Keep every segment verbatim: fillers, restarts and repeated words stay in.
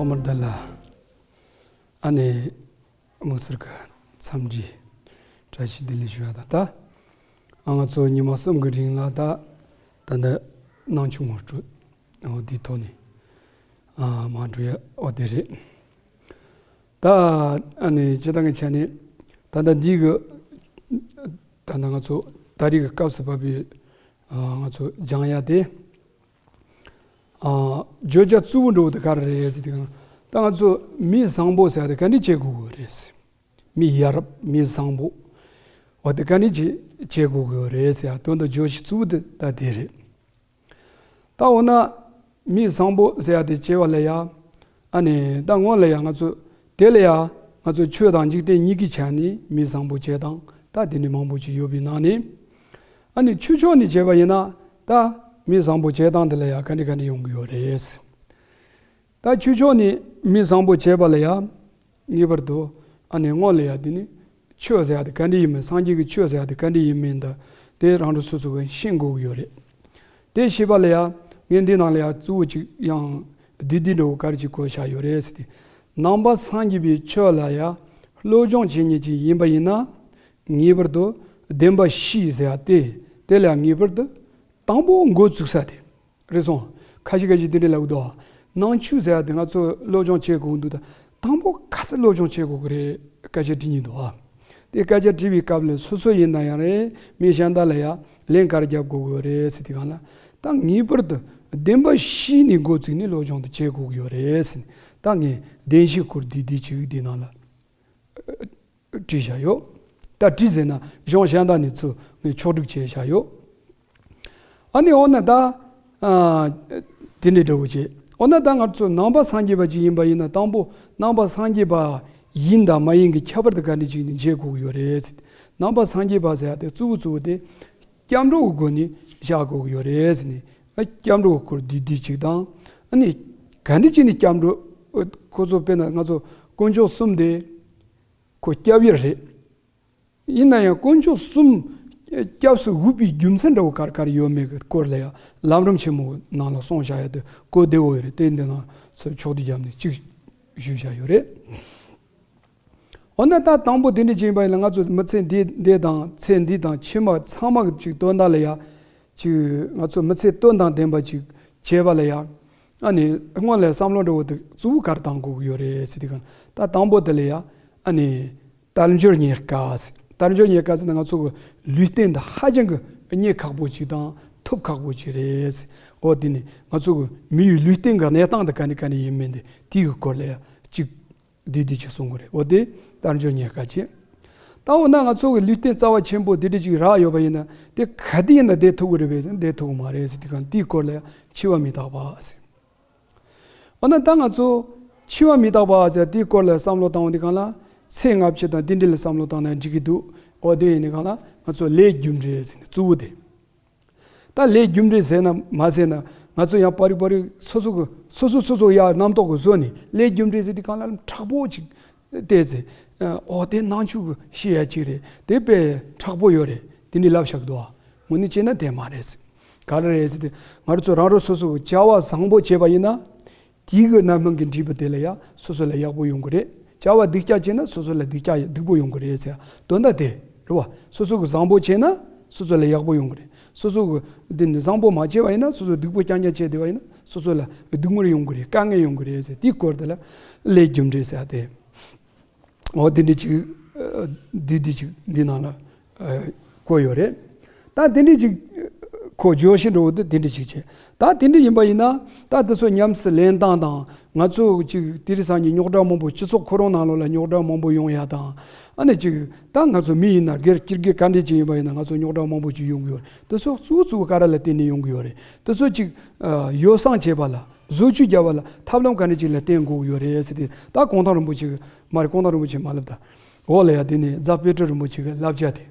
ཐོག་མར་འདི་ལ་ཨ་ནི་དམིགས་བསལ་གྱི་འཚམས་འདྲི་བཀྲ་ཤིས་བདེ་ལེགས་ཞུ་བ་དང་། ད་ཨ་ང་ཚོ་ཉི་མ་གསུམ་གྱི་རིང་ལ་ད་ད་ལྟ་ནང་ཆོས་ངོ་སྤྲོད་འོ་འདིའི་ཐོག་ནས་ཨ་མ་འགྲོ་ཡ་འོ་དེ་རེད། ད་ཨ་ནི་སྤྱིར་བཏང་གི་ཆ་ནས་ད་ལྟ་འདི་གི་ད་ལྟ་ང་ཚོ་ད་རེས་ཀྱི་སྐབས་སུ་བབས་པའི་ཨ་ང་ཚོ་སྦྱང་ཡ་དེ། ཨ་བརྗོད་བྱ་གཙོ་བོ་འདྲ་བོ་དེ་ག་རེ་རེད་ཟེར་དུས་གང་ལ། ད་ང་ཚོ་མི་བཟང་པོ་ཟེར་ཡ་དེ་ག་འདྲ་བྱེད་དགོས་ཀྱི་རེད། མི་ཡ་རབས་མི་བཟང་པོ་འོ་དེ་ག་འདྲ་བྱེད་བྱེད་དགོས་ཀྱི་རེད་ཟེར་ཡ་དོན་དུ་བརྗོད་གཞི་གཙོ་བོ་དེ་ད་དེ་རེད། ད་འོ་ན་མི་བཟང་པོ་ཟེར་ཡ་དེ་བྱེད་པ་ལ་ཡ། ཨ་ནི་ད་སྔོན་ལ་ཡ་ང་ཚོ་དེ་ལ་ཡ་ང་ཚོ་ཆོས་དང་འཇིག་རྟེན་གཉིས་ཀྱི་ཆ་ནས་མི་བཟང་པོ་བྱེད་སྟངས་ད་དེ་འདྲ་མང་པོ་ཅིག་ཡོད་པའི་ནང་ནས། ཨ་ནི་ཆོས་ཕྱོགས་ནས་བྱས་པ་ཡིན་ན་ད་མི་བཟང་པོ་བྱེད་སྟངས་དེ་ལ་ཡ་ག་འདྲ་ག་འདྲ་ཡོང་གི་ཡོད་རེད། ད་ཆོས་ཕྱོགས་ནས་མི་བཟང་པོ་བྱེད་པ་ལ་ཡ་ངེས་པར་དུ་ཨ་ནི་སྔོན་ལ་ཡ་དེ་ནི་ཆོས་ཟེར་ཡ་དེ་ག་འདྲ་ཡིན་མིན། སངས་རྒྱས་ཀྱི་ཆོས་ཟེར་ཡ་དེ་ག་འདྲ་ཡིན་མིན་ད་དེ་རང་རང་སོ་སོ་གིས་ཤེས་དགོས་ཀྱི་ཡོད་རེད། དེ་ཤེས་པ་ལ་ཡ་ངས་འདི་ནང་ལ་ཡ་གཙོ་བོ་ཅིག་ཡང་བསྡུས་བསྡུས་འདྲ་བོ་ག་རེ་ཅིག་བཀོད་བཞག་ཡོད་རེད་ཟེར་ཏེ། ནང་པ་སངས་རྒྱས་པའི་ཆོས་ལ་ཡ་སློབ་སྦྱོང་བྱེད་མཁན་ཅིག་ཡིན་པ་ཡིན་ན་ངེས་པར་དུ་བདེན་པ་བཞི་ཟེར་ཡ་དེ་དེ་ལ་ཡ་ངེས་པར་དུ་དང་པོ་འགོ་བཙུགས་ས་དེ། རེད་སོང་། ཁ་ཤས་ཁ་ཤས་དེ་འདྲ་ལབ་འདུག་ནང་ཆོས་ཟེར་ཡ་དེ་ང་ཚོ་སློབ་སྦྱོང་བྱེད་དགོས་འདུག་ད་དང་པོ་ག་ཚོད་སློབ་སྦྱོང་བྱེད་དགོས་ཀྱི་རེད་སྐད་ཆ་དྲི་སྙིང་འདུག་ཨ། དེ་སྐད་ཆ་དྲི་བའི་སྐབས་ལ་སོ་སོ་ཡིན་ན་ཡང་རེད། མི་གཞན་དག་ལ་ཡང་ལན་ག་རེ་རྒྱབ་དགོས་ཀྱི་རེད་ཟེར་དུས་གང་ལ། ད་ངེས་པར་དུ་བདེན་པ་བཞི་ནས་འགོ་བཙུགས་ནས་སློབ་སྦྱོང་དེ་བྱེད་དགོས་ཀྱི་ཡོད་རེད་ཟེར་ནས། ད་ངས་བདེན་བཞིའི་སྐོར་འདི་འདི་ཅིག་འདི་ནང་ལ་བྲིས་བཞག་ཡོད། ད་བྲིས་ཟེར་ན་གཞུང་གཞན་དག་ནས་ཚུར་ངས་ཕྱོགས་སྒྲིག་བྱས་བཞག་ཡོད། ཨ་ནི་འོ་ན་ད། ཨ། དེ་འདྲའི་འདྲ་བོ་བྱས། འོ་ན་ད་ང་ཚོ་ནང་པ་སངས་རྒྱས་པ་ཅིག་ཡིན་པ་ཡིན་ན་དང་པོ་ནང་པ་སངས་རྒྱས་པ་ཡིན་དང་མ་ཡིན་གྱི་ཁྱད་པར་དེ་ག་འདྲ་ཅིག་ནས་འབྱེད་དགོས་ཀྱི་ཡོད་རེད་ཟེར། ནང་པ་སངས་རྒྱས་པ་ཟེར་ཡ་དེ་གཙོ་བོ་གཙོ་བོ་དེ་སྐྱབས་འགྲོ་གི་སྒོ་ནས་བཞག་དགོས་ཀྱི་ཡོད་རེད་ཟེར་ནས། ཨ། སྐྱབས་འགྲོ་གི་སྐོར་བསྡུས་བསྡུས་ཅིག་དང་། ཨ་ནི་ག་འདྲ་ཅིག་ནས་སྐྱབས་འགྲོ། ཁོ་ཚོ་དཔེར་ན་ང་ཚོ་དཀོན་མཆོག་གསུམ་དེ། ཁོ་སྐྱབས་ཡུལ་རེད། ཡིན་ན་ཡང་དཀོན་མཆོག་གསུམ་སྐྱབས་སུ་འོས་པའི་རྒྱུ་མཚན་འདྲ་བོ་ག་རེ་ག་རེ་ཡོད་མེད་ཀྱི་སྐོར་ལ་ཡང་ལམ་རིམ་ཆེན་མོའི་ནང་ལ་གསུངས་བཞག་ཡ་དེ་གོ་བདེ་བོ་ཡོད་རེད། དེ་འདི་ནང་ཚོ་ཕྱོགས་བསྡུས་བརྒྱབ་ནས་གཅིག་ཞུས་བཞག་ཡོད་རེད། འོ་ན་ད་དང་པོ་དེ་འདྲ་ཅིག་ཡིན་པ་ཡིན་ན་ང་ཚོ་མི་ཚེ་འདི་འདི་དང་ཚེ་འདི་དང་ཕྱི་མ་ཚང་མ་གི་ཅིག་དོན་དག་ལ་ཡ་ཅིག་ང་ཚོ་མི་ཚེ་དོན་དང་ལྡན་པ་ཅིག་བྱེད་པ་ལ་ཡ། ཨ་ནི་སྔོན་ལ་བསམ་བློ་འདྲ་བོ་དེ་གཙོ་བོ་ག་རེ་བཏང་དགོས་ཀྱི་ཡོད་རེད་ཟེར་དུས་གང་། ད་དང་པོ་དེ་ལ་ཡ་ཨ་ནི་དལ་འབྱོར་རྙེད་དཀའ་ཟེར། དལ་འབྱོར་རྙེད་དཀའ་ཟེར་ན་ང་ཚོ་གི་ལུས་རྟེན་འདི་ཧ་ཅང་གི་རྙེད་ཁག་པོ་ཅིག་དང་ཐོབ་ཁག་པོ་ཅིག་རེད་ཟེར། འོ་དེ་ནི་ང་ཚོ་གི་མི་ཡི་ལུས་རྟེན་གྱི་གནས་སྟངས་དེ་ག་ནས་ག་ནས་ཡིན་མིན་དེ་དེའི་སྐོར་ལ་ཡ་གཅིག་བསྡུས་བསྡུས་ཅིག་གསུང་གི་རེད། འོ་དེ་དལ་འབྱོར་རྙེད་དཀའ་བྱེད། ད་འོ་ན་ང་ཚོ་གི་ལུས་རྟེན་རྩ་བ་ཆེན་པོ་དེ་འདྲ་ཅིག་རག་ཡོད་པ་ཡིན་ན་དེ་ག་དུས་ཡིན་ན་བསྡད་ཐུབ་ཀྱི་རེད་པས་ཟེར་ན་བསྡད་ཐུབ་ཀྱི་མ་རེད་ཟེར་དུས་གང་དེའི་སྐོར་ལ་ཡང་འཆི་བ་མི་རྟག་པ་ཟེར། འོ་ན་ད་ང་ཚོ་འཆི་བ་མི་རྟག་པ་ཟེར་དེའི་སྐོར་ལ་བསམ་བློ་བཏང་བ་དེ་གང་ལ་ཚེ་སྔ་ཕྱི་དང་དེ་འདྲ་ལ་བསམ་བློ་བཏང་ན་འགྲིག་གི་འདུག་འོ་དེ་ཡིན་ནི་གང་ལ་ང་ཚོ་ལས་རྒྱུ་འབྲས་ཟེར་ནས་གཙོ་བོ་དེ། ད་ལས་རྒྱུ་འབྲས་ཟེར་ན་མ་ཟེར་ན་ང་ཚོ་ཡང་པ་རིག་པ་རིག་སོ་སོ་གི་སོ་སོ་སོ་སོ་ཡ་རྣམ་རྟོག་གི་བཟོ་ནས་ལས་རྒྱུ་འབྲས་ཟེར་དུས་གང་ལ་མཁྲེགས་པོ་ཅིག་བལྟས་ཚེ། ཨོ་དེ་ནང་ཆོས་གི་ཤེས་ཡ་ཅིག་རེད། དེ་དཔེ་མཁྲེགས་པོ་ཡོད་རེད། དེ་འདྲའི་ལབ་བཞག་འདུག་ཨ། དངོས་གནས་བྱས་ན་དེ་མ་རེད་ཟེར། ག་རེ་རེད་ཟེར་དུས་ང་རང་ཚོ་རང་རང་སོ་སོ་གི་བྱ་བ་བཟང་པོ་བྱས་པ་ཡིན་ན། དེའི་གི་རྣམ་སྨིན་གྱི་འབྲས་བུ་དེ་ལ་ཡང་སོ་སོ་ལ་ཡག་པོ་ཡོང་གི་རེད། བྱ་བ་སྡུག་ཅག་བྱས་ན་སོ་སོ་ལ་སྡུག་ཅག་སྡུག་པོ་ཡོང་གི་རེད་ཟེར། དོན་དག་དེ་རེད་བ། སོ་སོ་གི་བཟང་པོ་བྱས་ན་སོ་སོ་ལ་ཡག་པོ་ཡོང་གི་རེད། སོ་སོ་གི་འདི་ནི་བཟང་པོ་མ་བྱས་པ་ཡིན་ན་སོ་སོ་སྡུག་པོ་རྐྱང་རྐྱང་བྱས་བསྡད་པ་ཡིན་ན་སོ་སོ་ལ་སྡུག་བསྔལ་ཡོང་གི་རེད། དཀའ་ངལ་ཡོང་གི་རེད་ཟེར། དེའི་སྐོར་དེ་ལ་ལས་རྒྱུ་འབྲས་ཟེར་ཏེ། འོ་དེ་འདྲ་ཅིག་འདི་འདི་ཅིག་འདི་ནང་ལ་བཀོད་ཡོད་རེད། ད་དེ་འདྲ་ཅིག་ཁོ་བརྗོད་གཞི་འདྲ་བོ་དེ་དེ་འདྲ་ཅིག་བྱས། ད་དེ་འདྲ་ཡིན་པ་ཡིན་ན་ད་དེ་ཚོ་ཉམས་སུ་ལེན་སྟངས་དང་ང་ཚོ་ཅིག་དེ་རིང་སང་ཉིན་རྙོག་དྲ་མང་པོ་སྤྱི་ཚོགས་ཁོ་རང་ནང་ལོགས་ལ་རྙོག་དྲ་མང་པོ་ཡོང་ཡ་དང་། ཨ་ནི་ཅིག་ད་ང་ཚོ་མི་ཡིན་ན་སྒེར་སྤྱི་སྒེར་ག་འདྲ་ཅིག་ཡིན་པ་ཡིན་ན་ང་ཚོ་རྙོག་དྲ་མང་པོ་ཅིག་ཡོང་གི་ཡོད་རེད། དེ་ཚོ་གཙོ་བོ་གཙོ་བོ་ག་རེ་ལ་བརྟེན་ནས་ཡོང་གི་ཡོད་རེད། དེ་ཚོ་ཅིག་ཡོ་བསྲང་བྱེད་པ་ལ། བཟོ་བཅོས་རྒྱག་པ་ལ་ཐབས་ལམ་ག་འདྲ་ཅིག་ལ་བརྟེན་དགོས་ཀྱི་ཡོད་རེད་ཟེར་ཏེ། ད་གུང་ཐང་རིན་པོ་ཆེ་གི་མ་རེད། གུང་ཐང་རིན་པོ་ཆེ་མ་ལབ་ད། འོག་ལ་ཡ་དེ་ནས་རྫ་དཔལ་སྤྲུལ་རིན་པོ་ཆེ་གི་བསླབ་བྱ་དེ།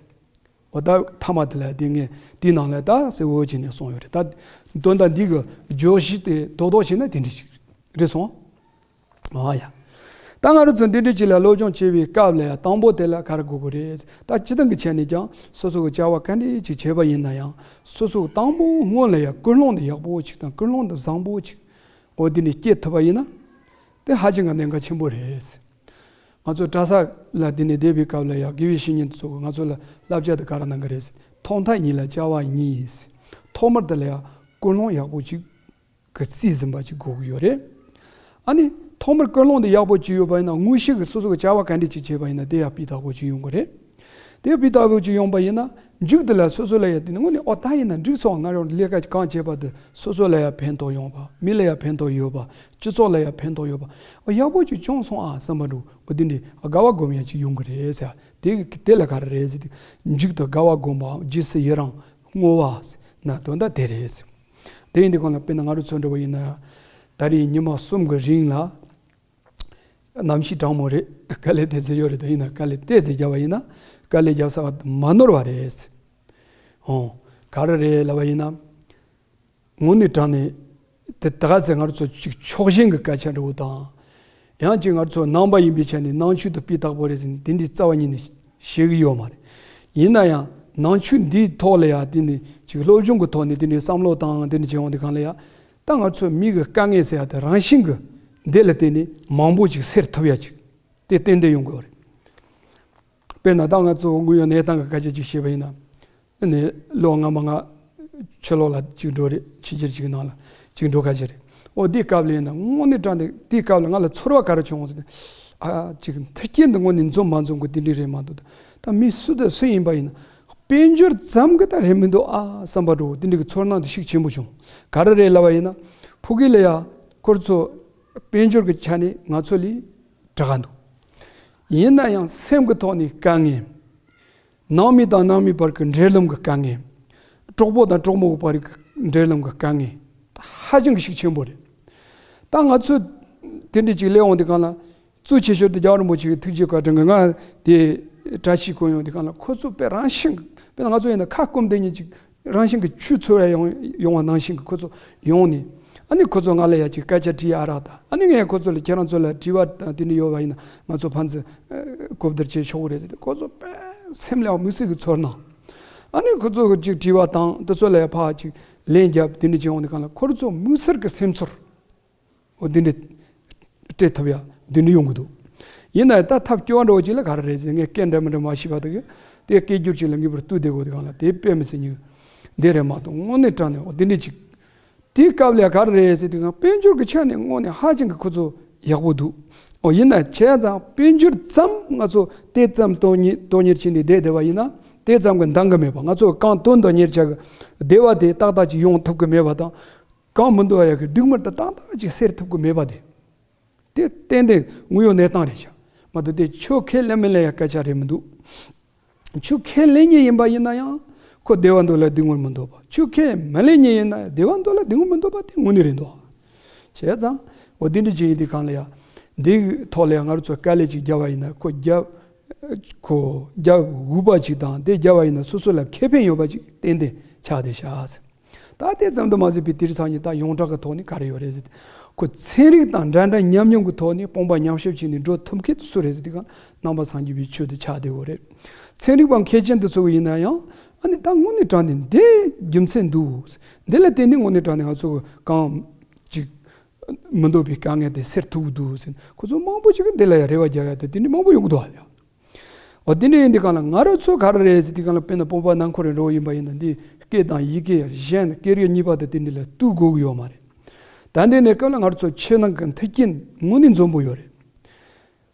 འོ་ད་མཐའ་མ་དེ་ལ་དེ་ངས་དེའི་ནང་ལ་ད་གསལ་བོ་བྱས་ནས་གསུངས་ཡོད་རེད། ད་དོན་དག་འདི་གི་བརྗོད་གཞི་དེ་རྡོག་རྡོག་བྱས་ན་དེ་འདྲ་ཞིག་རེད་སོང་། ཨ་ཡ། ད་ང་རང་ཚོ་འདི་འདྲ་ཅིག་ལ་སློབ་སྦྱོང་བྱེད་པའི་སྐབས་ལ་ཡ་དང་པོ་དེ་ལ་ག་རེ་དགོས་ཀྱི་རེད། ད་སྤྱིར་བཏང་གི་ཆ་ནས་ཀྱང་སོ་སོ་གི་བྱ་བ་ག་འདྲ་ཅིག་བྱས་པ་ཡིན་ན་ཡང་སོ་སོ་དང་པོ་སྔོན་ལ་ཡ་ཀུན་སློང་དེ་ཡག་པོ་ཅིག་དང་ཀུན་སློང་དེ་བཟང་པོ་ཅིག་འོ་འདི་ནས་སྐྱེ་ཐུབ་པ་ཡིན་ན། དེ་ཧ་ཅང་གི་གནད་འགག་ཆེན་པོ་རེད། ང་ཚོ་གྲྭ་ས་ལ་དེ་ནས་བསྡད་པའི་སྐབས་ལ་ཡང་དགེ་བའི་བཤེས་གཉེན་དེ་ཚོ་གིས་ང་ཚོ་ལ་བསླབ་བྱ་དེ་ག་རེ་གནང་གི་རེད། ཐོག་མཐའ་གཉིས་ལ་བྱ་བ་གཉིས། ཐོག་མར་དེ་ལ་ཡང་ཀུན་སློང་ཡག་པོ་ཅིག་གི་རྩིས་ཟིན་པ་ཅིག་དགོས་ཀྱི་ཡོད་རེད། ཨ་ནི་ཐོག་མར་ཀུན་སློང་དེ་ཡག་པོ་ཅིག་ཡོད་པ་ཡིན་ན། དངོས་གཞི་གི་སོ་སོ་གི་བྱ་བ་ག་འདྲ་ཅིག་བྱས་པ་ཡིན་ན་དེ་ཡང་སྤུས་དག་པོ་ཅིག་ཡོང་གི་རེད། དེ་སྤུས་དག་པོ་ཅིག་ཡོང་པ་ཡིན་ན། མཇུག་དེ་ལ་སོ་སོ་ལ་ཡང་དེ་ནི་དངོས་གནས་ཨོ་ད་ཡིན་ན་འགྲིག་སོང་། ང་རང་ལས་ཀ་གང་བྱས་པ་དེ་སོ་སོ་ལ་ཡང་ཕན་ཐོགས་ཡོང་བ། མི་ལ་ཡང་ཕན་ཐོགས་ཡོད་པ། སྤྱི་ཚོགས་ལ་ཡང་ཕན་ཐོགས་ཡོད་པ། ཨོ་ཡག་པོ་ཅིག་བྱུང་སོང་ཨ་བསམ་པ་འདྲ་བོ། དེ་འདྲའི་དགའ་བ་སྒོམ་ཡ་ཅིག་ཡོང་གི་རེད་ཟེར། དེ་དེ་ལ་ག་རེ་རེད་ཟེར་དུས། མཇུག་ཏུ་དགའ་བ་སྒོམ་པ། རྗེས་སུ་ཡི་རང་བསྔོ་བ་ཟེར་ན་དོན་དག་དེ་རེད་ཟེར། དེ་ཡིན་དུས་གང་ལ་དཔེར་ན་ང་རང་ཚོ་འདྲ་བོ་ཡིན་ན། ད་རེས་ཉི་མ་གསུམ་གྱི་རིང་ལ་གནམ་གཤིས་གྲང་མོ་རེད། དཀའ་ལས་དེ་ཚོ་ཡོད་རེད། དེ་ཡིན་ན་དཀའ་ལས་དེ་ཚོ་བརྒྱབ་པ་ཡིན་ན་དཀའ་ལས་བརྒྱབ་ས་མ་ནོར་བ་རེད། ཨོ། ག་རེ་རེད་ལབ་པ་ཡིན་ན། དངོས་གནས་དྲང་གནས་དེ་ད་ག་ཚོད་ང་རང་ཚོ་ཅིག་ཕྱོགས་ཞེན་གྱི་སྐད་ཆ་འདྲ་བོ་དང་། ཡང་ཅིག་ང་ཚོ་ནང་པ་ཡིན་པའི་ཆ་ནས་ནང་ཆོས་དེ་སྤུས་དག་པོ་རེད་ཟེར་ནས་དེ་འདྲའི་རྩ་བ་ཉིད་ནས་བཤད་ཀྱི་ཡོད་མ་རེད། ཡིན་ན་ཡང་ནང་ཆོས་འདིའི་ཐོག་ལ་ཡང་དེ་ནས་ཅིག་སློབ་སྦྱོང་གི་ཐོག་ནས་དེ་འདྲའི་བསམ་བློ་བཏང་། དེ་འདྲ་བྱེད་ཡོང་དུས་གང་ལ་ཡང་། ད་ང་ཚོའི་མི་གི་དཀའ་ངལ་ཟེར་ཡ་དེ་རང་བཞིན་གྱིས་འདི་ལ་བརྟེན་ནས་མང་པོ་ཅིག་སེལ་ཐུབ་ཡ་ཅིག་དེ་ཏན་ཏན་ཡོང་གི་ཡོད་རེད། དཔེར་ན་ད་ང་ཚོ་དངོས་ཡོད་གནས་སྟངས་ཀྱི་སྐད་ཆ་ཅིག་བཤད་པ་ཡིན་ན། ནས་ལོ་སྔ་མ་ང་ཕྱི་ལོགས་ལ་ཅིག་འགྲོ་རེད། ཕྱི་རྒྱལ་ཅིག་ནང་ལ་ཅིག་འགྲོ་ཁ་ཅིག་རེད། ཨོ་དེའི་སྐབས་ལ་ཡིན་ན་དངོས་གནས་དྲང་གནས་དེའི་སྐབས་ལ་ང་ལ་ཚོར་བ་ག་རེ་བྱུང་ཟེར་ན། ཨ་ཅིག་མཐུན་རྐྱེན་འདི་དངོས་གནས་འཛོམས་མ་འཛོམས་ཀྱི་དེ་འདྲ་རེད་མ་གཏོགས། ད་མི་སུ་དང་སུ་ཡིན་པ་ཡིན་ན་དཔལ་འབྱོར་ཙམ་གྱིས་ད་རེད་མི་འདུག་ཨ་བསམ་པ་འདྲ་བོ་དེ་འདྲ་གི་ཚོར་སྣང་དེ་ཤུགས་ཆེན་པོ་བྱུང་། ག་རེ་རེད་ལབ་པ་ཡིན་ན། ཕ་གི་ལ་ཡ་ཁོ་ཚོ་དཔལ་འབྱོར་གྱི་ཆ་ནས་ང་ཚོ་ལས་དྲག་ག་འདུག་ཡིན་ན་ཡང་སེམས་ཀྱི་ཐོག་ནས་དཀའ་ངལ། ནང་མི་དང་ནང་མི་བར་གྱི་འབྲེལ་ལམ་གྱི་དཀའ་ངལ། གྲོགས་པོ་དང་གྲོགས་མོ་བར་གྱི་འབྲེལ་ལམ་གྱི་དཀའ་ངལ། ད་ཧ་ཅང་གི་ཤུགས་ཆེན་པོ་རེད། ད་ང་ཚོ་དེ་འདྲ་ཅིག་སླེབས་འོང་དུས་གང་ལ། གཙོ་ཆེ་ཤོས་དེ་རྒྱལ་བ་རིན་པོ་ཆེ་གི་ཐུགས་རྗེ་བཀའ་དྲིན་གྱིས་ང་དེ་བཀྲ་ཤིས་ཁོ་ཡོང་དུས་གང་ལ། ཁོ་ཚོ་དཔེ་རང་བཞིན་གྱི། དཔེར་ན་ང་ཚོ་ཡིན་ན་ཁ་སྐོམ་དེ་ཉིད་ཅིག་རང་བཞིན་གྱི་ཆུ་འཚོལ་ཡ་ཡོང་ཡོང་བ་ནང་བཞིན་གྱི་ཁོ་ཚོ་ཡོང་ནས། ཨ་ནི་ཁོ་ཚོ་ང་ལ་ཡ་ཅིག་སྐད་ཆ་དྲིས་ཨ་རག་ད། ཨ་ནི་ངས་ཁོ་ཚོ་ལ་ཁྱེད་རང་ཚོ་ལ་དྲི་བ་དང་དེ་འདྲ་ཡོད་པ་ཡིན་ན་ང་ཚོ་ཕན་ཚུན་གོ་བསྡུར་བྱེད་ཆོག་གི་རེད་ཟེར་ཏེ། ཁོ་ཚོ་དཔེ་སེམས་ལ་དམིགས་བསལ་གྱི་ཚོར་སྣང་། ཨ་ནི་ཁོ་ཚོ་གི་ཅིག་དྲི་བ་དང་དེ་ཚོ་ལ་ཡ་ཕར་ཅིག་ལན་རྒྱབ། དེ་འདྲ་བྱེད་ཡོང་དུས་གང་ལ་ཁོ་ཚོ་དམིགས་བསལ་གྱི་སེམས་ཚོར། འོ་འདི་འདྲ་སྤྲད་ཐུབ་ཡ་འདི་འདྲ་ཡོང་གི་འདུག་ཡིན་ན་ད་ཐབས་སྐྱོ་བ་འདྲ་བོ་ཅིག་ལ་ག་རེ་རེད་ཟེར། ངས་སྐད་འདྲ་མི་འདྲ་མ་ཤེས་པ་དག་གིས་དེ་སྐད་སྒྱུར་ཅིག་ལ་ངེས་པར་དུ་བསྡད་དགོས་དུས་གང་ལ་དེ་དཔེ་མི་སྲིད་ཉུང་འདི་རེད་མ་གཏོགས། དངོས་གནས་དྲང་གནས་འོ་འདི་འདྲ་ཅིག་དེའི་སྐབས་ལ་ག་རེ་རེད་ཟེར་དུས་གང་དཔལ་འབྱོར་གྱི་ཆ་ནས་དངོས་གནས་ཧ་ཅང་གི་ཁོ་ཚོ་ཡག་པོ་འདུག་འོ་ཡིན་ན་བྱས་ཙང་དཔལ་འབྱོར་ཙམ་ང་ཚོ་དེ་ཙམ་དོན་གཉེར་དོན་གཉེར་བྱས་ནས་བསྡད་བསྡད་པ་ཡིན་ན་དེ་ཙམ་གྱིས་འདང་གི་མེད་པ། ང་ཚོ་གང་དོན་དང་གཉེར་བྱ་གི་བདེ་བ་དེ་ཏག་ཏག་ཅིག་ཡོང་ཐུབ་ཀྱི་མེད་པ་དང་། གང་མི་འདུག་ཡ་གི་སྡུག་བསྔལ་དེ་ཏག་ཏག་ཅིག་སེལ་ཐུབ་ཀྱི་མེད་པ་དེ། དེ་ཏན་ཏན་དངོས་ཡོད་གནས་སྟངས་རེད་ཤག་མ་གཏོགས་དེ་ཆོས་ཁས་ལེན་མི་ལེན་ཡ་སྐད་ཆ་རེད་མི་འདུག་ཆོས་ཁས་ལེན་མཁན་ཡིན་པ་ཡིན་ན་ཡང་ཁོ་བདེ་བ་འདོད་ལ་སྡུག་བསྔལ་མི་འདོད་པ། ཆོས་ཁས་མི་ལེན་མཁན་ཡིན་ན་ཡང་བདེ་བ་འདོད་ལ་སྡུག་བསྔལ་མི་འདོད་པ་དེ་དངོས་གནས་རེད་འདུག་བྱས་ཙང་འོ་འདི་འདྲ་ཅིག་ཡིན་དུས་གང་ལ་ཡ། འདིའི་ཐོག་ལ་ཡ་ང་རང་ཚོ་དཀའ་ལས་ཅིག་བརྒྱབ་པ་ཡིན་ན་ཁོ་རྒྱབ། ཁོ་རྒྱབ་འོས་པ་ཅིག་དང་དེ་བརྒྱབ་པ་ཡིན་ན་སོ་སོ་ལ་ཁེ་ཕན་ཡོད་པ་ཅིག་ཏན་ཏན་ཆགས་བསྡད་ཤག་ད་དེ་ཙམ་དུ་མ་ཟད་པའི་དེ་རིང་སང་ཉིན་ད་ཡོངས་གྲགས་ཀྱི་ཐོག་ནས་ག་རེ་ཡོད་རེད་ཟེར་ཏེ། ཁོ་ཚན་རིག་དང་འདྲ་འདྲ་མཉམ་མཉམ་གྱི་ཐོག་ནས་དཔུང་པ་མཉམ་གཤིབ་བྱས་ནས་འགྲོ་ཐུབ་མཁན་དེ་སུ་རེད་ཟེར་དུས་གང་ནང་པ་སངས་རྒྱས་པའི་ཆོས་དེ་ཆགས་བསྡད་ཡོད་རེད། ཚན་རིག་པ་མཁས་ཅན་དེ་ཚོ་ཡིན་ན་ཡང་ཨ་ནི་ད་དངོས་གནས་དྲང་གནས་འདི་རྒྱུ་མཚན་འདུག་འདི་ལ་བརྟེན་ནས་དངོས་གནས་དྲང་གནས་ང་ཚོ་གང་ཅིག་མི་འདོད་པའི་དཀའ་ངལ་དེ་སེལ་ཐུབ་ཀྱི་འདུག་ཟེར་ཁོ་ཚོ་མང་པོ་ཅིག་གིས་འདི་ལ་ཡང་རེ་བ་རྒྱག་ཡ་དེ་དེ་འདྲ་མང་པོ་ཡོང་གི་འདུག་ཨ་ཡ། འོ་དེ་འདྲ་ཡིན་དུས་གང་ལ་ང་རང་ཚོ་ག་རེ་རེད་ཟེར་དུས་གང་ལ་དཔེར་ན་དཔུང་པ་ནང་ཁོ་རེ་འགྲོ་ཡིན་པ་ཡིན་ན་འདི་སྐད་དང་ཡི་གེ་གཞན་སྐད་རིགས་གཉིས་པ་དང་དེ་འདྲ་ལ་གཏུག་དགོས་ཀྱི་ཡོད་མ་རེད། ད་འདི་ནས་སྐབས་ལ་ང་རང་ཚོ་ཕྱི་ནང་གི་མཐུན་རྐྱེན་དངོས་གནས་འཛོམས་པོ་ཡོད་རེད།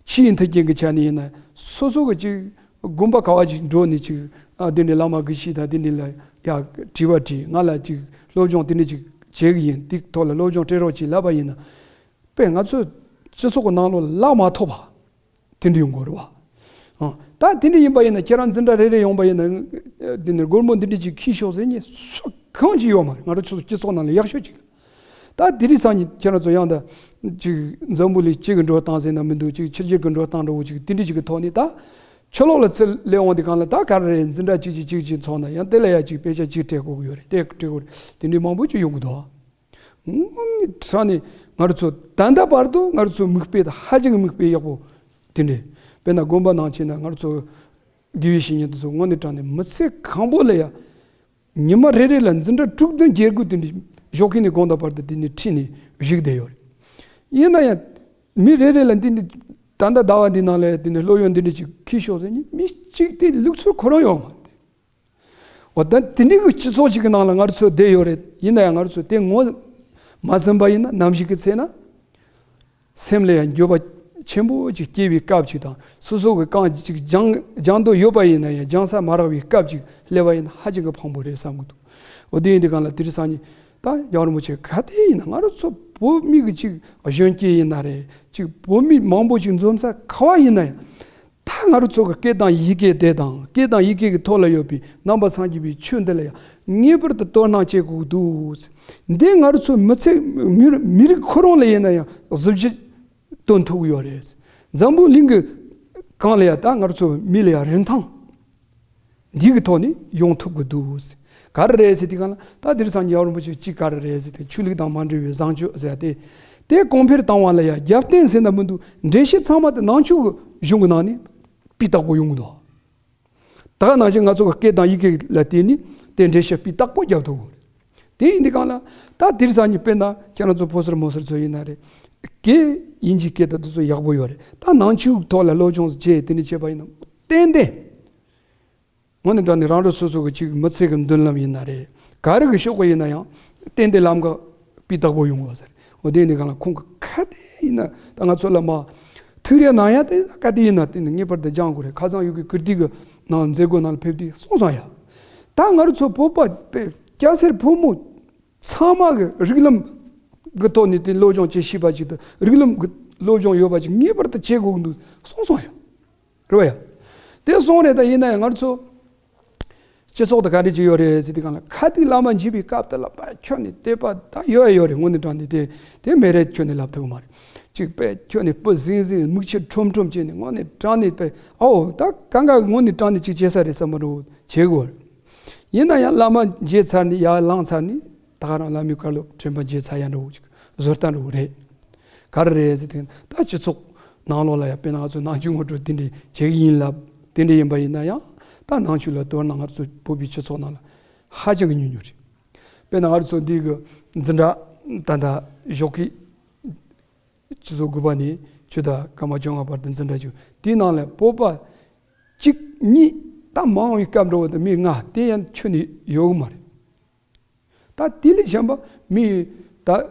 ཕྱིའི་མཐུན་རྐྱེན་གྱི་ཆ་ནས་ཡིན་ན་སོ་སོ་གི་ཅིག་དགོན་པ་ག་བ་ཅིག་འགྲོ་ནས་ཅིག་ཨ་འདི་འདྲའི་བླ་མ་དགེ་བཤེས་དང་འདི་འདྲ་ལ་ཡ་དྲི་བ་དྲིས། ང་ལ་ཅིག་སློབ་སྦྱོང་འདི་འདྲ་ཅིག་བྱེད་ཀྱི་ཡིན། འདི་ཐོག་ལ་སློབ་སྦྱོང་སྤྲད་རོགས་ཅིག་ལབ་པ་ཡིན་ན། དཔེ་ང་ཚོའི་སྤྱི་ཚོགས་ཀྱི་ནང་ལོགས་ལ་ལབ་མ་ཐུབ་པ། དེ་འདྲ་ཡོང་གི་རེད་བ། ཨ། ད་དེ་འདྲ་ཡིན་པ་ཡིན་ན་ཁྱེད་རང་འཛིན་གྲྭ་རེ་རེ་ཡོང་པ་ཡིན་ན། འདི་ནས་སྒོར་མོ་འདི་འདྲ་ཅིག་འཁྱེར་ཤོག་ཟེར་མཁན་སུ་གང་ཅིག་ཡོད་མ་རེད། ང་རང་ཚོ་སྤྱི་ཚོགས་ནང་ལ་ཡག་ཤོས་ཅིག་ད་དེ་རིང་སང་ཉིན་ཁྱེད་རང་ཚོ་ཡང་ད་ཅིག་འཛམ་བུ་གླིང་སྤྱི་གི་འགྲོ་སྟངས་ཟེར་ན་མི་འདུག་ཅིག་ཕྱི་རྒྱལ་གི་འགྲོ་སྟངས་འདྲ་བོ་ཅིག་དེ་འདྲ་ཅིག་གི་ཐོག་ནས་ད་ཕྱི་ལོགས་ལ་ཚུར་སླེབས་འོང་དུས་གང་ལ་ད་ག་རེ་རེད། འཛིན་གྲྭ་གཅིག་ཅིག་གཅིག་ཅིག་ཚོགས་ན་ཡང་དེ་ལ་ཡ་ཅིག་དཔེ་ཆ་གཅིག་སྤྲད་དགོས་ཀྱི་ཡོད་རེད། དེ་སྤྲད་དགོས་རེད། དེ་འདྲའི་མང་པོ་ཅིག་ཡོང་གི་འདུག་དངོས་གནས་དྲང་གནས་ང་རང་ཚོ་ད་ལྟ་བར་དུ་ང་རང་ཚོ་མིག་དཔེ་དང་ཧ་ཅང་གི་མིག་དཔེ་ཡག་པོ་དེ་འདྲས། དཔེར་ན་དགོན་པ་ནང་ཕྱིན་ན་ང་རང་ཚོ་དགེ་བའི་བཤེས་གཉེན་དེ་ཚོ་དངོས་གནས་དྲང་གནས་མི་ཚེ་གང་པོ་ལ་ཡ་ཉི་མ་རེ་རེ་ལ་འཛིན་གྲྭ་དྲུག་བདུན་བརྒྱད་དགུ་དེ་འདྲས་ཞོགས་ཀས་ནས་དགོང་དག་བར་དུ་དེ་འདྲས་ཁྲིད་ནས་བཞུགས་བསྡད་ཡོད་རེད། ཡིན་ན་ཡང་ མི་རེ་རེ་ལ་འདི་འདི་ད་ལྟ་ཟླ་བ་འདི་ནང་ལ་འདི་ནི་སློབ་ཡོན་འདི་འདྲ་ཅིག་འཁྱེར་ཤོག་ཟེར་ནི་མི་གཅིག་དེ་ལུགས་སྲོལ་ཁོ་རང་ཡོད་མ་རེད། འོ་ད་དེ་འདྲའི་གི་སྤྱི་ཚོགས་ཅིག་གི་ནང་ལ་ང་ཚོ་བསྡད་ཡོད་རེད། ཡིན་ན་ཡང་ང་ཚོ་དེ་ངོས་མ་ཟིན་པ་ཡིན་ན་ནམ་ཞིག་གི་ཚེ་ན་སེམས་ལ་ཡང་འགྱོད་པ་ཆེན་པོ་ཅིག་སྐྱེ་བའི་སྐབས་ཅིག་དང་སོ་སོ་གི་རྐང་ཅིག་སྦྱང་སྦྱང་འདོད་ཡོད་པ་ཡིན་ན་ཡང་སྦྱང་ས་མ་རག་པའི་སྐབས་ཅིག་སླེབས་པ་ཡིན་ན་ཧ་ཅང་གི་ཕངས་པོ་རེད་བསམ་གི་འདུག་འོ་དེ་ཡིན་དུས་གང་ལ་དེ་རིང་སང་ཉིན་ད་རྒྱལ་བ་རིན་པོ་ཆེ་ག་དེ་ཡིན་ན་ང་རང་ཚོ་བོད་མི་གི་ཅིག་གཞོན་སྐྱེས་ཡིན་ན་རེད་ཅིག་བོད་མི་མང་པོ་ཅིག་འཛོམས་ས་ག་བ་ཡིན་ན་ཡང་། ད་ང་རང་ཚོ་གི་སྐད་དང་ཡི་གེ་དེ་དང་སྐད་དང་ཡི་གེ་གི་ཐོག་ལ་ཡོད་པའི་ནང་པ་སངས་རྒྱས་པའི་ཆོས་འདི་ལ་ཡང་ངེས་པར་དུ་དོ་སྣང་བྱེད་དགོས་འདུག་འདི་ང་རང་ཚོ་མི་ཚེ་མི་མི་རིགས་ཁོ་རང་ལ་ཡིན་ན་ཡང་གཟི་བརྗིད་སྟོན་ཐུབ་ཀྱི་ཡོད་རེད། འཛམ་བུ་གླིང་གི་སྒང་ལ་ཡང་ད་ང་རང་ཚོ་མི་ལ་ཡང་རིན་ཐང་འདི་གི་ཐོག་ནས་ཡོང་ཐུབ་ཀྱི་འདུག་ག་རེ་རེད་ཟེར་དུས་གང་ལ་ད་འདིར་སངས་རྒྱས་རིན་པོ་ཆེ་གཅིག་ག་རེ་རེད་ཟེར་དུས་ཆོས་ལུགས་དང་མ་འབྲེལ་བའི་བཟང་སྤྱོད་ཟེར་ཏེ། དེ་གོང་འཕེལ་བཏང་བ་ལ་ཡང་རྒྱབ་རྟེན་ཟེར་ན་མི་འདུག་འགྲེལ་བཤད་ཚང་མ་དེ་ནང་ཆོས་ཀྱི་གཞུང་གི་ནང་ནས་སྤུས་དག་པོ་ཡོང་གི་འདུག་ད་ག་ནང་བཞིན་ང་ཚོ་གི་སྐད་དང་ཡི་གེ་ལ་བརྟེན་ནས་དེ་འགྲེལ་བཤད་སྤུས་དག་པོ་རྒྱབ་ཐུབ་དགོས་རེད། དེ་ཡིན་དུས་གང་ལ་ད་དེར་སང་ཉིན་དཔེར་ན་ཁྱེད་རང་ཚོ་ཕོ་གསར་མོ་གསར་ཚོ་ཡིན་ན་རེད། སྐད་དབྱིན་ཇིའི་སྐད་དང་དེ་ཚོ་ཡག་པོ་ཡོད་རེད། ད་ནང་ཆོས་ཐོག་ལ་སློབ་སྦྱོང་བྱས་དེ་འདྲ་བྱས་པ་ཡིན་ན་ཏན་ཏན། དངོས་གནས་དྲང་གནས་རང་རང་སོ་སོ་གི་ཅིག་མི་ཚེ་གི་མདུན་ལམ་ཡིན་ན་རེད། ག་རེ་གི་ཕྱོགས་གི་ཡིན་ན་ཡང་ཏན་ཏན་ལམ་ཁ་སྤུས་དག་པོ་ཡོང་དགོས་ཟེར། འོ་དེ་ནི་གང་ལ་ཁོང་གི་ག་དེ་ཡིན་ན་ད་ང་ཚོ་ལ་མ་ཐུག་རེ་གནང་ཡ་དེ་ག་དེ་ཡིན་ན་དེ་ནི་ངེས་པར་དུ་སྦྱང་དགོས་རེད། ཁ་སང་ཡུ་གི་ཀིརྟི་གི་ནང་མཛད་སྒོ་ནང་ལ་ཕེབས་དུས་གསུངས་སོང་ཡ། ད་ང་རང་ཚོ་བོད་པ་དཔེ་སྐྱ་སེར་ཕོ་མོ་ཚང་མ་གི་རིགས་ལམ་གི་ཐོག་ནས་དེ་སློབ་སྦྱོང་བྱེད་ཤེས་པ་ཅིག་དང་རིགས་ལམ་གི་སློབ་སྦྱོང་ཡོད་པ་ཅིག་ངེས་པར་དུ་བྱེད་དགོས་ཀྱི་འདུག་གསུངས་སོང་ཡ། རེད་བ་ཡ། དེ་སོང་རེད། ད་ཡིན་ན་ཡང་ང་ཚོ་སྤྱི་ཚོགས་དེ་ག་འདྲ་ཅིག་ཡོད་རེད་ཟེར་དུས་གང་ལ་ཁ་ཐུག་བླ་མ་མཇལ་བའི་སྐབས་དེ་ལ་པ་ཁྱོད་ནི་དད་པ་ད་ཡོད་ཡ་ཡོད་རེད། དངོས་གནས་དྲང་གནས་དེ་དེ་མེད་རེད། ཁྱོད་ནི་ལབ་ཐུབ་ཀྱི་མ་རེད། ཅིག་པས་ཁྱོད་ནི་སྤུ་ཟིང་ཟིང་མིག་ཆུ་ཁྲོམ་ཁྲོམ་བྱས་ནས་དངོས་གནས་དྲང་གནས་པས་ཨའོ་ད་གང་ག་དངོས་གནས་དྲང་གནས་ཅིག་བྱེད་ས་རེད་བསམ་པ་འདྲ་བོ་བྱེད་དགོས་རེད། ཡིན་ན་ཡང་བླ་མ་མཇལ་ཚར་ནས་ཡར་ལངས་ཚར་ནས་ད་ག་རང་བླ་མའི་བཀའ་སློབ་དྲན་པ་མཇལ་ཚར་ཡ་འདྲ་བོ་ཅིག་བཟོ་ལྟ་འདྲ་བོ་རེད། ག་རེ་རེད་ཟེར་དུས་ད་སྤྱི་ཚོགས་ནང་ལོགས་ལ་ཡང་དཔེར་ན་ང་ཚོ་ནང་ཆོས་ངོ་སྤྲོད་དེ་འདྲས་བྱེད་ཀྱི་ཡིན་ལབ་དེ་འདྲས་ཡིན་པ་ཡིན་ན་ཡང་ད་ནང་ཆོས་ལ་མདོར་ན་ང་ཚོ་བོད་པའི་སྤྱི་ཚོགས་ནང་ལ་ཧ་ཅང་གི་ཉུང་ཉུང་རེད། དཔེར་ན་ང་ཚོ་འདི་གི་འཛིན་གྲྭ་ད་ལྟ་ཞོགས་ཀས་ཆུ་ཚོད་དགུ་པ་ནས་ཆུ་ཚོད་སྐར་མ་བཅོ་ལྔ་བར་དུ་འཛིན་གྲྭ་བཅུ་དེའི་ནང་ལ་བོད་པ་གཅིག་གཉིས་ད་མང་བའི་སྐབས་འགྲོ་བ་དང་མི་ལྔ་དེ་ཡང་ཁྱོན་ནས་ཡོད་གི་མ་རེད། ད་དེ་ལས་གཞན་པ་མི་ད་ཏོག་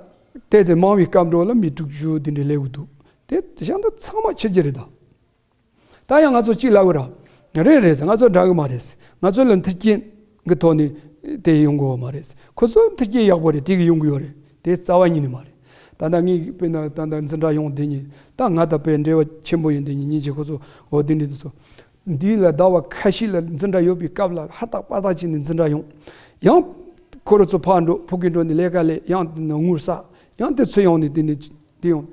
ཙམ་མང་བའི་སྐབས་འགྲོ་ལ་མི་དྲུག་ཅུ་དེ་འདྲ་སླེབས་ཀྱི་འདུག་དེ་གཞན་དག་ཚང་མ་ཕྱི་རྒྱལ་རེད་ད། ད་ཡང་ང་ཚོ་གཅིག་ལབ་གི་ར། རེད་རེད་ཟེར། ང་ཚོ་འདྲ་གི་མ་རེད་ཟེར། ང་ཚོ་ལ་མཐུན་རྐྱེན་གི་ཐོག་ནས་དེ་ཡོང་དགོས་པ་མ་རེད་ཟེར། ཁོ་ཚོ་མཐུན་རྐྱེན་ཡག་པོ་རེད། དེ་གི་ཡོང་གི་ཡོད་རེད། དེ་རྩ་བ་ཉིད་ནས་མ་རེད། ད་ལྟ་ངས་དཔེར་ན་ད་ལྟ་འཛིན་གྲྭ་ཡོང་དེ་ཉིད་ད་ང་དང་དཔེ་འབྲེལ་བ་ཆེན་པོ་ཡོད་དེ་ཉིད་ཉིན་བྱེད་ཁོ་ཚོ་འོ་དེ་འདྲ་དེ་ཚོ། འདི་ལ་ཟླ་བ་ཁ་ཤས་ལ་འཛིན་གྲྭ་ཡོད་པའི་སྐབས་ལ་ཧར་ཐག་པར་ཐག་བྱས་ནས་འཛིན་གྲྭ་ཡོང་། ཡང་ཁོ་རང་ཚོ་ཕར་འགྲོ་ཕ་གིར་འགྲོ་ནས་ལས་ཀ་ལས་ཡང་དེ་ནས་དངུལ་བསགས་ཡང་དེ་ཚུར་ཡོང་ནས་དེ་ནས་དེ་ཡོང་།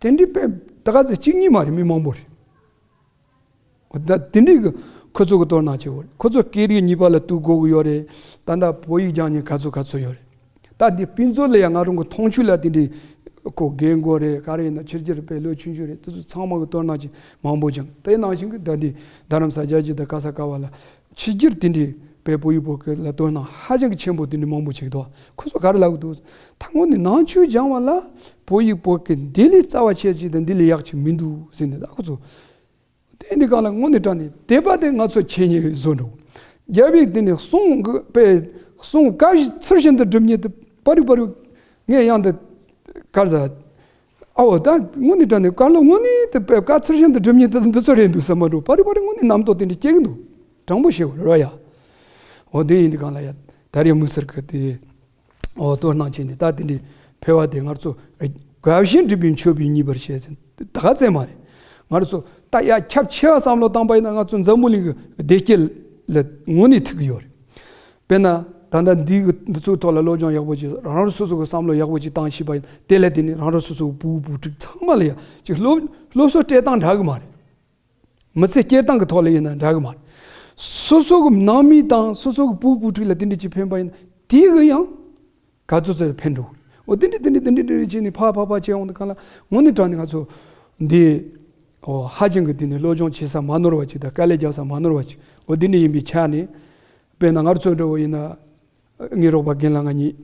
དེ་འདྲའི་དཔེ་ད་ག་ཚོད་གཅིག་གཉིས་མ་རེད། མི་མང་པོ་རེད། འོ་ད་དེ་འདྲའི་གི་ཁོ་ཚོ་གི་དོ་སྣང་བྱེད་དགོས་རེད། ཁོ་ཚོ་སྐད་རིགས་གཉིས་པ་ལ་གཏུག་དགོས་ཀྱི་ཡོད་རེད། ད་ལྟ་བོད་ཡིག་སྦྱང་མཁན་ག་ཚོད་ག་ཚོད་ཡོད་རེད། ད་འདི་དཔེ་མཛོད་ལ་ཡང་ང་རང་གི་མཐོང་ཆོས་ལ་དེ་འདྲའི་ཁོ་རྒན་རྒོན་རེད། ག་རེ་ཡིན་ན་ཕྱི་རྒྱལ་དཔེ་ལོ་ཆུང་ཆུང་རེད། དེ་ཚོ་ཚང་མ་གི་དོ་སྣང་ཅིག་མང་པོ་སྦྱངས། དེ་ནང་བཞིན་གི་ད་འདི་རྡ་རམ་ས་རྒྱ་ཇི་དང་ག་ས་ག་བ་ལ་ཕྱི་རྒྱལ་དེ་འདྲའི་དཔེ་བོད་ཡིག་བོད་སྐད་ལ་དོ་སྣང་ཧ་ཅང་གི་ཆེན་པོ་དེ་འདྲའི་མང་པོ་བྱེད་ཀྱི་འདུག་ཁོ་ཚོ་ག་རེ་ལབ་ཀྱི་འདུག་ད་དངོས་གནས་ནང་ཆོས་སྦྱང་བ་ལ་བོད་ཡིག་བོད་སྐད་འདི་ལས་རྩ་བ་ཆེ་ཅིག་དང་འདི་ལས་ཡག་ཅིག་མི་འདུག་ཟེར་ནས་ད་ཁོ་ཚོ། དེ་འདི་གང་ལ་དངོས་གནས་དྲང་གནས་དད་པ་དེ་ང་ཚོ་བྱེད་ཉེས་བཟོ་འགྲོ། རྒྱལ་བའི་དེ་ནས་གསུང་གི་དཔེ་གསུང་བཀའ་བཞིན་ཚུལ་བཞིན་དུ་སྒྲུབ་ཉེས་དེ་པ་རི་པ་རི་ངས་ཡང་དུ་གར་ཟ། ཨའོ་ད་དངོས་གནས་དྲང་གནས་བཀའ་སློབ་དངོས་གནས་དེ་དཔེ་བཀའ་ཚུལ་བཞིན་དུ་སྒྲུབ་ཉེས་དེ་འདི་ཚོ་རེད་འདུག་བསམ་པ་འགྲོ། པ་རི་པ་རི་དངོས་གནས་རྣམ་རྟོག་དེ་འདྲ་སྐྱེ་གི་འདུག་དྲང་པོ་བཤད་དགོས་རེད་བ་ཡ། འོ་དེ་ཡིན་དུས་གང་ལ་ཡ་ད་རེས་དམིགས་བསལ་གི་དེ། འོ་དོ་སྣང་བྱས་ནས་ད་དེ་འདྲའི་ཕལ་བ་དེ་ང་ཚོ་དགའ་བཞིན་སྒྲུབ་པའི་མཆོད་པས་མཉེས་པར་བྱེད་ཟེར་ད་ག་ཚད་མ་རེད། ང་ཚོ་ད་ཡ་ཁྱབ་ཆེ་བ་བསམ་བློ་བཏང་པ་ཡིན་ན་ང་ཚོ་འཛམ་བུ་གླིང་གི་བདེ་སྐྱིད་ལ་དངོས་གནས་ཐུག་གི་ཡོད་རེད། དཔེར་ན་ད་ལྟ་འདི་གི་འདི་ཚོའི་ཐོག་ལ་སློབ་སྦྱོང་ཡག་པོ་ཅིག་རང་རང་སོ་སོ་གི་བསམ་བློ་ཡག་པོ་ཅིག་བཏང་ཤེས་པ་ཡིན་དེ་ལ་དེ་ནི་རང་རང་སོ་སོ་གི་བུ་བུ་ཕྲུག་ཚང་མ་ལ་ཡ་ཅིག་སློབ་སློབ་གསོ་སྤྲད་སྟངས་འདྲ་གི་མ་རེད། མི་ཚེ་སྐྱེལ་སྟངས་ཀྱི་ཐོག་ལ་ཡིན་ན་འདྲ་གི་མ་རེད། སོ་སོ་གི་ནང་མི་དང་སོ་སོ་གི་བུ་བུ་ཕྲུག་ལ་དེ་འདྲ་ཅིག་ཕན་པ་ཡིན་ན་དེ་གི་ཡང་ག་ཚོད་ཚོད་ཕན་འགྲོ་གི་རེད། འོ་དེ་འདྲ་དེ་འདྲ་དེ་འདྲ་དེ་འདྲ་བྱས་ནས་ཕར་ཕར་ཕར་བྱས་འོང་དུས་གང་ལ་དངོས་གནས་དྲང་གནས་ང་ཚོ་འདི་འོ་ཧ་ཅང་གི་དེ་ནས་སློབ་སྦྱོང་བྱེད་ས་མ་ནོར་བ་ཅིག་དང་དཀའ་ལས་རྒྱག་ས་མ་ནོར་བ་ཅིག་འོ་དེ་འདྲ་ཡིན་པའི་ཆ་ནས་དཔེར་ན་ང་ཚོ་འདྲ་བོ་ཡིན་ན། ངའི་རོགས་པ་རྒན་ལགས་ང་གཉིས་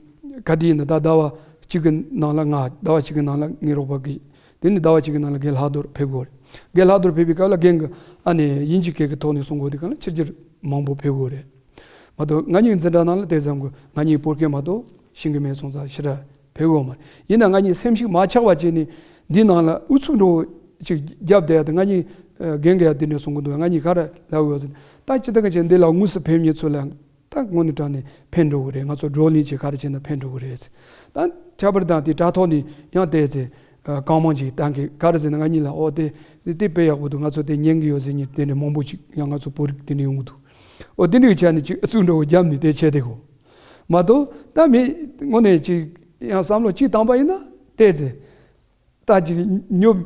ག་དུས་ཡིན་ན་ད་ཟླ་བ་གཅིག་གི་ནང་ལ་ང་ཟླ་བ་གཅིག་གི་ནང་ལ་ངའི་རོགས་པ་གི་ དེ་ནི་ཟླ་བ་གཅིག་གི་ནང་ལ་རྒན་ལྷག་རྡོར་ཕེབས་དགོས་རེད། རྒན་ལྷག་རྡོར་ཕེབས་པའི་སྐབས་ལ་རྒན་གྱིས་ཨ་ནི་དབྱིན་ཇིའི་སྐད་ཀྱི་ཐོག་ནས་གསུང་དགོས་དུས་སྒང་ལ་ཕྱི་རྒྱལ་མང་པོ་ཕེབས་དགོས་རེད། མ་གཏོགས་ང་གཉིས་འཛིན་གྲྭ་ནང་ལ་དེ་ཙམ་གྱི་ང་གཉིས་བོད་སྐད་མ་གཏོགས་ཤེས་ཀྱི་མེད་སོང་ཙང་ཞེ་དྲག་ཕེབས་ཡོད་མ་རེད། ཡིན་ན་ང་གཉིས་སེམས་ཤུགས་མ་ཆག་པ་བྱས་ནས་འདི་ནང་ལ་ཨུ་ཚུགས་འགྲོ་ཅིག་རྒྱབ་བསྡད་ཡ་དེ། ང་གཉིས་ཨ་རྒན་གྱིས་ཡ་དེ་འདྲ་གསུང་གི་འདུག་ང་གཉིས་ག་རེ་ལབ་ཡོད་ཟེར་ན། ད་སྤྱིར་བཏང་གི་བྱས་འདི་ལ་དངོས་སུ་ཕེབས་མཁན་ཚོ་ལ་ད་དངོས་གནས་དྲང་ནས་ཕན་འགྲོ་གི་རེད། ང་ཚོ་བགྲོ་གླེང་བྱས་ག་རེ་བྱས་ན་ཕན་འགྲོ་གི་རེད། ད་ཁྱད་པར་དུ་དེ་དྲ་ཐོག་ནས་ཡང་བལྟས་ཚེ་ཨ་གང་མང་ཅིག་བཏང་གི། ག་རེ་ཟེར་ན་ང་གཉིས་ལ་ཨོ་དེ་དེ་དཔེ་ཡག་པོ་འདུག་ང་ཚོ་དེ་ཉན་གི་ཡོད་ཟེར་མཁན་དེ་འདྲ་མང་པོ་ཅིག་ཡང་ང་ཚོ་བོད་རིགས་དེ་འདྲ་ཡོང་གི་འདུག་ཨོ་དེ་འདྲའི་ཆ་ནས་ཅིག་ཨུ་ཚུགས་འདྲ་བོ་བརྒྱབ་ནས་དེ་བྱས་དེ་གོ། མ་གཏོགས་ད་མི་དངོས་གནས་ཅིག་ཡང་བསམ་བློ་ཅིག་བཏང་པ་ཡིན་ན་བལྟས་ཚེ་ད་ཅིག་ཉོབ་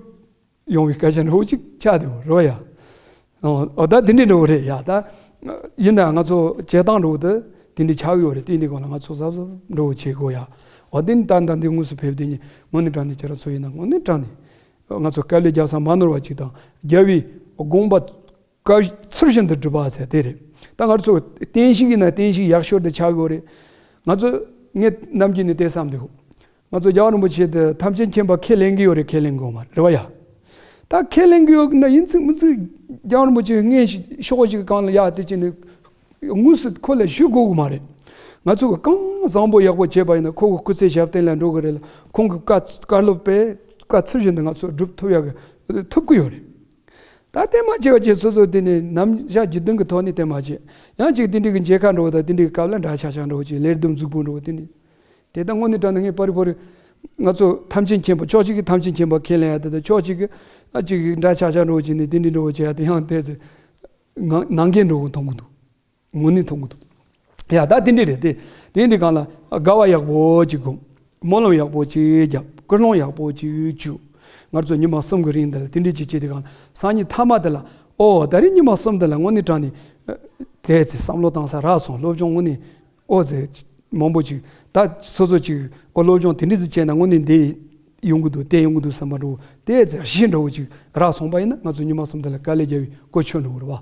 ཡོང་བའི་སྐད་ཆ་འདྲ་བོ་ཅིག་ཆགས་བསྡད་ཡོད་རེད་ཡ། ཨོ་ཨོ་ད་དེ་འདྲའི་འདྲ་བོ་རེད་ཡ། ད་ཡིན་ན་ང་ཚོ་བྱེད་སྟངས་འདྲ་བོ་དེ་དེ་འདྲའི་ཆགས་ཡོད་རེད། དེ་འདི་སྒང་ལ་ང་ཚོ་གཟབ་གཟབ་འདྲ་བོ་བྱེད་དགོས་ཡ། ཨོ་དེ་ནི་ད་ད་འདི་དངོས་སུ་ཕེབས་དེ་ནི་དངོས་གནས་དྲང་གནས་ཁྱེད་རང་ཚོ་ཡིན་ན་དངོས་གནས་དྲང་གནས་ང་ཚོ་དཀའ་ལས་རྒྱག་ས་མ་ནོར་བ་ཅིག་དང་། རྒྱལ་བའི་དགོངས་པ་སྐབས་ཚུལ་བཞིན་དུ་སྒྲུབ་པ་ཟེར་དེ་རེད། ད་ང་ཚོ་བསྟན་བཤིག་ཡིན་ན་བསྟན་བཤིག་ཡག་ཤོས་དེ་ཆགས་ཡོད་རེད། ང་ཚོ་ངས་ནམ་རྒྱུན་ནས་དེ་བསམ་དུས། ང་ཚོ་རྒྱལ་བ་རིན་པོ་ཆེ་དེ་ཐམས་ཅད་མཁྱེན་པ་ཁས་ལེན་གྱི་ཡོད་རེད། ཁས་ལེན་དགོས་མ་རེད་བ་ཡ། ད་ཁས་ལེན་གྱི་ཡོད་ན་ཡིན་ཚིག་མི་ཚིག་རྒྱལ་བ་རིན་པོ་ཆེ་སྔོན་ཞིག་ཤོག་ཅིག་གི་སྒང་ལ་ཡ་དེ་ཅི་ནས་དངོས་སུ་ཁོ་ལ་ཞུ་དགོས་གི་མ་རེད། ང་ཚོ་གི་གང་བཟང་པོ་ཡག་པོ་བྱས་པ་ཡིན་ན་ཁོ་གི་སྐུ་ཚེ་ཞབས་བརྟན་ལ་འགྲོ་གི་རེད་ལ། ཁོང་གི་བཀའ་བཀའ་སློབ་དཔེ་བཀའ་ཚུལ་བཞིན་དུ་ང་ཚོ་སྒྲུབ་ཐུབ་ཡག་གི་ཐུབ་གི་ཡོད་རེད། ད་དེ་མ་བྱས་པ་བྱས་སོ་སོ་དེ་ནས་རྣམ་གཞག་བརྒྱུད་འདོན་གྱི་ཐོག་ནས་དེ་མ་བྱས། ཡང་ཅིག་དེ་འདྲའི་གི་མཇལ་ཁ་འགྲོ་བ་དང་དེ་འདྲའི་གི་སྐབས་ལ་འདྲ་ཆགས་ཆགས་འགྲོ་བ་ཅིག་ལས་བསྡོམས་གཟུགས་པོ་འགྲོ་བ་དེ་ནི། དེ་ལྟར་དངོས་གནས་དྲང་གནས་ངས་པར་རི་པར་རི་ང་ཚོ་ཐམས་ཅད་མཁྱེན་པ་ཕྱོགས་གཅིག་གིས་ཐམས་ཅད་མཁྱེན་པ་ཁས་ལེན་ཡ་དེ་དང་ཕྱོགས་གཅིག་གིས་ཨ་ཅིག་གིས་འདྲ་ཆགས་ཆགས་འགྲོ་བ་ཅིག་ནི་དེ་འདྲའི་འགྲོ་བ་བྱས་ཡ་དེ་ཡང་དེ་ཚེ་ནང་འགལ་འགྲོ་བ་མཐོང་གི་འདུག་དངོས་གནས་མཐོང་གི་འདུག་ཡ་ད་དེ་འདྲ་རེད་དེ། དེ་འདི་སྒང་ལ་དགའ་བ་ཡག་པོ་ཅིག་སྒོམ། སྨོན་ལམ་ཡག་པོ་ཅིག་རྒྱབ། ཀུན་སློང་ཡག་པོ་ཅིག་བཅུག་ང་ཚོ་ཉི་མ་གསུམ་གྱི་རིང་འདི་ལ་དེ་འདྲ་ཅིག་བྱེད་དེ་སྒང་ལ་སང་ཉིན་མཐའ་མ་དེ་ལ་ཨོ་ད་རེས་ཉི་མ་གསུམ་དེ་ལ་དངོས་གནས་དྲང་གནས་དེ་ཚེ་བསམ་བློ་བཏང་ས་རག་སོང་། སློབ་སྦྱོང་དངོས་གནས་ཨོ་ཙེ་མང་པོ་ཅིག་ད་སོ་སོ་ཅིག་ཨོ་སློབ་སྦྱོང་དེ་འདྲ་ཟིག་བྱས་ན་དངོས་གནས་འདི་ཡོང་གི་འདུག་དེ་ཡོང་གི་འདུག་བསམ་པ་འདྲ་བོ་དེ་ཚེ་གཞི་འདྲ་བོ་ཅིག་རག་སོང་པ་ཡིན་ན་ང་ཚོ་ཉི་མ་གསུམ་དེ་ལ་དཀའ་ལས་རྒྱག་པའི་གོ་ཆོད་འགྲོ་གི་རེད་བ།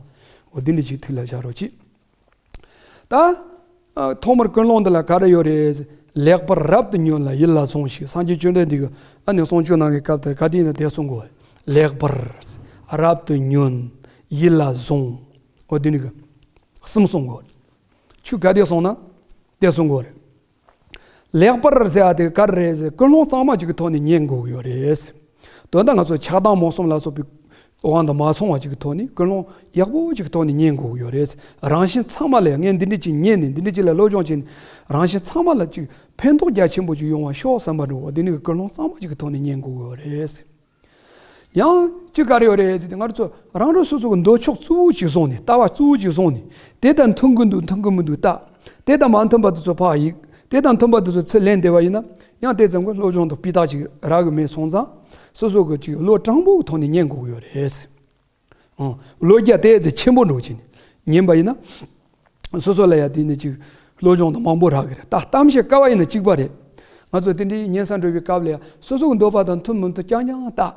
ཨོ་དེ་འདྲ་ཅིག་ཐུགས་ལ་བཞག་རོགས་གྱིས། ད་ཨ་ཐོག་མར་ཀུན་སློང་འདི་ལ་ག་རེ་ཡོད་རེད། ལེགས་པར་རབ་ཏུ་ཉོན་ལ་ཡིད་ལ་ཟུངས་ཤིག་སངས་རྒྱས་བཅོམ་ལྡན་འདས་ཀྱིས་ཨ་ནི་གསུང་ཆོས་གནང་བའི་སྐབས་དེ་ག་དེ་ཡིན་ན་དེ་གསུང་དགོས། ལེགས་པར་རབ་ཏུ་ཉོན། ཡིད་ལ་ཟུངས། འོ་དེ་ནི་གི་གསུམ་གསུང་དགོས། ཆོས་ག་དེ་གསུང་ན་དེ་གསུང་དགོས་རེད། ལེགས་པར་ཟེར་བ་དེ་ག་རེ་རེད་ཟེར། ཀུན་སློང་གཙང་མ་ཅིག་གི་ཐོག་ནས་ཉན་དགོས་ཀྱི་ཡོད་རེད། དོན་དག་ང་ཚོ་ཆགས་སྡང་རྨོངས་གསུམ་ལ་སོགས་པའི་དབང་དུ་མ་སོང་བ་ཅིག་གི་ཐོག་ནས་ཀུན་སློང་ཡག་པོ་ཅིག་གི་ཐོག་ནས་ཉན་དགོས་ཀྱི་ཡོད་རེད། རང་གཞན་ཚང་མ་ལ་ངས་འདི་འདྲ་ཅིག་ཉན་ནས་འདི་འདྲ་ཅིག་ལ་སློབ་སྦྱོང་བྱས་ནས་རང་གཞན་ཚང་མ་ལ་ཅིག་ཕན་ཐོགས་རྒྱ་ཆེན་པོ་ཅིག་ཡོང་བ་ཤོག་བསམ་པ་འདྲ་བོ་འདི་ནི་ཀུན་སློང་གཙང་མ་ཅིག་གི་ཐོག་ནས་ཉན་དགོས་ཀྱི་ཡོད་རེད། ཡང་ཅི་ག་རེ་ཡོད་རེད་ཟེར་ཏེ་ང་ཚོ་རང་རང་སོ་སོ་གི་འདོད་ཕྱོགས་གཙོ་བོ་ཅིག་བཟུང་ནས་ལྟ་བ་གཙོ་བོ་ཅིག་བཟུང་ནས་དེ་དང་མཐུན་གི་འདུག་མཐུན་གི་མི་འདུག་ལྟ། དེ་དང་མ་མཐུན་པ་དེ་ཚོ་ཕར་གཡུག་དེ་དང་མཐུན་པ་དེ་ཚོ་ཚུར་ལེན་བསྡད་པ་ཡིན་ན་ཡང་དེ་ཙམ་གྱི་སློབ་སྦྱོང་དང་སྤུས་དག་ཅིག་རག་གི་མེད་སོང་ཙང་སོ་སོ་གི་ཅིག་བློ་དྲང་པོའི་ཐོག་ནས་ཉན་དགོས་ཀྱི་ཡོད་རེད། ཨང་། བློ་རྒྱ་དེ་ཚེ་ཆེན་པོ་འགྲོ་ཕྱིན་ཉན་པ་ཡིན་ན། སོ་སོ་ལ་ཡང་དེ་ནི་ཅིག་སློབ་སྦྱོང་དང་མང་པོ་རག་གི་རེད། ད་གཏམ་བཤད་དཀའ་བ་ཡིན་ན་གཅིག་པ་རེད། ང་ཚོ་དེ་འདྲའི་ཉན་ས་འགྲོ་བའི་སྐབས་ལ་ཡང་སོ་སོ་གི་འདོད་པ་དང་མཐུན་མི་མཐུན་རྐྱང་རྐྱང་བལྟ།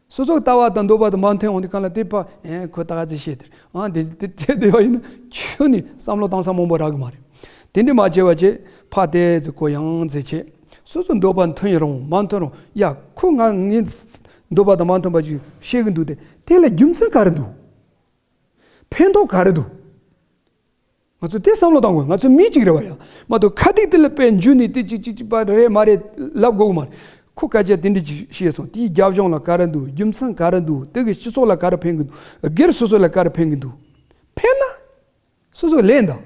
སོ་སོ་གི་ལྟ་བ་དང་འདོད་པ་དང་མ་མཐུན་འོང་དུས་གང་ལ་དེ་ཕ་ཨེ་ཁོ་ད་ག་ཚོད་བཤད་དེ་ཨང་དེ་དེ་དེ་བ་ཡིན་ན་ཁྱོན་ནས་བསམ་བློ་བཏང་ས་མང་པོ་རག་གི་མ་རེད། དེ་འདྲ་མ་བྱས་པ་བྱས་ཕ་དེ་ཚེ་ཁོ་ཡང་ཚེ་བྱས་སོ་སོ་འདོད་པ་མཐུན་ཡིན་རུང་མ་མཐུན་རུང་ཡ་ཁོ་ང་ངའི་འདོད་པ་དང་མ་མཐུན་པ་ཅིག་བཤད་གི་འདུག་དེ་དེ་ལ་རྒྱུ་མཚན་ག་རེ་འདུག་ཕན་ཐོགས་ག་རེ་འདུག་ང་ཚོ་དེ་བསམ་བློ་བཏང་དགོས། ང་ཚོ་མི་གཅིག་རེད་བ་ཡ། མ་གཏོགས་ཁ་ཐུག་དེ་ལ་དཔེ་འཇུས་ནས་དེ་གཅིག་གཅིག་གཅིག་པ་རེད་མ་རེད་ལབ་དགོས་མ་རེད། ཁོ་སྐད་ཆ་དེ་འདྲ་ཅིག་བཤད་སོང་། དེའི་རྒྱབ་ལྗོངས་ལ་ག་རེ་འདུག་རྒྱུ་མཚན་ག་རེ་འདུག་དེ་གི་སྤྱི་ཚོགས་ལ་ག་རེ་ཕན་གི་འདུག་སྒེར་སོ་སོ་ལ་ག་རེ་ཕན་གི་འདུག་ཕན་ན་སོ་སོ་ལེན་དང་།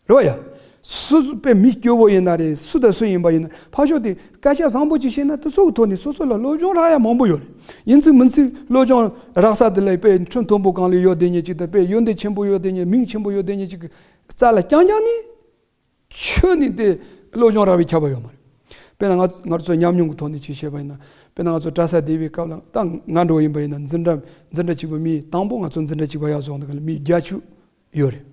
རེད་བ་ཡ། སོ་སོ་དཔེ་མི་སྐྱོ་བོ་ཡིན་ན་རེད། སུ་དང་སུ་ཡིན་པ་ཡིན་ན་ཕར་ཕྱོགས་དེ་སྐད་ཆ་བཟང་པོ་ཅིག་བཤད་ན་དེ་ཚོ་གི་ཐོག་ནས་སོ་སོ་ལ་སློབ་སྦྱོང་རག་ཡ་མང་པོ་ཡོད་རེད། ཡིན་ཚིག་མིན་ཚིག་སློབ་སྦྱོང་རག་ས་དེ་ལ་དཔེ་ཁྲིམས་མཐོན་པོ་སྒང་ལ་ཡོད་བསྡད་མཁན་ཅིག་དང་དཔེ་ཡོན་ཏན་ཆེན་པོ་ཡོད་བསྡད་མཁན་མིང་ཆེན་པོ་ཡོད་བསྡད་མཁན་ཅིག་གི་རྩ་ལ་རྐྱང་རྐྱང་ནི་ཁྱོན་ནས་དེ་སློབ་སྦྱོང་རག་པའི་ཁྱབ་པ་ཡོད་མ་རེད། དཔེར་ན་ང་ང་ཚོ་ཉམས་མྱོང་གི་ཐོག་ནས་ཅིག་བཤད་པ་ཡིན་ན། དཔེར་ན་ང་ཚོ་གྲྭ་ས་བསྡད་པའི་སྐབས་ལ་ད་ང་འདྲ་བོ་ཡིན་པ་ཡིན་ན་འཛིན་གྲྭ་འཛིན་གྲྭ་གཅིག་པ་མི་དང་པོ་ང་ཚོ་འཛིན་གྲྭ་གཅིག་པ་ཡར་སོང་དུས་སྒང་ལ་མི་བརྒྱད་ཅུ་ཡོད་རེད།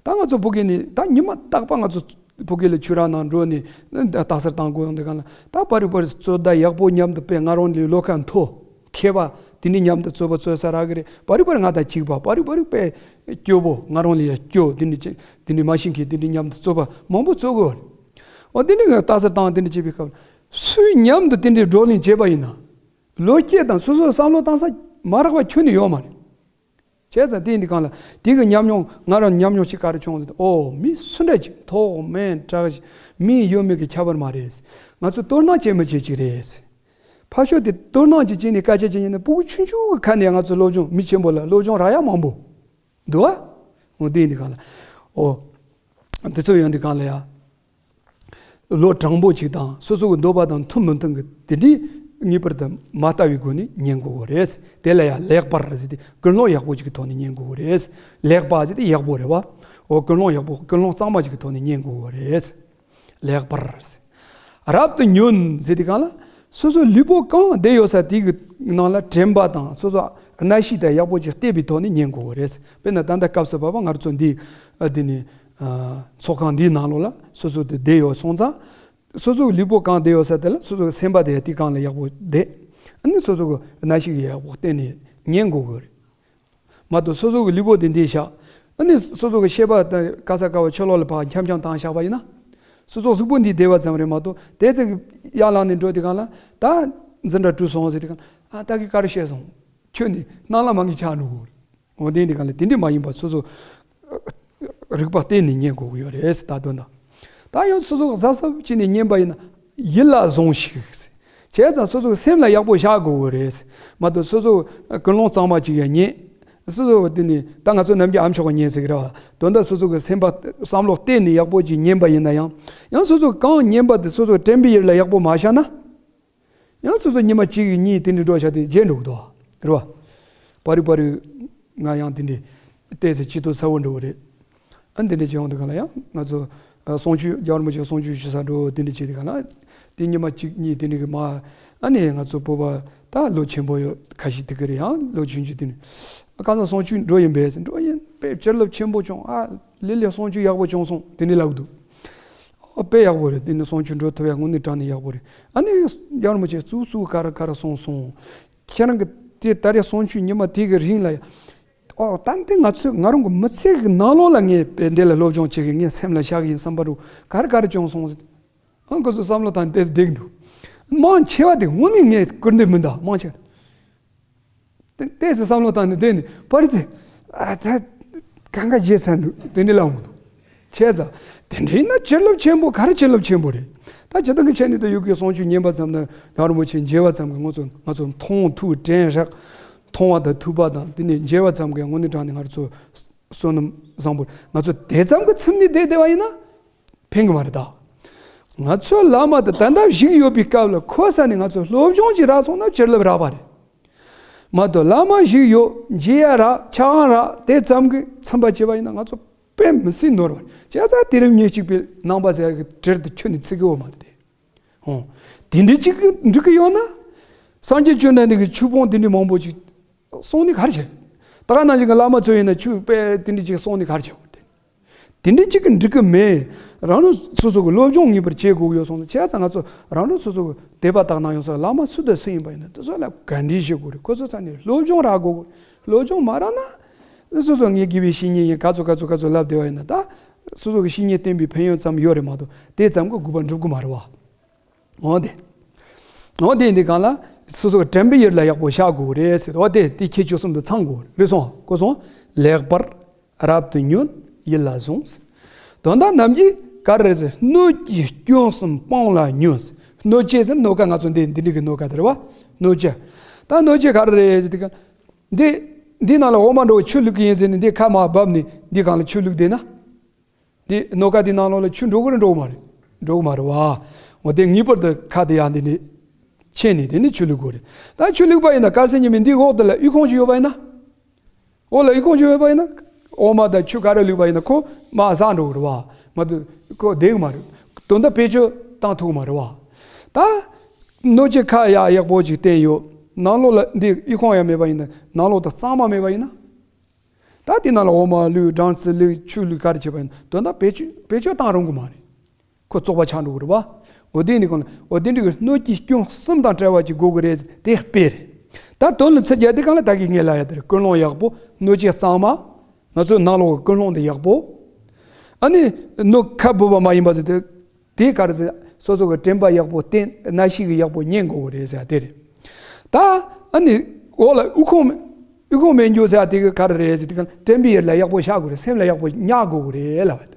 ད་ང་ཚོ་བོད་སྐད་ནི་ད་ཉི་མ་རྟག་པར་ང་ཚོ་བོད་སྐད་ལ་ཆོས་ར་ནང་འགྲོ་ནས་རྟགས་གསལ་བཏང་དགོས་ཡོང་དུས་སྒང་ལ་ད་པར་རིས་པར་རྩོད་ཟླ་ཡག་པོ་མཉམ་དུ་དཔེ་ང་རང་ལས་བློ་ཁ་མཐོ་མཁས་པ་དེ་འདྲ་མཉམ་དུ་རྩོད་པ་རྩོད་ས་རག་གི་རེད། པར་རིས་པར་རིས་ང་དང་གཅིག་པ་པར་རིས་པར་རིས་དཔེ་སྐྱོ་བོ་ང་རང་ལས་ཡང་སྐྱོ་དེ་འདྲ་ཅིག་དེ་འདྲ་མ་ཤེས་མཁན་དེ་འདྲ་མཉམ་དུ་རྩོད་པ་མང་པོ་རྩོད་དགོས་པ་རེད། འོ་དེ་འདྲ་ང་རྟགས་གསལ་བཏང་དེ་འདྲ་བྱེད་པའི་སྐབས་སུས་མཉམ་དུ་དེ་འདྲའི་བགྲོ་གླེང་བྱས་པ་ཡིན་ན། བློ་སྐྱེད་དང་སོ་སོའི་བསམ་བློ་བཏང་ས་མ་རག་པ་ཁྱོན་ནས་ཡོད་མ་རེད། བྱས་ཙང་དེ་ཡིན་དུས་གང་ལ་དེ་གི་ཉམས་མྱོང་ང་རང་ཉམས་མྱོང་ཅིག་ག་རེ་བྱུང་ཟེར་ཏེ། ཨོ་མི་སུ་འདྲ་ཅིག་ཐོག་མེད་དྲག་ཅིག་མི་ཡོད་མེད་ཀྱི་ཁྱད་པར་མ་རེད། ང་ཚོ་དོ་སྣང་བྱེད་མི་བྱེད་ཅིག་རེད། ཕར་ཕྱོགས་དེ་དོ་སྣང་ཅིག་བྱས་ནས་སྐད་ཆ་བྱེད་ཉན་ན་ཕྲུ་གུ་ཆུང་ཆུང་གི་ཁ་ནས་ང་ཚོ་སློབ་སྦྱོང་མི་ཆེན་པོ་ལ་སློབ་སྦྱོང་རག་ཡ་མང་པོ་འདུག་ཨ། འོ་དེ་ཡིན་དུས་གང་ལ། ཨོ། དེ་ཚོ་ཡོང་དུས་གང་ལ་ཡ། བློ་དྲང་པོ་ཅིག་དང་སོ་སོ་གི་འདོད་པ་དང་མཐུན་མི་མཐུན་གི་དེ་འདྲའི་ངེས་པར་དུ་མ་ལྟ་བའི་སྒོ་ནས་ཉན་དགོས་གི་རེད། དེ་ལ་ཡང་ལེགས་པར་ཟེར་ཏེ་ཀུན་སློང་ཡག་པོ་ཅིག་གི་ཐོག་ནས་ཉན་དགོས་གི་རེད། ལེགས་པ་ཟེར་ཏེ་ཡག་པོ་རེད་བ། འོ་ཀུན་སློང་ཡག་པོ་ཀུན་སློང་གཙང་མ་ཅིག་གི་ཐོག་ནས་ཉན་དགོས་གི་རེད། ལེགས་པར། རབ་ཏུ་ཉོན་ཟེར་དུས་གང་ལ། སོ་སོ་ལུས་པོ་གང་བསྡད་ཡོད་ས་དེ་གི་ནང་ལ་དྲན་པ་དང་སོ་སོ་རྣ་ཤེས་དང་ཡག་པོ་ཅིག་གཏད་པའི་ཐོག་ནས་ཉན་དགོས་གི་རེད། དཔེར་ན་ད་ལྟ་སྐབས་སུ་བབ་པ་ང་རང་ཚོ་འདི་ཨ་འདི་ནི་ཨ་ཚོགས་ཁང་འདིའི་ནང་ལོགས་ལ་སོ་སོ་དེ་བསྡད་ཡོད་སོང་ཙང་། སོ་སོའི་ལུས་པོ་གང་བསྡད་ཡོད་ས་དེ་ལ་སོ་སོའི་སེམས་པ་དེ་དེ་གང་ལ་ཡག་པོ་བསྡད། ཨ་ནི་སོ་སོ་གི་རྣ་ཤེས་ཀྱི་ཡག་པོ་བསྟན་ནས་ཉན་དགོས་གི་རེད། མ་གཏོགས་སོ་སོ་གི་ལུས་པོ་དེ་འདི་བཞག་ཨ་ནི་སོ་སོ་གི་ཤེས་པ་དང་ག་ས་ག་བ་ཕྱི་ལོགས་ལ་ཕར་འཁྱམ་འཁྱམ་བཏང་བཞག་པ་ཡིན་ན། སོ་སོ་གཟུགས་པོ་འདི་བདེ་བ་ཙམ་རེད་མ་གཏོགས་དེ་ཚོ་གི་ཡར་ལངས་ནས་འགྲོ་དུས་གང་ལ་ད་འཛིན་གྲྭ་གྲོལ་སོང་ཟེར་དུས་གང་ལ་ཨ་ད་གི་ག་རེ་བཤད་སོང་། ཁྱོད་ནི་སྣང་ལ་མ་ངེས་ཆགས་འགྲོ་གི་རེད། འོ་དེ་འདི་གང་ལ་དེ་འདྲ་མ་ཡིན་པ་སོ་སོ་རིག་པ་བརྟེན་ནས་ཉན་དགོས་ཀྱི་ཡོད་རེད་ད་དོན་དག་ད་ཡང་སོ་སོ་གཟབ་གཟབ་བྱས་ནས་ཉན་པ་ཡིན་ན་ཡིད་ལ་ཟུངས་ཤིག་བྱས་ཙང་སོ་སོའི་སེམས་ལ་ཡག་པོ་བཞག་དགོས་ཀྱི་རེད། མ་གཏོགས་སོ་སོ་ཀུན་སློང་གཙང་མ་ཅིག་ཡང་ཉན། སོ་སོ་དེ་ནི་ད་ང་ཚོ་ནམ་རྒྱུན་ཨ་མཆོག་གིས་ཉན་ཟེར་གི་རེད་བ། དོན་དག་སོ་སོ་གི་སེམས་པ་བསམ་བློ་གཏད་ནས་ཡག་པོ་ཅིག་ཉན་པ་ཡིན་ན་ཡང་། ཡང་སོ་སོ་གང་ཉན་པ་དེ་སོ་སོ་དྲན་པའི་ཡུལ་ལ་ཡག་པོ་མ་བཞག་ན། ཡང་སོ་སོ་ཉི་མ་གཅིག་གཉིས་དེ་འདྲའི་འགྲོ་བྱ་དེ་བརྗེད་འགྲོ་གི་འདུག་རེད་བ། པ་རི་པ་རི་ང་ཡང་དེ་འདྲའི་ཏོག་ཙམ་སྐྱིད་སྡུག་ཚ་བོ་འགྲོ་གི་རེད། ཨ་འདི་འདྲ་བྱེད་ཡོང་དུས་གང་ལ་ཡང་ང་ཚོ་ཨ་གསུང་ཆོས་རྒྱལ་བ་རིན་པོ་ཆེ་གསུང་ཆོས་ཞུ་ས་འགྲོ་དེ་འདྲ་བྱེད་དུས་གང་ལ། དེ་ཉི་མ་གཅིག་གཉིས་དེ་འདྲ་གི་མ། ཨ་ནི་ང་ཚོ་བོད་པ་ད་ལོ་ཆེན་པོ་ཡོད་ཁ་ཤས་དེ་གི་རེད་ཡང་ལོ་ཆུང་ཆུང་དེ་ནི། ཨ་གང་ཚོ་གསུང་ཆོས་འགྲོ་ཡིན་པས་འགྲོ་ཡིན་པས་བྱིན་རླབས་ཆེན་པོ་བྱུང་ཨ་ལི་ལི་གསུང་ཆོས་ཡག་པོ་བྱུང་སོང་དེ་འདྲ་ལབ་འདུག་ཨོ་དཔེ་ཡག་པོ་རེད། དེ་ནི་གསུང་ཆོས་འགྲོ་ཐུབ་ཡ་དངོས་གནས་དྲང་ནས་ཡག་པོ་རེད། ཨ་ནི་རྒྱལ་བ་རིན་པོ་ཆེ་གཙུག་གཙུག་ག་རེ་ག་རེ་གསུངས་སོང་། ཁྱེད་རང་གི་དེ་ད་རེས་གསུང་ཆོས་ཉི་མ་དེ་གི་རིང་ལ་ཡ། ཨོ་ད་འདི་ང་ཚོས་ང་རང་གི་མི་ཚེ་གི་ནང་ལོགས་ལ་ངས་དཔེ་འདི་ལ་སློབ་སྦྱོང་བྱེད་གི་ངས་སེམས་ལ་བཞག་གི་ཡིན་བསམ་པ་རུ་ག་རེ་ག་རེ་བྱུང་སོང་ཟེར། ཨང་ཁོ་ཚོ་བསམ་བློ་བཏང་དེ་བསྡད་འདུག་མང་ཆེ་བ་དེ་དངོས་གནས་ངས་སྐུར་འདེབས་མི་འདུག་མང་ཆེ་བ། ཏེ་ཏེ་ཙི་བསམ་བློ་བཏང་ནས་བསྡད་ནས་པར་ཙི་ཨ་ད་གང་ག་བརྗེད་ཚར་འདུག་དེ་འདྲ་ལབ་འོང་འདུག་བྱས་ཙང་དེ་འདྲ་ཡིན་ན་བྱིན་རླབས་ཆེན་པོ་ག་རེ་བྱིན་རླབས་ཆེན་པོ་རེད། ད་སྤྱིར་བཏང་གི་ཆ་ནས་ད་ཡུལ་གྱི་གསུང་ཆོས་ཉན་པ་ཙམ་དང་རྒྱལ་བ་རིན་པོ་ཆེ་མཇལ་བ་ཙམ་གྱིས་ང་ཚོ་ང་ཚོ་མཐོང་ཐུགས་དྲན་རེག་མཐོང་བ་དང་ཐུག་པ་དང་དེ་ནས་མཇལ་བ་ཙམ་གྱིས་དངོས་གནས་དྲང་ནས་ང་ཚོ་བསོད་ནམས་བཟང་པོ་ང་ཚོ་དེ་ཙམ་གྱི་ཚིམ་ནས་བསྡད་བསྡད་པ་ཡིན་ན། ཕན་གི་མ་རེད་ད། ང་ཚོའི་བླ་མ་དང་ད་ལྟ་བཞུགས་ཡོད་པའི་སྐབས་ལ་ཁོ་ས་ནས་ང་ཚོ་སློབ་སྦྱོང་ཅིག་རག་སོང་ན་བྱིན་རླབས་རག་པ་རེད། མ་གཏོགས་བླ་མ་བཞུགས་ཡོད་མཇལ་ཡ་རག་ཕྱག་དབང་རག་དེ་ཙམ་གྱིས་ཚིམ་པ་བྱས་པ་ཡིན་ན་ང་ཚོ་དཔེ་མི་སྲིད་ནོར་བ་བྱས་ཙང་དེ་རིང་ཉིན་གཅིག་པའི་ནང་པ་ཟེར་ཡ་གི་གྲལ་དུ་ཁྱོན་ནས་ཚུད་ཀྱི་ཡོད་མ་རེད་དེ། ཧོ། དེ་འདྲ་གཅིག་གི་འགྲིག་གི་ཡོད་ན། སངས་རྒྱས་བཅོམ་ལྡན་འདས་ཀྱི་ཆོས་སྤོང་དེ་འདྲ་མང་པོ་ཅིག་གསུངས་ནས་ག་རེ་བྱས། ད་ག་ནང་བཞིན་གྱི་བླ་མ་ཚོ་ཡིན་ན་ཆོས་དཔེ་དེ་འདྲ་ཅིག་གསུངས་ནས་ག་རེ་བྱས་པ་དེ། དེ་འདྲ་གཅིག་གི་འགྲིག་གི་མེད། རང་རང་སོ་སོ་གི་སློབ་སྦྱོང་ངེས་པར་བྱེད་དགོས་ཀྱི་ཡོད་སོང་ཙང་བྱས་ཙང་ང་ཚོ་རང་རང་སོ་སོ་གི་དད་པ་དག་སྣང་ཡོང་ས་བླ་མ་སུ་དང་སུ་ཡིན་པ་ཡིན་ན་དེ་ཚོ་ལ་ག་འདྲ་བྱེད་དགོས་རེད། ཁོ་ཚོ་ཚང་ནས་སློབ་སྦྱོང་རག་དགོས་གི། སློབ་སྦྱོང་མ་རག་ན། སོ་སོ་ངའི་དགེ་བའི་བཤེས་གཉེན་ཡིན་ག་ཚོད་ག་ཚོད་ག་ཚོད་ལབ་བསྡད་པ་ཡིན་ན་ད། སོ་སོ་གི་བཤེས་གཉེན་བསྟེན་པའི་ཕན་ཡོན་ཙམ་ཡོད་རེད་མ་གཏོགས་དེ་ཙམ་གྱི་དགོས་པ་འགྲུབ་གི་མ་རེད་བ། འོ་དེ། འོ་དེ་འདི་གང་ལ། སོ་སོ་དྲན་པའི་ཡུལ་ལ་ཡག་པོ་བཞག་དགོས་རེད་ཟེར། འོ་དེ་དེ་ཁྱད་ཆོས་གསུམ་དུ་ཚང་དགོས་རེད་སོང་། གོ་སོང་། ལེགས་པར་རབ་ཏུ་ཉོན་ཡིད་ལ་ཟུངས། དོན་དག་རྣམས་ཀྱི་ག་རེ་ཟེར། སྣོད་ཀྱི་སྐྱོན་གསུམ་སྤང་ལ་ཉོན། སྣོད་ཀྱི་ཟེར་སྣོད་ཀ་ང་ཚོ་འདི་འདི་འདྲ་གི་སྣོད་ཀ་དེ་རེད་བ། སྣོད་ཀྱི། ད་སྣོད་ཀྱི་ག་རེ་རེད་ཟེར་དེ་ག་འདི་འདི་ནང་ལ་འོ་མ་འགྲོ་བའི་ཆུ་བླུག་གི་ཡིན་ཟེར་ནས་འདི་ཁ་མར་བབས་ནས་འདི་གང་ལ་ཆུ་བླུག་བསྡད་ན། དེ་སྣོད་ཀ་དེ་ནང་ལོགས་ལ་ཆུ་འགྲོ་གི་རེད་འགྲོ་གི་མ་རེད། འགྲོ་གི་མ་རེད་བ། འོ་དེ་ངེས་པར་དུ་ཁ་དེ་ཡང་དེ་ནས་ཕྱེ་ནས་དེ་ནས་ཆུ་བླུག་དགོས་རེད། ད་ཆུ་བླུག་པ་ཡིན་ན་དཀར་ཟས་ཉི་མའི་འདི་འོག་དེ་ལ་ཨི་ཁུང་ཅིག་ཡོད་པ་ཡིན་ན། འོག་ལ་ཨི་ཁུང་ཅིག་ཡོད་པ་ཡིན་ན། འོ་མ་དང་ཆུ་ག་རེ་བླུག་པ་ཡིན་ན་ཁོ་མར་ཟག་འགྲོ་གི་རེད་བ། མ་གཏོགས་ཁོ་བསྡད་གི་མ་རེད། དོན་དག་བེད་སྤྱོད་བཏང་ཐུབ་གི་མ་རེད་བ། ད། སྣོད་ཀྱི་ཁ་ཡག་ཡག་པོ་ཅིག་བསྟན་ཡོད། ནང་ལོགས་ལ་འདི་ཨི་ཁུང་ཡང་མེད་པ་ཡིན་ན་ནང་ལོགས་དང་གཙང་མ་མེད་པ་ཡིན་ན། ད་དེ་ནང་ལ་འོ་མ་བླུགས་སྦྲང་རྩི་བླུགས་ཆུ་བླུགས་ག་རེ་བྱས་པ་ཡིན་དོན་དག་བེད་སྤྱོད་བེད་སྤྱོད་བཏང་རུང་གི་མ་རེད། ཁོ་བཙོག་པ་ཆགས་འགྲོ་གི་རེད་བ། འོ་དེ་ནི་གང་ལ་འོ་དེ་འདྲ་གི་སྣོད་ཀྱི་སྐྱོན་གསུམ་དང་བྲལ་བ་ཅིག་དགོས་གི་རེད་དེ་དཔེ་རེད། ད་དོན་ལ་ཚིག་རྒྱག་དེ་གང་ལ་ད་གི་ངས་ལབ་ཡ་དེ་རེད། ཀུན་སློང་ཡག་པོ་སྣོད་ཀྱི་གཙང་མ། ང་ཚོའི་ནང་ལོགས་ཀྱི་ཀུན་སློང་དེ་ཡག་པོ། ཨ་ནི་སྣོད་ཁ་སྦུབ་པ་མ་ཡིན་པ་ཟེར་དེ། དེ་ག་རེ་ཟེར། སོ་སོ་གི་དྲན་པ་ཡག་པོ་བསྟེན་རྣ་ཤེས་ཀྱི་ཡག་པོ་ཉན་དགོས་གི་རེད་ཟེར་དེ་རེད། ད་ཨ་ནི་འོག་ལ་དབུལ་ཕོངས་མེད། དབུལ་ཕོངས་མེད་རྒྱུ་ཟེར་ཡ་དེ་གི་ག་རེ་རེད་ཟེར་དུས་ཀ་དྲན་པའི་ཡུལ་ལ་ཡག་པོ་བཞག་དགོས་རེད། སེམས་ལ་ཡག་པོ་ཉར་དགོས་རེད་ལབ་པ་དེ་རེད།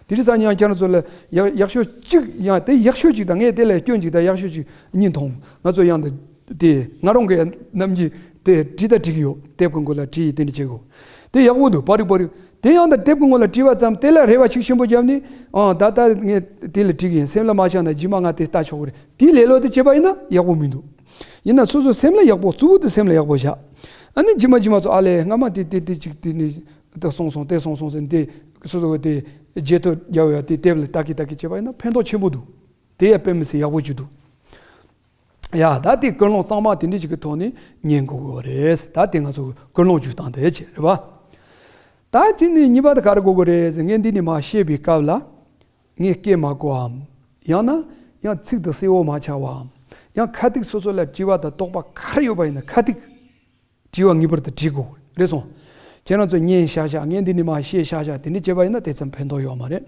དེ་རིང་སང་ཉིན་ཁྱེད་རང་ཚོ་ལ་ཡག་ཡག་ཤོས་གཅིག་ཡང་དེ་ཡག་ཤོས་གཅིག་དང་། ངས་དེ་ལས་སྐྱོན་གཅིག་དང་ཡག་ཤོས་གཅིག་གཉིས་མཐོང་། ང་ཚོ་ཡང་དེ་དེ་ང་རང་གི་ནམ་རྒྱུན་དེ་བྲིས་ད་བྲིས་ཀྱི་ཡོད། དེབ་ཀྱི་མགོ་ལ་བྲིས་ཡིན། དེ་འདྲ་བྱེད་དགོས། དེ་ཡག་པོ་འདུག། པར་རིས་པར་རིས་དེ་ཡང་དང་དེབ་ཀྱི་ངོ་ལ་བྲིས་པ་ཙམ། དེ་ལ་རེ་བ་ཆིག་ཆེན་པོ་བརྒྱབ་ནས། ཨང་། ད་ལྟ་ངས་དེ་ལ་བྲིས་ཀྱི་ཡིན། སེམས་ལ་མ་བཞག་ན་རྗེས་མ་ང་དེ་ལྟ་ཆོག་གི་རེད། དེའི་ལེ་ལོ་དེ་བྱས་པ་ཡིན་ན་ཡག་པོ་མི་འདུག། ཡིན་ན་སོ་སོ་སེམས་ལ་ཡག་པོ། གཙོ་བོ་དེ་སེམས་ལ་ཡག་པོ་བཞག། ཨ་ནི་རྗེས་མ་རྗེས་མ་ཚོ་ཨ་ལས་སྔ་མ་དེ་དེ་དེ་ཅིག་དེ་ནི་དེ་སོང་སོང་། དེ་སོང་སོང་ཟེར་ནས་དེ་སོ་སོ་གི་དེ་བརྗེད་ཐོ་རྒྱག་ཡ་དེ་དེབ་ལ་ལྟ་གི་ལྟ་གི་བྱས་པ་ཡིན་ན་ཕན་ཐོགས་ཆེན་པོ་འདུག། དེ་ཡ་དཔེ་མི་སྲིད་ཡག་པོ་ཅིག་འདུག། ཡ། ད་དེ་ཀུན་སློང་གཙང་མ་དེ་འདྲ་ཅིག་གི་ཐོག་ནས་ཉན་དགོས་ཀྱི་རེད། ད་དེ་ང་ཚོ་ཀུན་སློང་བཅོས་སྟངས་དེ་བྱས་རེད་པ། ད་དེ་ནས་གཉིས་པ་དེ་ག་རེ་དགོས་ཀྱི་རེད་ཟེར། ངས་འདི་ནས་མར་བཤད་པའི་སྐབས་ལ་ངས་སྐད་མ་གོ་བའམ། ཡང་ན་ཡང་ཚིག་དེ་གསལ་བོ་མ་ཆགས་པའམ། ཡང་ཁ་ཐུག་སོ་སོ་ལ་དྲི་བ་དང་དོགས་པ་ག་རེ་ཡོད་པ་ཡིན་ན་ཁ་ཐུག་དྲི་བ་ངེས་པར་དུ་དྲི་དགོས་རེད་སོང་། ཁྱེད་རང་ཚོ་ཉན་ཤག་ཤག། ངས་འདི་ནས་མར་བཤད་ཤག་ཤག། དེ་འདྲ་བྱས་པ་ཡིན་ན་དེ་ཙམ་ཕན་ཐོགས་ཡོད་མ་རེད།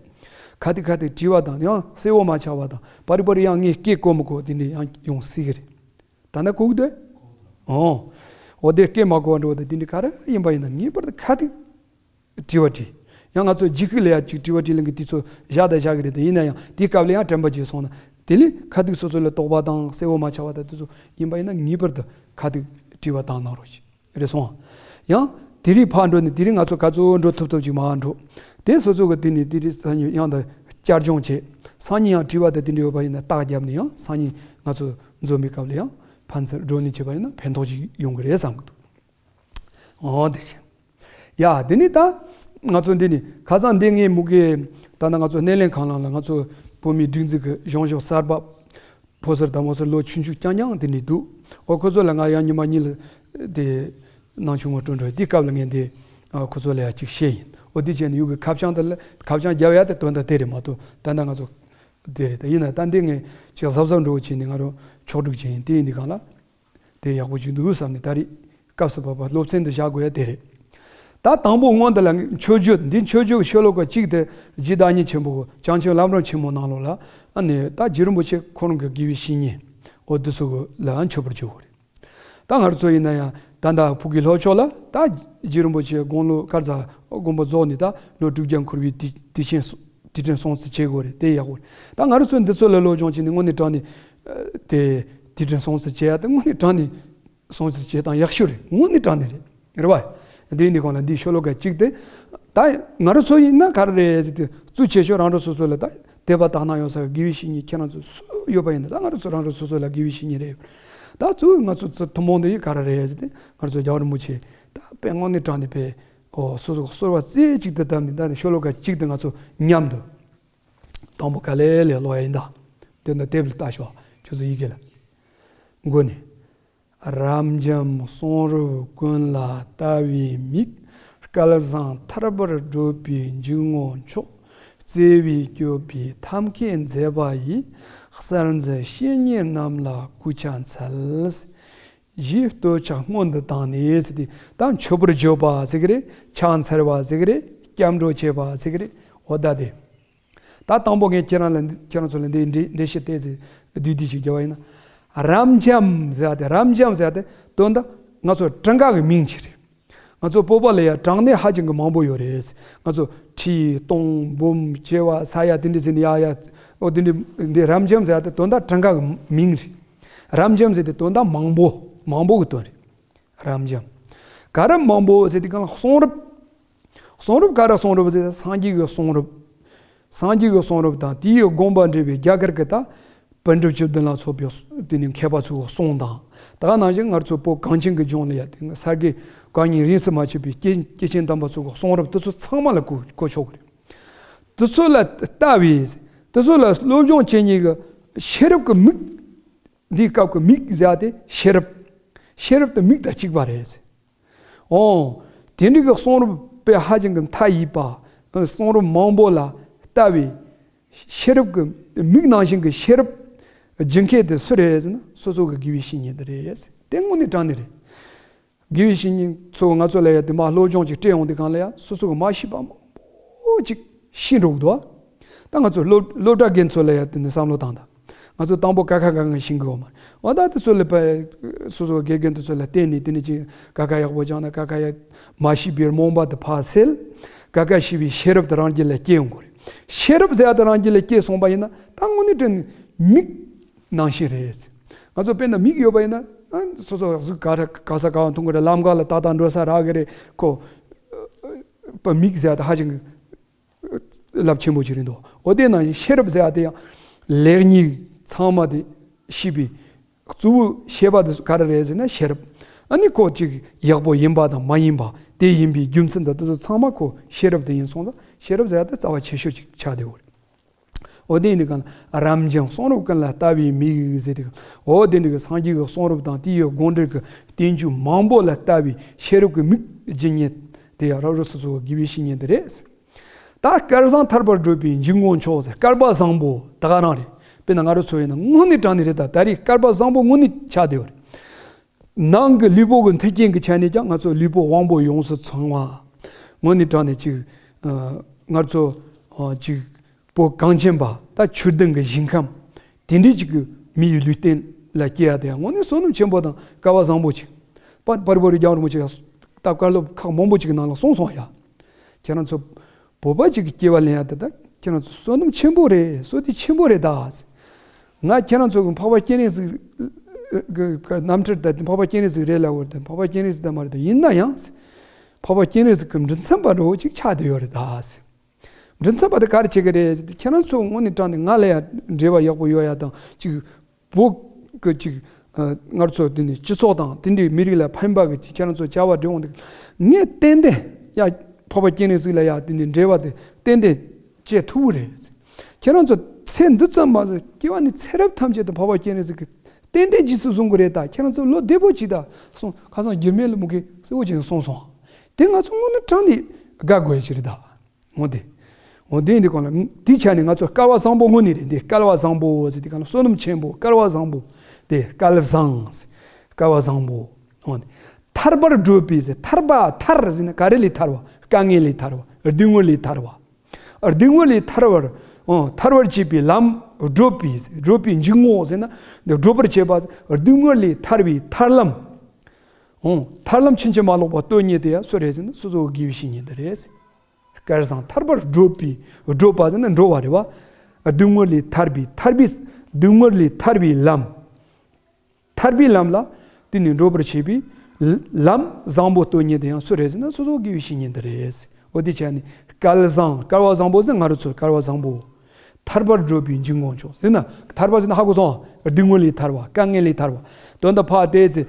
ཁ་ཐུག་ཁ་ཐུག་དྲི་བ་དང་། ཡང་གསལ་བོ་མ་ཆགས་པ་དང་། པར་རིས་པར་རིས་ཡང་ངས་སྐད་གོ་མི་གོ་དེ་འདྲ་ཡང་ཡོང་སྲིད་ཀྱི་རེད། ད་ནི་གོ་གི་འདུག། ཨོ། འོ་དེ་སྐད་མ་གོ་བ་འདྲ་བོ་དང་དེ་འདྲ་ག་རེ་ཡིན་པ་ཡིན་ན་ངེས་པར་དུ་ཁ་ཐུག་དྲི་བ་དྲིས། ཡང་ང་ཚོ་འཇིགས་སྐུལ་ལ་ཡ་ཅིག་དྲི་བ་དྲིས་ལན་གྱི་དུས་ཚོད་བཞག་དང་བཞག་གི་རེད། དེ་ཡིན་ན་ཡང་དེའི་སྐབས་ལ་ཡང་དྲན་པ་བརྗེད་སོང་ན། དེ་ལས་ཁ་ཐུག་སོ་སོ་ལ་དོགས་པ་དང་གསལ་བོ་མ་ཆགས་པ་དང་དེ་ཚོ་ཡིན་པ་ཡིན་ན་ངེས་པར་དུ་ཁ་ཐུག་དྲི་བ་བཏང་གནང་རོགས་ཞེས། རེད་སོང་། ཡང་དེ་རིང་ཕར་འགྲོ་ནས་དེ་རིང་ང་ཚོ་ག་ཚོད་འགྲོ་ཐུབ་ཐུབ་ཅིག་མར་འགྲོ། དེ་སོ་སོ་གི་དེ་ནས་དེ་རིང་སང་ཉིན་ཡང་དང་བསྐྱར་སྦྱོང་བྱེད། སང་ཉིན་ཡང་དྲི་བ་དང་དེ་འདྲ་ཡོད་པ་ཡིན་ན་རྟགས་བརྒྱབ་ནས་ཡང་སང་ཉིན་ང་ཚོ་འཛོམས་པའི་སྐབས་ལ་ཡང་ཕན་ཚུན་བགྲོ་གླེང་བྱེད་པ་ཡིན་ན་ཕན་ཐོགས་ཅིག་ཡོང་གི་རེད་བསམ་གི་འདུག། ཨོ་དེ་བྱས། ཡ། དེ་ནས་ད་ང་ཚོ་འདི་ནས་ཁ་སང་འདི་ངས་མུ་གེ་ད་ནི་ང་ཚོ་སྣེ་ལེན་ཁང་ནང་ལ་ང་ཚོ་བོད་མིའི་སྒྲིག་འཛུགས་ཀྱི་གཞུང་ཞབས་གསར་པ། ཕོ་གསར་དང་མོ་གསར་ལོ་ཆུང་ཆུང་རྐྱང་རྐྱང་དེ་འདྲ་འདུག། ཨོ་ཁོ་ཚོ་ལ་ང་ཡང་ཉི་མ་གཉིས་ལ་དེ་ནང་ཆུང་ངུ་སྤྲོ་འགྲོ་དེའི་སྐབས་ལ་ངས་འདི་ཨ་ཁོ་ཚོ་ལ་ཡང་ཅིག་བཤད་ཡིན། ཨོ་དེ་བྱས་ནས་ཡུལ་གྱི་ཁ་བྱང་དེ་ལ་ཁ་བྱང་རྒྱབ་ཡ་དེ་དོན་དག་དེ་རེད་མ་གཏོགས། ད་ནི་ང་ཚོ་དེ་རེད། ད་ཡིན་ན་ད་འདི་ངས་ཅིག་གཟབ་གཟབ་འགྲོ་བྱས་ནས་ང་རང་ཕྱོགས་སྒྲིག་བྱས་ཡིན། དེ་ཡིན་དུས་གང་ལ། དེ་ཡག་པོ་ཞིག་འདུག་བསམ་ནས་ད་རེས་སྐབས་སུ་བབ་པ་སློབ་ཚན་དུ་བཞག་དགོས་ཡ་དེ་རེད། ད་དང་པོ་སྔོན་དུ་ལ་མཆོད་བརྗོད། འདི་མཆོད་བརྗོད་ཀྱི་ཤོ་ལོ་ཀ་གཅིག་དེ་རྗེ་བདག་ཉིད་ཆེན་པོ་གི་བྱང་ཆུབ་ལམ་རིམ་ཆེན་མོ་ནང་ལོགས་ལ་ཨ་ནི་ད་རྗེ་རིན་པོ་ཆེ་ཁོ་རང་གི་དགེ་བའི་བཤེས་གཉེན་འོ་དེ་ཚོ་གི་ལ་མཆོད་པར་བརྗོད་དགོས་རེད། ད་ང་རང་ཚོ་ཡིན་ན་ཡང་ད་ལྟ་ཕ་གི་ལྷོ་ཕྱོགས་ལ་ད་རྗེ་རིན་པོ་ཆེ་དགུང་ལོ་དཀར་ཚ་དགོངས་པ་རྫོགས་ནས་ད་ལོ་དྲུག་བརྒྱ་འཁོར་བའི་དུས་དུས་ཆེན་སོ། དུས་དྲན་སྲུང་བརྩི་བྱེད་དགོས་རེད། དེ་ཡག་པོ་རེད། ད་ང་རང་ཚོ་འདི་ཚོ་ལ་སློབ་སྦྱོང་བྱས་ནས་དངོས་གནས་དྲང་གནས་ཨ་དེ་དུས་དྲན་སྲུང་བརྩི་བྱེད་ཡ་དེ་དངོས་གནས་དྲང་གནས་སྲུང་བརྩི་བྱེད་སྟངས་ཡག་ཤོས་རེད། དངོས་གནས་དྲང་གནས་རེད། རེད་བ། དེ་ཡིན་དུས་གང་ལ་འདིའི་ཤོ་ལོ་ཀ་གཅིག་དེ་ད་ང་རང་ཚོ་ཡིན་ན་ག་རེ་རེད་ཟེར་དུས། གཙོ་ཆེ་ཤོས་རང་རང་སོ་སོ་ལ་ད་དད་པ་དག་སྣང་ཡོད་ས་དགེ་བའི་བཤེས་གཉེན་ཁྱེད་རང་ཚོ་སུ་ཡོད་པ་ཡིན་ན། ད་ང་རང་ཚོ་རང་རང་སོ་སོ་ལ་དགེ་བའི་བཤེས་གཉེན་རེད། ད་གཙོ་བོ་ང་ཚོ་ཚོ་ཐུན་མོང་དུ་ཡིན་ག་རེ་རེད་ཟེར་དུས། ང་རང་ཚོ་རྒྱལ་བ་རིན་པོ་ཆེ་ད་དཔེ་དངོས་གནས་དྲང་གནས་དཔེ། ཨོ་སོ་སོ་གསོལ་བ་རྩེ་གཅིག་ཏུ་བཏབ་ནས་ད་ནི་ཤོ་ལོ་ཀ་གཅིག་ཏུ་ང་ཚོ་མཉམ་དུ་དང་པོ་ག་ལེ་ལེ་ཀློག་ཡ་ཡིན་ད། དེ་ནི་དེབ་ལ་ལྟ་ཤོག་ཁྱོད་ཚོ་ཡི་གེ་ལ། མགོ་ནས། རབ་འབྱམས་གསུང་རབ་ཀུན་ལ་ལྟ་བའི་མིག། སྐལ་བཟང་ཐར་པར་བགྲོད་པའི་འཇུག་ངོགས་མཆོག། བརྩེ་བས་སྐྱོབ་པའི་ཐབས་མཁས་མཛད་པ་ཡི། གསར་འཛིན་བཤེས་གཉེན་རྣམས་ལ་གུས་ཕྱག་འཚལ། ཞེས་བསྟོད་ཕྱག་སྔོན་དུ་བཏང་ནས་ཟེར་ཏེ། ད་མཆོད་པར་བརྗོད་པ་ཟེར་གི་རེད། ཕྱག་འཚལ་བ་ཟེར་གི་རེད། སྐྱབས་འགྲོ་བྱེད་པ་ཟེར་གི་རེད། འོ་ད་དེ། ད་དང་པོ་ངས་ཁྱེད་རང་ལ་ཁྱེད་རང་ཚོ་ལ་འདི་འགྲེལ་འགྲེལ་བཤད་ཏོག་ཙམ་བསྡུས་བསྡུས་ཤིག་རྒྱབ་པ་ཡིན་ན། རབ་འབྱམས་ཟེར་ཏེ། རབ་འབྱམས་ཟེར་ཏེ་དོན་དག་ང་ཚོ་གྲངས་ཀ་གི་མིང་ཅིག་རེད། ང་ཚོ་བོད་པ་ལ་ཡ་གྲངས་གནས་ཧ་ཅང་གི་མང་པོ་ཡོད་རེད། ང་ཚོ་ཁྲི་སྟོང་འབུམ་བྱེ་བ་ས་ཡ་དེ་འདྲ་ཟེར་ནས་ཡ་ཡ། འོ་དེ་འདྲ་འདི་རབ་འབྱམས་ཟེར་ཏེ་དོན་དག་གྲངས་ཀ་གི་མིང་རེད། རབ་འབྱམས་ཟེར་ཏེ་དོན་དག་མང་པོ། མང་པོ་གི་དོན་རེད། རབ་འབྱམས། ག་རེ་མང་པོ་ཟེར་དུས་གང་ལ་གསུང་རབ། གསུང་རབ་ག་རེ་གསུང་རབ་ཟེར་སངས་རྒྱས་ཀྱི་གསུང་རབ། སངས་རྒྱས་ཀྱི་གསུང་རབ་དང་དེའི་དགོངས་པ་འགྲེལ་བའི་རྒྱ་གར་གྱི་ད་པཎ་གྲུབ་བཅུ་བདུན་ལ་སོགས་པའི་དེ་ནི་མཁས་པ་ཚོའི་གསུང་དང་། ད་ག་ནང་བཞིན་ང་ཚོ་བོད་གངས་ཅན་གྱི་ལྗོངས་ལ་ཡ་དེ་ས་དགེ་བཀའ་རྙིང་རིས་སུ་མ་ཆད་པའི་སྐྱེས་སྐྱེས་ཆེན་དམ་པ་ཚོའི་གསུང་རབ་དེ་ཚོ་ཚང་མ་ལ་གོ་གོ་ཆོག་གི་རེད། དེ་ཚོ་ལ་ལྟ་བའི། དེ་ཚོ་ལ་སློབ་སྦྱོང་བྱེད་མཁན་གྱི་ཤེས་རབ་ཀྱི་མིག་འདིའི་སྐབས་ཀྱི་མིག་ཟེར་ཏེ་ཤེས་རབ། ཤེས་རབ་དེ་མིག་དང་གཅིག་པ་རེད། ཨོ། དེ་འདྲ་གི་གསུང་རབ་དཔེ་ཧ་ཅང་གི་མཐའ་ཡས་པ། གསུང་རབ་མང་པོ་ལ་ལྟ་བའི་ཤེས་རབ་ཀྱི་མིག་ནང་བཞིན་གྱི་ཤེས་རབ་སྦྱིན་མཁན་དེ་སུ་རེད་ཟེར་ན་སོ་སོ་གི་དགེ་བའི་བཤེས་གཉེན་དེ་རེད། དེ་དངོས་གནས་དྲང་གནས་རེད། དགེ་བའི་བཤེས་གཉེན་ཚོ་ང་ཚོ་ལ་ཡ་དེ་མ་སློབ་སྦྱོང་ཅིག་སྤྲད་ཡོང་དུས་གང་ལ་ཡ་སོ་སོ་གི་མ་ཤེས་པ་མང་པོ་ཅིག་ཤེས་འགྲོ་གི་འདུག། ད་ང་ཚོ་སློབ་སློབ་གྲྭ་རྒན་ཚོ་ལ་ཡ་དེ་ནི་བསམ་བློ་བཏང་དང་། ང་ཚོ་དང་པོ་ཀ་ཁ་ག་ང་ཤེས་དགོས་མ་རེད། འོ་ད་དེ་ཚོ་ལ་ཕ་སོ་སོ་དགེ་རྒན་དེ་ཚོ་ལ་བརྟེན་ནས་དེ་ནས་ཅིག་ཀ་ཁ་ཡག་པོ་སྦྱངས་ན་ཀ་ཁ་ཡག་མ་ཤེས་པའི་རྨོངས་པ་དེ་ཕར་སེལ། ཀ་ཁ་ཤེས་པའི་ཤེས་རབ་དེ་རང་རྒྱུད་ལ་སྐྱེ་ཡོང་དགོས་རེད། ཤེས་རབ་ཟེར་ཡ་དེ་རང་རྒྱུད་ལ་སྐྱེ་སོང་པ་ཡིན་ན་ད་དངོས་གནས་དྲན་མིག་ནང་བཞིན་རེད། ང་ཚོ་དཔེར་ན་མིག་ཡོད་པ་ཡིན་ན་ཨ་སོ་སོ་གཟུགས་ག་ར་ག་ས་ག་བ་མཐོང་གི་རེད། ལམ་ཁ་ལ་ཏག་ཏག་འགྲོ་ས་རག་གི་རེད། ཁོ་པ་མིག་ཟེར་ཡ་དེ་ཧ་ཅང་གི་རླབས་ཆེན་པོ་ཅིག་རེད་འདུག་འོ་དེ་ནང་བཞིན་ཤེས་རབ་ཟེར་ཡ་དེ་ཡང་ལེགས་ཉེས་ཚང་མ་དེ་ཤེས་པའི་གཙོ་བོ་ཤེས་པ་དེ་ག་རེ་རེད་ཟེར་ན་ཤེས་རབ། ཨ་ནི་ཁོ་ཅིག་ཡག་པོ་ཡིན་པ་དང་མ་ཡིན་པ་དེ་ཡིན་པའི་རྒྱུ་མཚན་དང་དེ་ཚོ་ཚང་མ་ཁོ་ཤེས་རབ་དེ་ཡིན་སོང་ཙང་ཤེས་རབ་ཟེར་ཡ་དེ་རྩ་བ་ཆེ་ཤོས་ཅིག་ཆགས་བསྡད་ཡོད་རེད། འོ་དེ་ཡིན་དུས་གང་ལ་རབ་འབྱམས་གསུང་རབ་ཀུན་ལ་ལྟ་བའི་མིག་ཟེར་དུས་གང་། འོ་དེ་འདྲ་གི་སངས་རྒྱས་ཀྱི་གསུང་རབ་དང་དེ་ཡི་དགོངས་འགྲེལ་གྱི་བསྟན་བཅོས་མང་པོ་ལ་ལྟ་བའི་ཤེས་རབ་ཀྱི་མིག་བརྒྱུད་ནས་དེ་ཡང་རབ་རིབ་སོ་སོ་གི་དགེ་བའི་བཤེས་གཉེན་དེ་རེད། ད་སྐལ་བཟང་ཐར་པར་བགྲོད་པའི་འཇུག་ངོགས་མཆོག་ཟེར། སྐལ་པ་བཟང་པོ་ད་ག་རང་རེད། དཔེར་ན་ང་རང་ཚོ་ཡིན་ན་དངོས་གནས་དྲང་གནས་རེད། ད་ད་རེས་སྐལ་པ་བཟང་པོ་དངོས་གནས་ཆགས་བསྡད་ཡོད་རེད། ནང་གི་ལུས་པོ་གི་མཐུན་རྐྱེན་གྱི་ཆ་ནས་ཀྱང་ང་ཚོ་ལུས་པོ་དབང་པོ་ཡོངས་སུ་ཚང་བ། དངོས་གནས་དྲང་གནས་ཅིག་ཨ་ང་ཚོ་ཨ་ཅིག་བོད་གངས་ཅན་པ་ད་ཆོས་ལྡན་གྱི་ཞིང་ཁམས་དེ་འདྲའི་ཅིག་གི་མི་ཡི་ལུས་རྟེན་ལ་སྐྱེ་ཡ་དེ་ཡང་དངོས་གནས་བསོད་ནམས་ཆེན་པོ་དང་སྐལ་བ་བཟང་པོ་ཅིག་པ་པར་བོ་རི་རྒྱང་རིང་པོ་ཅིག་ད་བཀའ་སློབ་ཁག་མང་པོ་ཅིག་གི་ནང་ལ་གསུངས་སོང་ཡ། ཁྱེད་རང་ཚོ་བོད་པ་ཅིག་གི་སྐྱེ་བ་ལེན་ཡ་དེ་ད་ཁྱེད་རང་ཚོ་བསོད་ནམས་ཆེན་པོ་རེད། བསོད་བདེ་ཆེན་པོ་རེད་ད། ང་ཁྱེད་རང་ཚོ་གི་འཕགས་པ་སྤྱན་རས་གཟིགས་གི་གི་རྣམ་འཕྲུལ་ད་འཕགས་པ་སྤྱན་རས་གཟིགས་རེད་ལབ་ཡོད་རེད། འཕགས་པ་སྤྱན་རས་གཟིགས་ད་མ་རེད་ད། ཡིན་ན་ཡང་འཕགས་པ་སྤྱན་རས་གཟིགས་ཀྱི་མགྲིན་ཚབ་པ་འདྲ་བོ་ཅིག་ཆགས་བསྡད་ཡོད་རེད་ད། མགྲིན་ཚབ་པ་དེ་ག་རེ་བྱེད་ཀྱི་རེད་ཟེར་དུས་ཁྱེད་རང་ཚོ་དངོས་གནས་དྲང་གནས་ང་ལ་ཡང་འབྲེལ་བ་ཡག་པོ་ཡོད་ཡ་དང་ཅིག་བོད་ཀྱི་ཅིག་ཨ་ང་ཚོ་དེ་ནས་སྤྱི་ཚོགས་དང་དེ་འདྲའི་མི་རིགས་ལ་ཕན་པ་གི་ཅིག་ཁྱེད་རང་ཚོ་བྱ་བ་སྒྲུབ་འོང་དུས་ངས་ཏན་ཏན་ཡ་འཕགས་པ་སྤྱན་རས་གཟིགས་ལ་ཡ་དེ་ནས་འབྲེལ་བ་དེ་ཏན་ཏན་བྱེད་ཐུབ་ཀྱི་རེད། ཁྱེད་རང་ཚོ་ཚེ་འདི་ཙམ་མ་ཟད་སྐྱེ་བ་ནས་ཚེ་རབས་ཐམས་ཅད་དུ་འཕགས་པ་སྤྱན་རས་གཟིགས་ཀྱི་ཏན་ཏན་རྗེས་སུ་བཟུང་གི་རེད་ད། ཁྱེད་རང་ཚོ་བློ་བདེ་པོ་བྱེད་ད་གསུངས། ཁ་སང་འགྱུར་མེད་ལ་མུ་གེ་གསལ་བོ་བྱས་ནས་གསུངས་སོང་། དེ་ང་ཚོ་དངོས་གནས་དྲང་གནས་དགའ་དགོས་ཀྱི་རེད་ད། འོ་དེ། འོ་དེ་འདི་གང་ལ་དེའི་ཆ་ནས་ང་ཚོ་སྐལ་བ་བཟང་པོ་དངོས་གནས་རེད། འདི་སྐལ་བ་བཟང་པོ་ཟེར་དེ་གང་ལ་བསོད་ནམས་ཆེན་པོ་སྐལ་བ་བཟང་པོ། དེ་སྐལ་བཟང་ཟེར། སྐལ་བ་བཟང་པོ། འོ་དེ། ཐར་པར་བགྲོད་པའི་ཟེར། ཐར་པ་ཐར་ཟེར་ན་ག་རེ་ལས་ཐར་བ། དཀའ་ངལ་ལས་ཐར་བ། སྡུག་བསྔལ་ལས་ཐར་བ། སྡུག་བསྔལ་ལས་ཐར་བར། འོ་ཐར་བར་བྱེད་པའི་ལམ་བགྲོད་པའི་ཟེར། བགྲོད་པའི་འཇུག་ངོགས་ཟེར་ན་འདི་བགྲོད་པར་བྱེད་པ་ཟེར། སྡུག་བསྔལ་ལས་ཐར་བའི་ཐར་ལམ། འོ་ཐར་ལམ་ཕྱིན་ཅི་མ་ལོག་པ་སྟོན་མཁན་དེ་ཡང་སུ་རེད་ཟེར་ན་སོ་སོ་དགེ་བའི་བཤེས་གཉེན་དེ་རེད། སྐལ་བཟང་ཐར་པར་བགྲོད་པའི། བགྲོད་པ་ཟེར་ན་འགྲོ་བ་རེད་བ། སྡུག་བསྔལ་ལས་ཐར་པའི་ཐར་པའི་སྡུག་བསྔལ་ལས་ཐར་བའི་ལམ། ཐར་པའི་ལམ་ལ་དེ་ནི་བགྲོད་པར་བྱེད་པའི་ལམ་བཟང་པོ་སྟོན་མཁན་དེ་ཡང་སུ་རེད་ཟེར་ན་སོ་སོ་དགེ་བའི་བཤེས་གཉེན་དེ་རེད། འོ་དེ་བྱས་ནས་སྐལ་བཟང་། སྐལ་བ་བཟང་པོ་ཟེར་ན་ང་རང་ཚོའི་སྐལ་བ་བཟང་པོ། ཐར་པར་བགྲོད་པའི་འཇུག་ངོགས་མཆོག་ཟེར་ན་ཐར་པ་ཟེར་ན་ཧ་གོ་སོང་། སྡུག་བསྔལ་ལས་ཐར་བ། དཀའ་ངལ་ལས་ཐར་བ། དོན་དག་ཕར་བལྟས་ཚེ་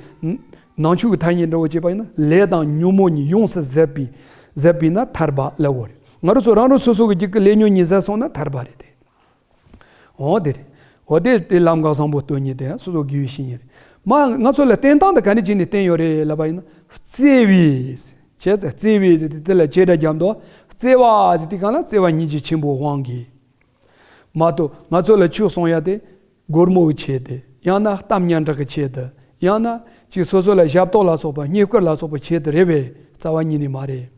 ནང་ཆོས་ཀྱི་ཐ་སྙད་འདྲ་བོ་བྱས་པ་ཡིན་ན་ལས་དང་ཉོན་མོངས་གཉིས་ཡོངས་སུ་ཟད་པའི་ཟད་པས་ན་ཐར་པ་ལབ་ཡོད་རེད། ང་རང་ཚོ་རང་རང་སོ་སོ་གི་རྒྱུད་ཀྱི་ལས་ཉོན་གཉིས་ཟད་སོང་ན་ཐར་པ་རེད་དེ། འོ་དེ་རེད། འོ་དེ་དེ་ལམ་ཁ་བཟང་པོ་སྟོན་མཁན་དེ་སོ་སོ་དགེ་བའི་བཤེས་གཉེན་རེད། མ་ང་ཚོ་ལ་བསྟེན་སྟངས་དེ་ག་ནས་བྱས་ནས་བསྟེན་ཡོད་རེད་ལབ་པ་ཡིན་ན། བརྩེ་བས། བྱས་ཙང་བརྩེ་བས་ཟེར་དེ་དེ་ལ་བྱེད་སྒྲ་རྒྱབ་འདུག་བརྩེ་བ་ཟེར་དེ་གང་ལ་བརྩེ་བ་སྙིང་རྗེ་ཆེན་པོའི་དབང་གིས། མ་གཏོགས་ང་ཚོ་ལ་ཆོས་གསུང་ཡ་དེ་སྒོར་མོ་གི་ཆེད་དུ། ཡང་ན་གཏམ་སྙན་གྲགས་ཀྱི་ཆེད་དུ། ཡང་ན་ཅིག་སོ་སོ་ལ་ཞབས་ཏོག་ལ་སོགས་པ་རྙེད་བཀུར་ལ་སོགས་པ་ཆེད་དུ་རེད་པས། རྩ་བ་ཉིད་ནས་མ་རེད།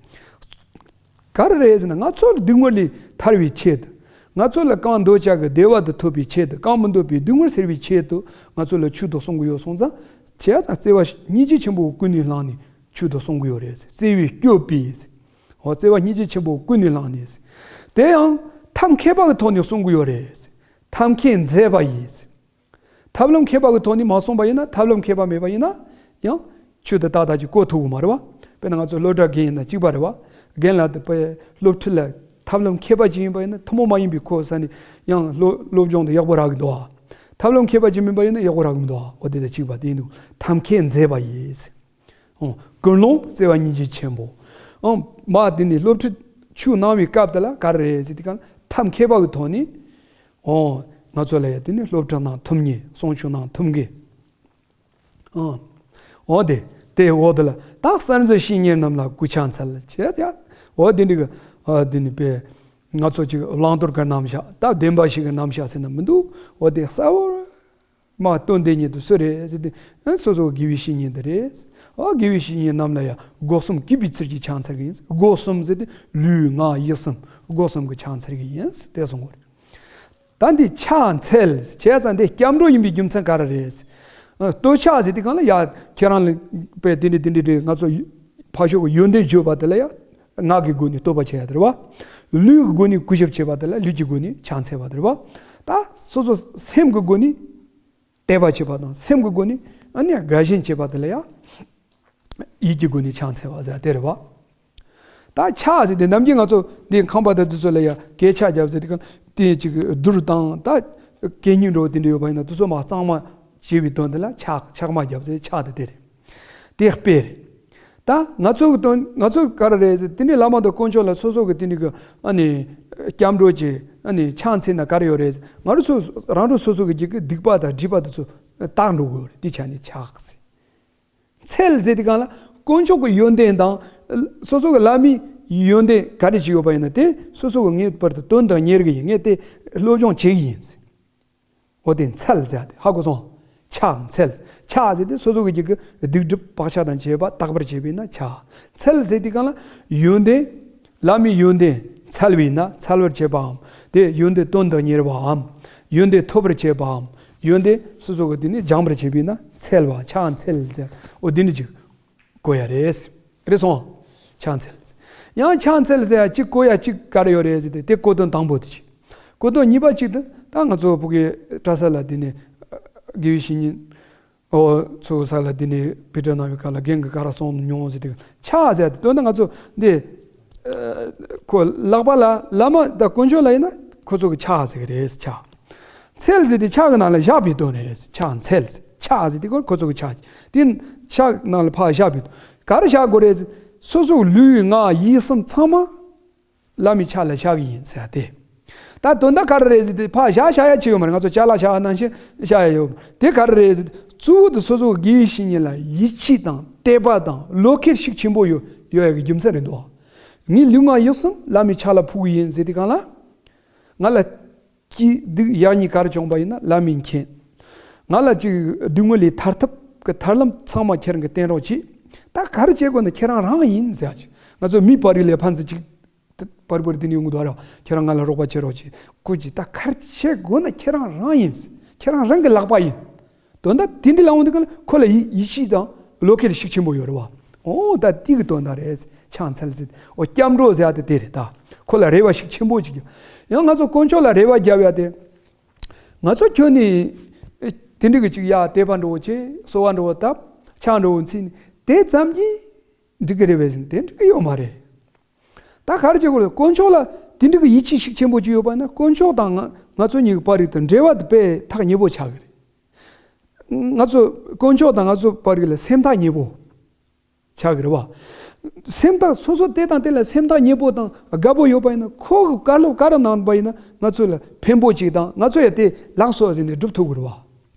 ག་རེ་རེད་ཟེར་ན་ང་ཚོར་སྡུག་བསྔལ་ལས་ཐར་བའི་ཆེད་དུ། ང་ཚོ་ལ་གང་འདོད་ཆགས་ཀྱི་བདེ་བ་དེ་ཐོབ་པའི་ཆེད་དུ། གང་མི་འདོད་པའི་སྡུག་བསྔལ་སེལ་བའི་ཆེད་དུ་ང་ཚོ་ལ་ཆོས་དེ་གསུང་གི་ཡོད་སོང་ཙང་། བྱས་ཙང་བརྩེ་བ་སྙིང་རྗེ་ཆེན་པོ་ཀུན་ནས་བསླངས་ནས་ཆོས་དེ་གསུང་གི་ཡོད་རེད། བརྩེ་བས་བསྐྱོད་པས། འོ་བརྩེ་བ་སྙིང་རྗེ་ཆེན་པོ་ཀུན་ནས་བསླངས་ནས། དེ་ཡང་ཐབས་མཁས་པ་གི་ཐོག་ནས་གསུང་གི་ཡོད་རེད། ཐབས་མཁས་མཛད་པ་ཡིས། ཐབས་ལམ་མཁས་པ་གི་ཐོག་ནས་མ་གསུངས་པ་ཡིན་ན། ཐབས་ལམ་མཁས་པ་མེད་པ་ཡིན་ན་ཡང་ཆོས་དེ་ཏག་ཏག་ཅིག་གོ་ཐུབ་ཀྱི་མ་རེད་བ། དཔེར་ན་ང་ཚོ་སློབ་གྲྭ་རྒན་ཡིན་ན་གཅིག་པ་རེད་བ། རྒན་ལགས་དེ་དཔེ་སློབ་ཁྲིད་ལ་ཐབས་ལམ་མཁས་པ་ཅིག་ཡིན་པ་ཡིན་ན་ཐུན་མོང་མ་ཡིན་པའི་ཁོ་ས་ནས་ཡང་སློབ་སློབ་སྦྱོང་དེ་ཡག་པོ་རག་གི་འདུག་ཨ། ཐབས་ལམ་མཁས་པ་ཅིག་མིན་པ་ཡིན་ན་ཡག་པོ་རག་གི་མི་འདུག་ཨ། འོ་དེ་དང་གཅིག་པ་དེ་ཡིན་འདུག་ཐབས་མཁས་མཛད་པ་ཡིས། ཨོ། ཀུན་སློང་བརྩེ་བ་སྙིང་རྗེ་ཆེན་པོ། ཨོ། མ་དེ་ནི་སློབ་ཁྲིད་ཆོས་གནང་བའི་སྐབས་དེ་ལ་ག་རེ་རེད་ཟེར་དུས་གང་ཐབས་མཁས་པ་གི་ཐོག་ནས། ཨོ། ང་ཚོ་ལ་ཡ་དེ་ནི་སློབ་ཁྲིད་གནང་ཐུབ་མཁན། གསུང་ཆོས་གནང་ཐུབ་མཁན། ཨོ། ཨོ་དེ། དེ་འོག་དེ་ལ་ད་གསར་འཛུགས་བཤེས་གཉེན་རྣམས་ལ་གུས་ཕྱག་འཚལ་བྱས་ཡ། ཨོ་དེ་འདྲ་གི། ཨ་དེ་ནི་པས། ང་ཚོ་ཅིག་བླང་དོར་གི་རྣམ་གཞག་ད་བདེན་པ་བཞི་གི་རྣམ་གཞག་ཟེར་ན་མི་འདུག་འོ་དེ་གསལ་བོར། མ་སྟོན་དེ་ཉིད་དུ་སུ་རེད་ཟེར་ཏེ། ཨ་སོ་སོ་དགེ་བའི་བཤེས་གཉེན་དེ་རེད། ཨ་དགེ་བའི་བཤེས་གཉེན་རྣམས་ལ་ཡང་སྒོ་གསུམ་གུས་པའི་ཚུལ་གྱིས་ཕྱག་འཚལ་གྱི་ཡིན། སྒོ་གསུམ་ཟེར་ཏེ་ལུས་ངག་ཡིད་གསུམ་སྒོ་གསུམ་གྱིས་ཕྱག་འཚལ་གྱི་ཡིན་དེ་གསུང་གི་རེད། ད་འདི་ཕྱག་འཚལ་བྱས་ཙང་འདི་སྐྱབས་འགྲོ་ཡིན་པའི་རྒྱུ་མཚན་ག་རེ་རེད། ཨ། བསྟོད་ཕྱག་ཟེར་དུས་སྒང་ལ་ཡ་ཁྱེད་རང་ལ་དཔེ་འདི་འདྲ་འདི་འདྲ་འདྲ་ང་ཚོ་ཕར་ཕྱོགས་ཀྱི་ཡོན་ཏན་བརྗོད་པ་དེ་ལ་ཡ་ངག་གི་སྒོ་ནས་བསྟོད་པ་བྱེད་ཡ་དེ་རེད་བ། ལུས་ཀྱི་སྒོ་ནས་གུས་ཞབས་བྱེད་པ་དེ་ལ་ལུས་ཀྱི་སྒོ་ནས་ཕྱག་འཚལ་བ་དེ་རེད་བ། ད་སོ་སོ་སེམས་ཀྱི་སྒོ་ནས་དད་པ་བྱེད་པ་དང་སེམས་ཀྱི་སྒོ་ནས་ཨ་ནི་དགའ་ཞེན་བྱེད་པ་དེ་ལ་ཡ་ཡིད་ཀྱི་སྒོ་ནས་ཕྱག་འཚལ་བ་ཟེར་དེ་རེད་བ། ད་ཕྱག་ཟེར་དེ་ནམ་རྒྱུན་ང་ཚོ་འདི་ཁང་པ་དང་དེ་ཚོ་ལ་ཡ་གད་ཕྱག་རྒྱབ་ཟེར་དེ་ག་དེ་ཅིག་རྡུལ་དང་ད་གད་སྙིགས་འདྲ་བོ་དེ་འདྲ་ཡོད་པ་ཡིན་ན་དེ་ཚོ་མར་གཙང་མ་བྱེད་པའི་དོན་དེ་ལ་ཕྱག་ཕྱག་མ་རྒྱབ་ཟེར་ཕྱག་དེ་དེ་རེད། དེ་དཔེ་རེད། ད་ང་ཚོ་གི་དོན་ང་ཚོ་ག་རེ་རེད་ཟེར་དེ་ནི་བླ་མ་དང་དཀོན་མཆོག་ལ་སོ་སོ་གི་དེ་ནི་གི་ཨ་ནི་སྐྱབས་འགྲོ་བྱེད་ཨ་ནི་ཕྱག་འཚལ་ན་ག་རེ་ཡོད་རེད་ཟེར་ང་རང་ཚོ་རང་རང་སོ་སོ་གི་རྒྱུད་ཀྱི་སྡིག་པ་དང་སྒྲིབ་པ་དེ་ཚོ་དག་འགྲོ་དགོས་རེད། དེ་ཆ་ནི་ཕྱག་ཟེར། འཚལ་ཟེར་དེ་གང་ལ་དཀོན་མཆོག་གི་ཡོན་ཏན་དང་སོ་སོ་གི་བླ་མའི་ཡོན་ཏན་ག་རེ་ཞིག་ཡོད་པ་ཡིན་ན་དེ་སོ་སོ་གི་ངེས་པར་དུ་དོན་དང་གཉེར་གི་ཡིན། ངས་དེ་སློབ་སྦྱོང་བྱེད་ཀྱི་ཡིན། འོ་དེ་འཚལ་ཟེར་ཏེ་ཧ་གོ་སོང་། ཕྱག་འཚལ། ཕྱག་ཟེར་ཏེ་སོ་སོ་གི་རྒྱུད་ཀྱི་སྡིག་སྒྲིབ་བག་ཆགས་དང་བཅས་པ་དག་པར་བྱེད་པས་ན་ཕྱག་འཚལ་ཟེར་དེ་གང་ལ་ཡོན་ཏན། བླ་མའི་ཡོན་ཏན་འཚལ་བས་ན་འཚལ་བར་བྱེད་པའམ། དེ་ཡོན་ཏན་དོན་དང་གཉེར་བའམ། ཡོན་ཏན་ཐོབ་པར་བྱེད་པའམ། ཡོན་ཏན་སོ་སོ་གི་དེ་ནི་སྦྱང་བར་བྱེད་པས་ན་འཚལ་བ་ཕྱག་འཚལ་ཟེར། འོ་དེ་ནི་ཅིག་གོ་ཡ་རེད། རེད་སོང་། ཕྱག་འཚལ། ཡང་ཕྱག་འཚལ་ཟེར་ཡ་གཅིག་གོ་ཡ་གཅིག་ག་རེ་ཡོད་རེད་ཟེར་ཏེ་དེ་གོ་དོན་དང་པོ་དེ་གཅིག་གོ་དོན་གཉིས་པ་གཅིག་དེ་ད་ང་ཚོ་བོད་ཀྱི་གྲྭ་ས་ལ་དེ་ནི་དགེ་བའི་བཤེས་གཉེན། ཨོ་ཚོ་ས་ལ་དེ་ནས་བི་ཏྲ་གནང་བའི་སྐབས་ལ་རྒན་གྱིས་ག་རེ་གསུངས་མྱོང་ཟེར་དུས་ཕྱག་ཟེར་དེ་དོན་དུ་ང་ཚོ་འདི་ཁོ་ལག་པ་ལ་བླ་མ་དང་དཀོན་མཆོག་ལ་ཡིན་ན་ཁོ་ཚོ་གི་ཕྱག་ཟེར་གི་རེད། ཕྱག་འཚལ་ཟེར་དེ་ཕྱག་གི་ནང་ལ་བཞག་པའི་དོན་རེད། ཕྱག་འཚལ་ཕྱག་ཟེར་དེ་ཁོ་ཁོ་ཚོ་གི་ཕྱག་དེ་ཕྱག་ནང་ལ་ཕར་བཞག་པའི་དོན་ག་རེ་བཞག་དགོས་རེད། སོ་སོ་ལུས་ངག་ཡིད་གསུམ་ཚང་མ། བླ་མའི་ཕྱག་ལ་བཞག་གི་ཡིན་ཟེར་ཏེ། ད་དོན་དག་ག་རེ་རེད་ཟེར་ཏེ་ཕར་བཞག་བཞག་ཡ་ཅི་ཡོད་མ་རེད། ང་ཚོ་ཅ་ལག་བཞག་ནང་བཞིན་བཞག་ཡ་ཡོད། དེ་ག་རེ་རེད་ཟེར་ཏེ་གཙོ་བོ་དེ་སོ་སོ་དགེ་བའི་བཤེས་གཉེན་ལ་ཡིད་ཆེས་དང་དད་པ་དང་བློ་ཁེལ་ཤུགས་ཆེན་པོ་ཡོད་ཡོད་ཡ་གི་རྒྱུ་མཚན་རེད་འདུག་ངའི་ལུས་ངག་ཡིད་གསུམ་བླ་མའི་ཕྱག་ལ་ཕུལ་གི་ཡིན་ཟེར་ཏེ་གང་ལ། ང་ལ་སྐྱིད་སྡུག་ཡག་ཉེས་ག་རེ་བྱུང་བ་ཡིན་ན་བླ་མས་མཁྱེན། ང་ལ་ཅིག་སྡུག་བསྔལ་ལས་ཐར་ཐབས་ཀྱི་ཐར་ལམ་ཚང་མ་ཁྱེད་རང་གིས་བསྟན་རོགས་གྱིས། ད་ག་རེ་བྱེད་དགོས་ན་ཁྱེད་རང་རང་ཡིན་ཟེར་ཡ་ཅིག་ང་ཚོ་མི་བར་རིགས་ལས་ཕན་ཚུན་ཅིག་བར་བར་དེ་ནས་ཡོང་གི་འདུག་ར། ཁྱེད་རང་ང་ལ་རོགས་པ་བྱེད་རོགས་གྱིས་སྐུ་མཁྱེན། ད་ག་རེ་བྱེད་དགོས་ན་ཁྱེད་རང་རང་ཡིན། ཁྱེད་རང་རང་གི་ལག་པ་ཡིན། དོན་དག་དེ་འདྲ་ལ་འོང་དུས་ག་ལ་ཁོ་ལ་ཡིད་ཡིད་ཆེས་དང་བློ་ཁེལ་ཤུགས་ཆེན་པོ་ཡོད་རེད་བ། ཨོ་ད་དེ་གི་དོན་དག་རེད། ཕྱག་འཚལ་ཟེར། ཨོ་སྐྱབས་འགྲོ་ཟེར་ཡ་དེ་དེ་རེད་ད། ཁོ་ལ་རེ་བ་ཤུགས་ཆེན་པོ་ཅིག་ཡོད། ཡང་ང་ཚོ་དཀོན་མཆོག་ལ་རེ་བ་རྒྱབ་ཡ་དེ། ང་ཚོ་ཁྱོན་ནས་དེ་འདྲ་གི་ཅིག་ཡ་དད་པ་འགྲོ་བོ་བྱེད་གསོལ་བ་འགྲོ་བོ་བཏབ་ཕྱག་འགྲོ་བོ་འཚལ་ནས་དེ་ཙམ་གྱིས་འགྲིག་གི་རེད་བས་ཟེར་ན་དེ་འགྲིག་གི་ཡོད་མ་རེད། ད་ག་རེ་བྱེད་དགོས་རེད། དཀོན་མཆོག་ལ་དེ་འདྲ་གི་ཡིད་ཆེས་ཤུགས་ཆེན་པོ་ཅིག་ཡོད་པ་ཡིན་ན་དཀོན་མཆོག་དང་ང་ང་ཚོ་གཉིས་ཀྱི་བར་རིགས་དང་འབྲེལ་བ་དེ་དཔེ་ཐག་ཉེ་པོ་ཆགས་ཀྱི་རེད། ང་ཚོ་དཀོན་མཆོག་དང་ང་ཚོ་བར་རིགས་ལ་སེམས་ཐག་ཉེ་པོ་ཆགས་ཀྱི་རེད་བ། སེམས་ཐག་སོ་སོ་དེ་དང་དེ་ལ་སེམས་ཐག་ཉེ་པོ་དང་དགའ་པོ་ཡོད་པ་ཡིན་ན་ཁོ་གི་བཀའ་སློབ་ག་རེ་གནང་པ་ཡིན་ན་ང་ཚོ་ལ་ཕན་པོ་ཅིག་དང་ང་ཚོ་ཡང་དེ་ལགས་སོ་ཟེར་ནས་སྒྲུབ་ཐུབ་ཀྱི་རེད་བ།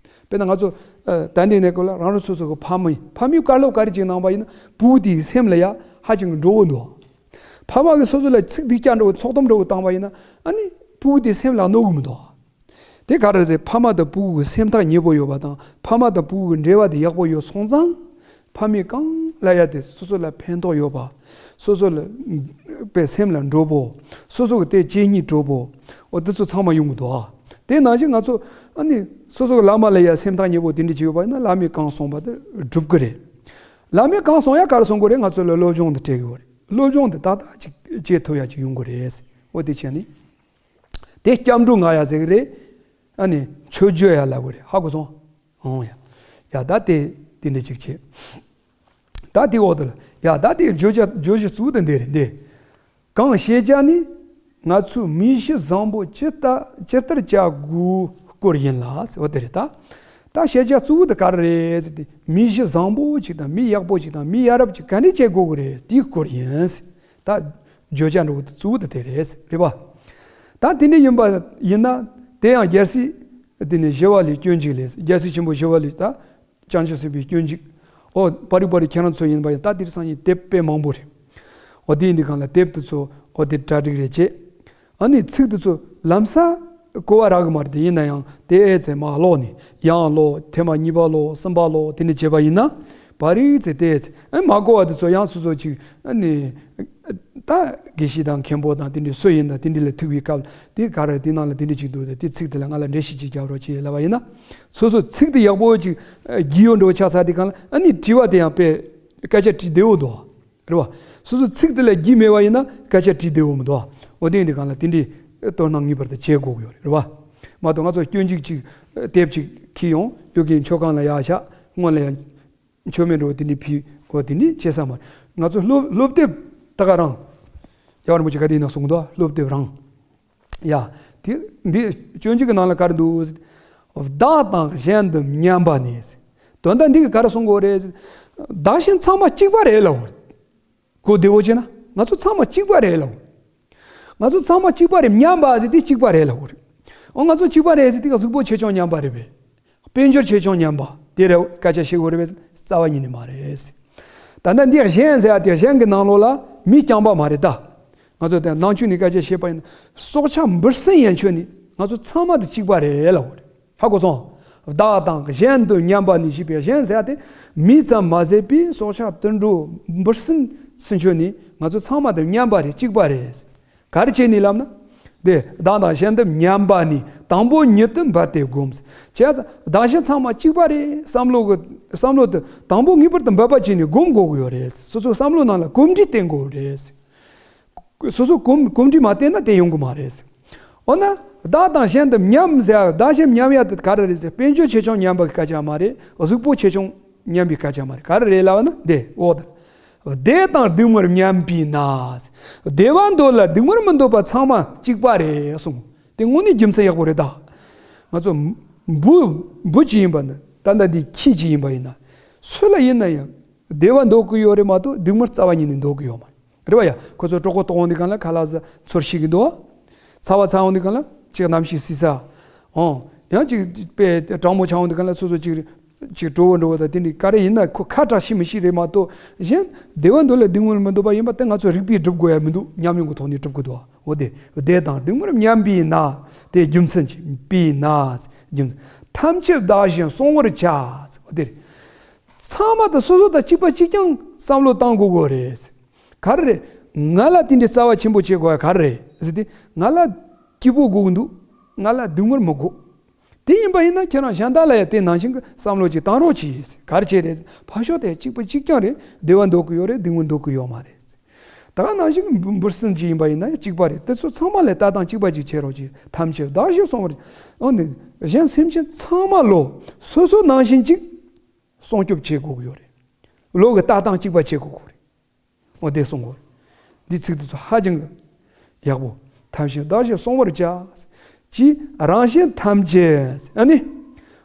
དཔེར་ན་ང་ཚོ་ཨ་ད་ལྟའི་གནས་སྐབས་ལ་རང་རང་སོ་སོ་གི་ཕ་མ་ཡིན། ཕ་མའི་བཀའ་སློབ་ག་རེ་ཅིག་གནང་པ་ཡིན་ན་ཕྲུ་གུ་དེའི་སེམས་ལ་ཡ་ཧ་ཅང་གི་འགྲོ་བོ་འདུག་ཕ་མ་གིས་སོ་སོ་ལ་ཚིག་སྡུག་ཅག་འདྲ་བོ་ཚོགས་གཏམ་འདྲ་བོ་བཏང་པ་ཡིན་ན་ཨ་ནི་ཕྲུ་གུ་དེའི་སེམས་ལ་གནོད་གི་མི་འདུག་དེ་ག་རེ་ཟེར་ཕ་མ་དང་ཕྲུ་གུ་གི་སེམས་ཐག་ཉེ་པོ་ཡོད་པ་དང་ཕ་མ་དང་ཕྲུ་གུ་གི་འབྲེལ་བ་དེ་ཡག་པོ་ཡོད་སོང་ཙང་། ཕ་མས་གང་ལབ་ཡ་དེ་སོ་སོ་ལ་ཕན་ཐོགས་ཡོད་པ། སོ་སོ་ལ་དཔེ་སེམས་ལ་འགྲོ་པོ། སོ་སོ་གི་དེ་གཅེས་ཉིད་འགྲོ་པོ། འོ་དེ་ཚོ་ཚང་མ་ཡོང་གི་འདུག་ཨ། དེ་ནང་བཞིན་ང་ཚོ་ཨ་ནི་སོ་སོ་གི་བླ་མ་ལ་ཡ་སེམས་ཐག་ཉེ་པོ་དེ་འདྲ་ཅིག་ཡོད་པ་ཡིན་ན་བླ་མས་གང་གསུངས་པ་དེ་སྒྲུབ་གི་རེད། བླ་མས་གང་གསུང་ཡ་ག་རེ་གསུང་གི་རེད། ང་ཚོ་ལ་སློབ་སྦྱོང་དེ་སྤྲད་གི་རེད། སློབ་སྦྱོང་དེ་ཏག་ཏག་ཅིག་བྱེད་ཐུབ་ཡ་ཅིག་ཡོང་གི་རེད། འོ་དེ་བྱས་ནས་དེ་སྐྱབས་འགྲོ་ང་ཡ་ཟེར་གི་རེད། ཨ་ནི་མཆོད་བརྗོད་ཡ་ལབ་གི་རེད། ཧ་གོ་སོང་། ཨོ་ཡ། ཡ་ད་དེ་དེ་འདྲ་ཅིག་བྱེད། ད་དེ་འོག་ཏུ་ལ་ཡ་ད་དེ་བརྗོད་བྱ་བརྗོད་གཞི་གཙོ་བོ་དེ་འདི་རེད་འདི། གང་ཤེས་བྱ་ནི་ང་ཚོས་མི་གཞི་བཟང་པོ་ཇི་ལྟ་ཇི་ལྟར་བྱ་དགོས་སྐོར་ཡིན་ལ་ཟེར་བ་དེ་རེད་ད། ད་ཤེས་བྱ་གཙོ་བོ་དེ་ག་རེ་རེད་ཟེར་ཏེ་མི་གཞི་བཟང་པོ་ཅིག་དང་མི་ཡག་པོ་ཅིག་དང་མི་ཡ་རབས་ཅིག་ག་འདྲ་བྱེད་དགོས་ཀྱི་རེད་དེའི་སྐོར་ཡིན། ད་བརྗོད་བྱ་འགྲོ་གི་གཙོ་བོ་དེ་དེ་རེད་རེད་པ། ད་དེ་འདྲ་ཡིན་པ་ཡིན་ན་དེ་ཡང་རྒྱལ་སྲས་དེ་ནས་ཞི་བ་ལྷའི་སྐྱོན་འཇུག་ལས་རྒྱལ་སྲས་ཆེན་པོ་ཞི་བ་ལྷའི་ད། བྱང་ཆུབ་སེམས་དཔའི་སྐྱོན་འཇུག་ཨོ་པ་རི་པ་རི་ཁྱེད་རང་ཚོ་ཡིན་པ་ཡིན་ད་དེར་སང་ཉིན་དེབ་དཔེ་མང་པོ་རེད། ཨོ་དེ་ཡིན་དུས་གང་ལ་དེབ་དེ་ཚོ་ཨོ་དེ་གྲ་སྒྲིག་རེ་བྱེད། ཨ་ནི་ཚིག་དེ་ཚོ་ལམ་སང་གོ་བ་རག་གི་མ་རེད། དེ་ཡིན་ན་ཡང་དེ་ཨེ་ཙེ་མ་ཀློག་ནས་ཡང་ཀློག་ཐེངས་མ་གཉིས་པ་ཀློག་གསུམ་པ་ཀློག་དེ་འདྲ་བྱས་པ་ཡིན་ན་པ་རི་ཙེ་དེ་ཨེ་ཙེ་ཨེ་མ་གོ་བ་དེ་ཚོ་ཡང་སོ་སོ་ཅིག་ཨ་ནི་ད་ ད་དགེ་བཤེས་དང་མཁན་པོ་དང་དེ་འདྲའི་སུ་ཡིན་དང་དེ་འདྲའི་ལ་ཐུག་པའི་སྐབས་དེ་ག་རེ་དེ་ནང་ལ་དེ་འདྲའི་ཅིག་འདུག་དེ་ཚིག་དེ་ལ་ང་ལ་འགྲེལ་བཤད་ཅིག་རྒྱབ་རོགས་བྱེད་ལབ་པ་ཡིན་ན། སོ་སོ་ཚིག་དེ་ཡག་པོ་ཅིག་བགྱིས་ཡོད་འགྲོ་ཆགས་ཚར་དེ་གང་ལ་ཨ་ནི་དྲི་བ་དེ་ཡང་དཔེ་སྐད་ཆ་དྲིས་བདེ་བོ་འདུག་རེད་བ། སོ་སོ་ཚིག་དེ་ལ་བགྱིས་མེད་པ་ཡིན་ན་སྐད་ཆ་དྲིས་བདེ་བོ་མི་འདུག་འོ་དེ་འདི་གང་ལ་དེ་འདྲའི་དོ་སྣང་ངེས་པར་དུ་བྱེད་དགོས་ཀྱི་ཡོད་རེད་བ། མ་གཏོགས་ང་ཚོ་སྐྱོན་འཇུག་ཅིག་དེབ་ཅིག་ཁྱེར་ཡོང་ཡོད་ཀྱི་མཆོད་ཁང་ལ་ཡར་བཞག་སྔོན་ལ་ཡང་མཆོད་མེ་འགྲོ་དེ་འདྲའི་ཕུལ་གོ་དེ་འདྲའི་བྱེད་ས་མ་རེད། ང་ཚོ་སློབ་སློབ་དེབ་ད་ག་རང་རྒྱལ་བ་རིན་པོ་ཆེ་ག་དེ་ཡིན་ན་གསུང་གི་འདུག་སློབ་དེབ་རང་། ཡ། དེ་འདི་སྤྱོད་འཇུག་གི་ནང་ལ་ག་རེ་འདུག་བདག་དང་གཞན་དུ་མཉམ་པ་ནི། དོན་དག་འདི་གི་ག་རེ་གསུང་གི་ཡོད་རེད། བདག་གཞན་ཚང་མ་གཅིག་པ་རེད་ལབ་པ་རེད། གོ་བདེ་བོ་བྱས་ན་ང་ཚོ་ཚང་མ་གཅིག་པ་རེད་ལབ་པ་རེད། ང་ཚོ་ཚང་མ་གཅིག་པ་རེད། མཉམ་པ་ཟེར་དེ་གཅིག་པ་རེད་ལབ་པ་རེད། འོ་ང་ཚོ་གཅིག་པ་རེད་ཟེར་དེ་ག་གཟུགས་པོ་ཆེ་ཆུང་མཉམ་པ་རེད་པས། དཔལ་འབྱོར་ཆེ་ཆུང་མཉམ་པ་དེ་རེད་སྐད་ཆ་བཤད་དགོས་རེད་པས། རྩ་བ་ཉིད་ནས་མ་རེད། ད་ལྟ་འདི་གཞན་ཟེར་ཡ་དེ་གཞན་གྱི་ནང་ལོགས་ལ་མི་རྐྱང་པ་མ་རེད་ད། ང་ཚོ་དེ་ནང་ཆོས་ནས་སྐད་ཆ་བཤད་པ་ཡིན་ན་སྲོག་ཆགས་འབུ་སྲིན་ཡན་ཆོད་ནི་ང་ཚོ་ཚང་མ་དེ་གཅིག་པ་རེད་ལབ་པ་རེད། ཧ་གོ་སོང་། བདག་དང་གཞན་དུ་མཉམ་པ་ནི་ཞེས་པའི་གཞན་ཟེར་ཡ་དེ་མི་ཙམ་མ་ཟད་པའི་སྲོག་ཆགས་དུད་འགྲོ་འབུ་སྲིན་སྲིན་ཆོད་ནི་ང་ཚོ་ཚང་མ་དེ་མཉམ་པ་རེད་གཅིག་པ་རེད། ག་རེ་བྱས་ནས་ལབ་ན། དེ་བདག་དང་གཞན་དུ་མཉམ་པ་ནི། དང་པོ་ཉིད་དུ་འབད་དེ་བསྒོམ། བྱས་ཙང་བདག་གཞན་ཚང་མ་གཅིག་པ་རེད་བསམ་བློ་གི་བསམ་བློ་དེ་དང་པོ་ངེས་པར་དུ་འབད་པ་བྱས་ནས་སྒོམ་དགོས་ཀྱི་ཡོད་རེད། སོ་སོའི་བསམ་བློ་ནང་ལ་གོམས་འདྲིས་བསྟེན་དགོས་རེད། སོ་སོ་གོམས་གོམས་འདྲིས་མ་བསྟེན་ན་དེ་ཡོང་གི་མ་རེད། འོ་ན་བདག་དང་གཞན་དུ་མཉམ་ཟེར་བདག་གཞན་མཉམ་ཡ་དེ་ག་རེ་རེད་ཟེར་དཔལ་འབྱོར་ཆེ་ཆུང་མཉམ་པ་གི་སྐད་ཆ་མ་རེད། གཟུགས་པོ་ཆེ་ཆུང་མཉམ་པའི་སྐད་ཆ་མ་རེད། ག་རེ་རེད་ལབ་ན་དེ་འོ་ད། བདེ་དང་སྡུག་བསྔལ་མཉམ་པས་ན། བདེ་བ་འདོད་ལ་སྡུག་བསྔལ་མི་འདོད་པ་ཚང་མ་གཅིག་པ་རེད་གསུངས། དེ་དངོས་གནས་རྒྱུ་མཚན་ཡག་པོ་རེད་ད། ང་ཚོ་འབུ་འབུ་ཅིག་ཡིན་པ་ན་ད་ལྟ་འདི་ཁྱི་ཅིག་ཡིན་པ་ཡིན་ན། སུ་ལ་ཡིན་ན་ཡང་བདེ་བ་འདོད་ཀྱི་ཡོད་རེད་མ་གཏོགས་སྡུག་བསྔལ་རྩ་བ་ཉིད་ནས་འདོད་ཀྱི་ཡོད་མ་རེད། རེད་བ་ཡ། ཁོ་ཚོ་གྲོད་ཁོག་ལྟོགས་འོང་དུས་གང་ལ་ཁ་ལག་ཟ་ཚོར་ཤེས་ཀྱི་འདུག་ཚ་བ་ཚ་འོང་དུས་གང་ལ་ཅིག་གནམ་གཤིས་བསིལ་ས། ཨོ། ཡང་ཅིག་དཔེ་གྲང་མོ་ཆགས་འོང་དུས་གང་ལ་སོ་སོ་ཅིག་ཅིག་བྲོ་བོ་འགྲོ་བ་དང་དེ་འདྲའི་ག་རེ་ཡིན་ན་ཁོ་ཁ་གྲག་ཤེས་མི་ཤེས་རེད་མ་གཏོགས་གཞན་བདེ་བ་འདོད་ལ་སྡུག་བསྔལ་མི་འདོད་པ་ཡིན་པ་དེ་ང་ཚོ་རིགས་པས་སྒྲུབ་དགོས་ཡ་མི་འདུག་ཉམས་མྱོང་གི་ཐོག་ནས་སྒྲུབ་དགོས་འདུག་འོ་དེ་བདེ་དང་སྡུག་བསྔལ་མཉམ་པས་ན་དེ་རྒྱུ་མཚན་གྱིས་པས་ན་རྒྱུ་མཚན་ཐམས་ཅད་བདག་བཞིན་བསྲུང་བར་བྱ། འོ་དེ་རེད། ཚང་མ་དང་སོ་སོ་དང་གཅིག་པ་གཅིག་རྐྱང་བསམ་བློ་བཏང་དགོས་དགོས་རེད། ག་རེ་རེད། ང་ལ་དེ་འདྲའི་རྩ་བ་ཆེན་པོ་བྱེད་དགོས་ཡ་ག་རེ་རེད་ཟེར་ཏེ་ང་ལ་སྐྱིད་པོ་དགོས་ཀྱི་འདུག་ང་ལ་སྡུག་བསྔལ་མི་དགོས། དེ་ཡིན་པ་ཡིན་ན་ཁྱེད་རང་གཞན་དག་ལ་ཡང་དེ་ནང་བཞིན་གྱི་བསམ་བློ་ཅིག་བཏང་རོགས་གྱིས། ག་རེ་བྱས་རེད། ཕར་ཕྱོགས་དེ་གཅིག་པ་གཅིག་རྐྱང་རེད། བདེ་བ་འདོད་ཀྱི་ཡོད་རེད། སྡུག་བསྔལ་འདོད་ཀྱི་ཡོད་མ་རེད། ད་ག་ནང་བཞིན་གྱི་འབུ་འབུ་སྲིན་ཅིག་ཡིན་པ་ཡིན་ན་ཡང་གཅིག་པ་རེད། དེ་ཚོ་ཚང་མ་ལ་ལྟ་སྟངས་གཅིག་པ་ཅིག་བྱེད་རོགས་གྱིས། ཐམས་ཅད་བདག་བཞིན་བསྲུང་བར། འོ་ནི་གཞན་སེམས་ཅན་ཚང་མ་ལོ་སོ་སོ་ནང་བཞིན་ཅིག་སྲུང་སྐྱོབ་བྱེད་དགོས་ཀྱི་ཡོད་རེད། ལོ་གི་ལྟ་སྟངས་གཅིག་པ་བྱེད་དགོས་ཀྱི་རེད། འོ་དེ་གསུང་གོ། འདི་ཚིག་འདི་ཚོ་ཧ་ཅང་གི་ཡག་པོ། ཐམས་ཅད་བདག་བཞིན་བསྲུང་བར་བྱ། ཅི་རང་གཞན་ཐམས་ཅད་ཨ་ནི།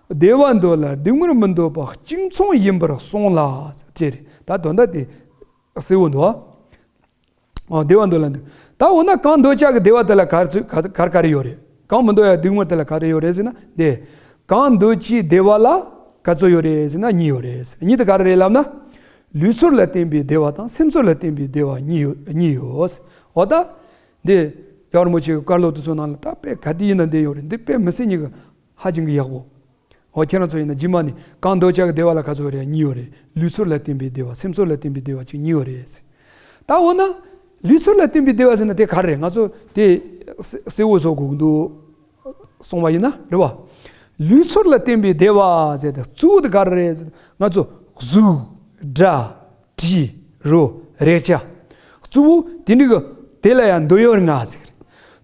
བདེ་བ་འདོད་ལ་སྡུག་བསྔལ་མི་འདོད་པ་གཅིག་མཚུངས་ཡིན་པར་གསུངས་ལ། ཅེས་རེད། ད་དོན་དག་དེ་གསལ་བོ་འདུག་ཨ། འོ་བདེ་བ་འདོད་ལ་འདུག་ད་འོ་ན་གང་འདོད་ཆགས་ཀྱི་བདེ་བ་དེ་ལ་ག་རེ་ག་རེ་ག་རེ་ཡོད་རེད། གང་མི་འདོད་ཡ་སྡུག་བསྔལ་དེ་ལ་ག་རེ་ཡོད་རེད་ཟེར་ན་དེ། གང་འདོད་ཀྱི་བདེ་བ་ལ་ག་ཚོད་ཡོད་རེད་ཟེར་ན་གཉིས་ཡོད་རེད། གཉིས་དེ་ག་རེ་རེད་ལབ་ན། ལུས་ཚོར་ལ་བརྟེན་པའི་བདེ་བ་དང་སེམས་ཚོར་ལ་བརྟེན་པའི་བདེ་བ་གཉིས་ཡོད་གཉིས་ཡོད། འོ་ད། འདི་རྒྱལ་བ་རིན་པོ་ཆེའི་བཀའ་སློབ་དེ་ཚོ་ནང་ལ་ད་དཔེ་ག་དུས་ཡིན་ན་འདི་ཡོད་རེད། འདི་དཔེ་མི་སྲིད་ཉིད་ཀྱི་ཧ་ཅང་གི་ཡག་པོ། འོ་ཁྱེད་རང་ཚོ་ཡིན་ན་རྗེས་མ་ནི་གང་འདོད་ཆགས་ཀྱི་བདེ་བ་ལ་ག་ཚོད་ཡོད་རེད། གཉིས་ཡོད་རེད། ལུས་ཚོར་ལ་བརྟེན་པའི་བདེ་བ་སེམས་ཚོར་ལ་བརྟེན་པའི་བདེ་བ་ཅིག་གཉིས་ཡོད་རེད། ད་འོ་ན། ལུས་ཚོར་ལ་བརྟེན་པའི་བདེ་བ་ཟེར་ན་དེ་ག་རེ་རེད། ང་ཚོ་དེ་གསལ་བོ་བཟོ་དགོས་ཀྱི་འདུག་གསུངས་པ་ཡིན་ན་རེད་བ། ལུས་ཚོར་ལ་བརྟེན་པའི་བདེ་བ་ཟེར་ཏེ་གཙོ་བོ་དེ་ག་རེ་རེད་ཟེར་ན་ང་ཚོ་གཟུགས། སྒྲ། དྲི། རོ། རེག་བྱ། གཙོ་བོ་དེ་འདྲ་གི་དེ་ལ་ཡང་འདོད་ཡོན་ལྔ་ཟེར།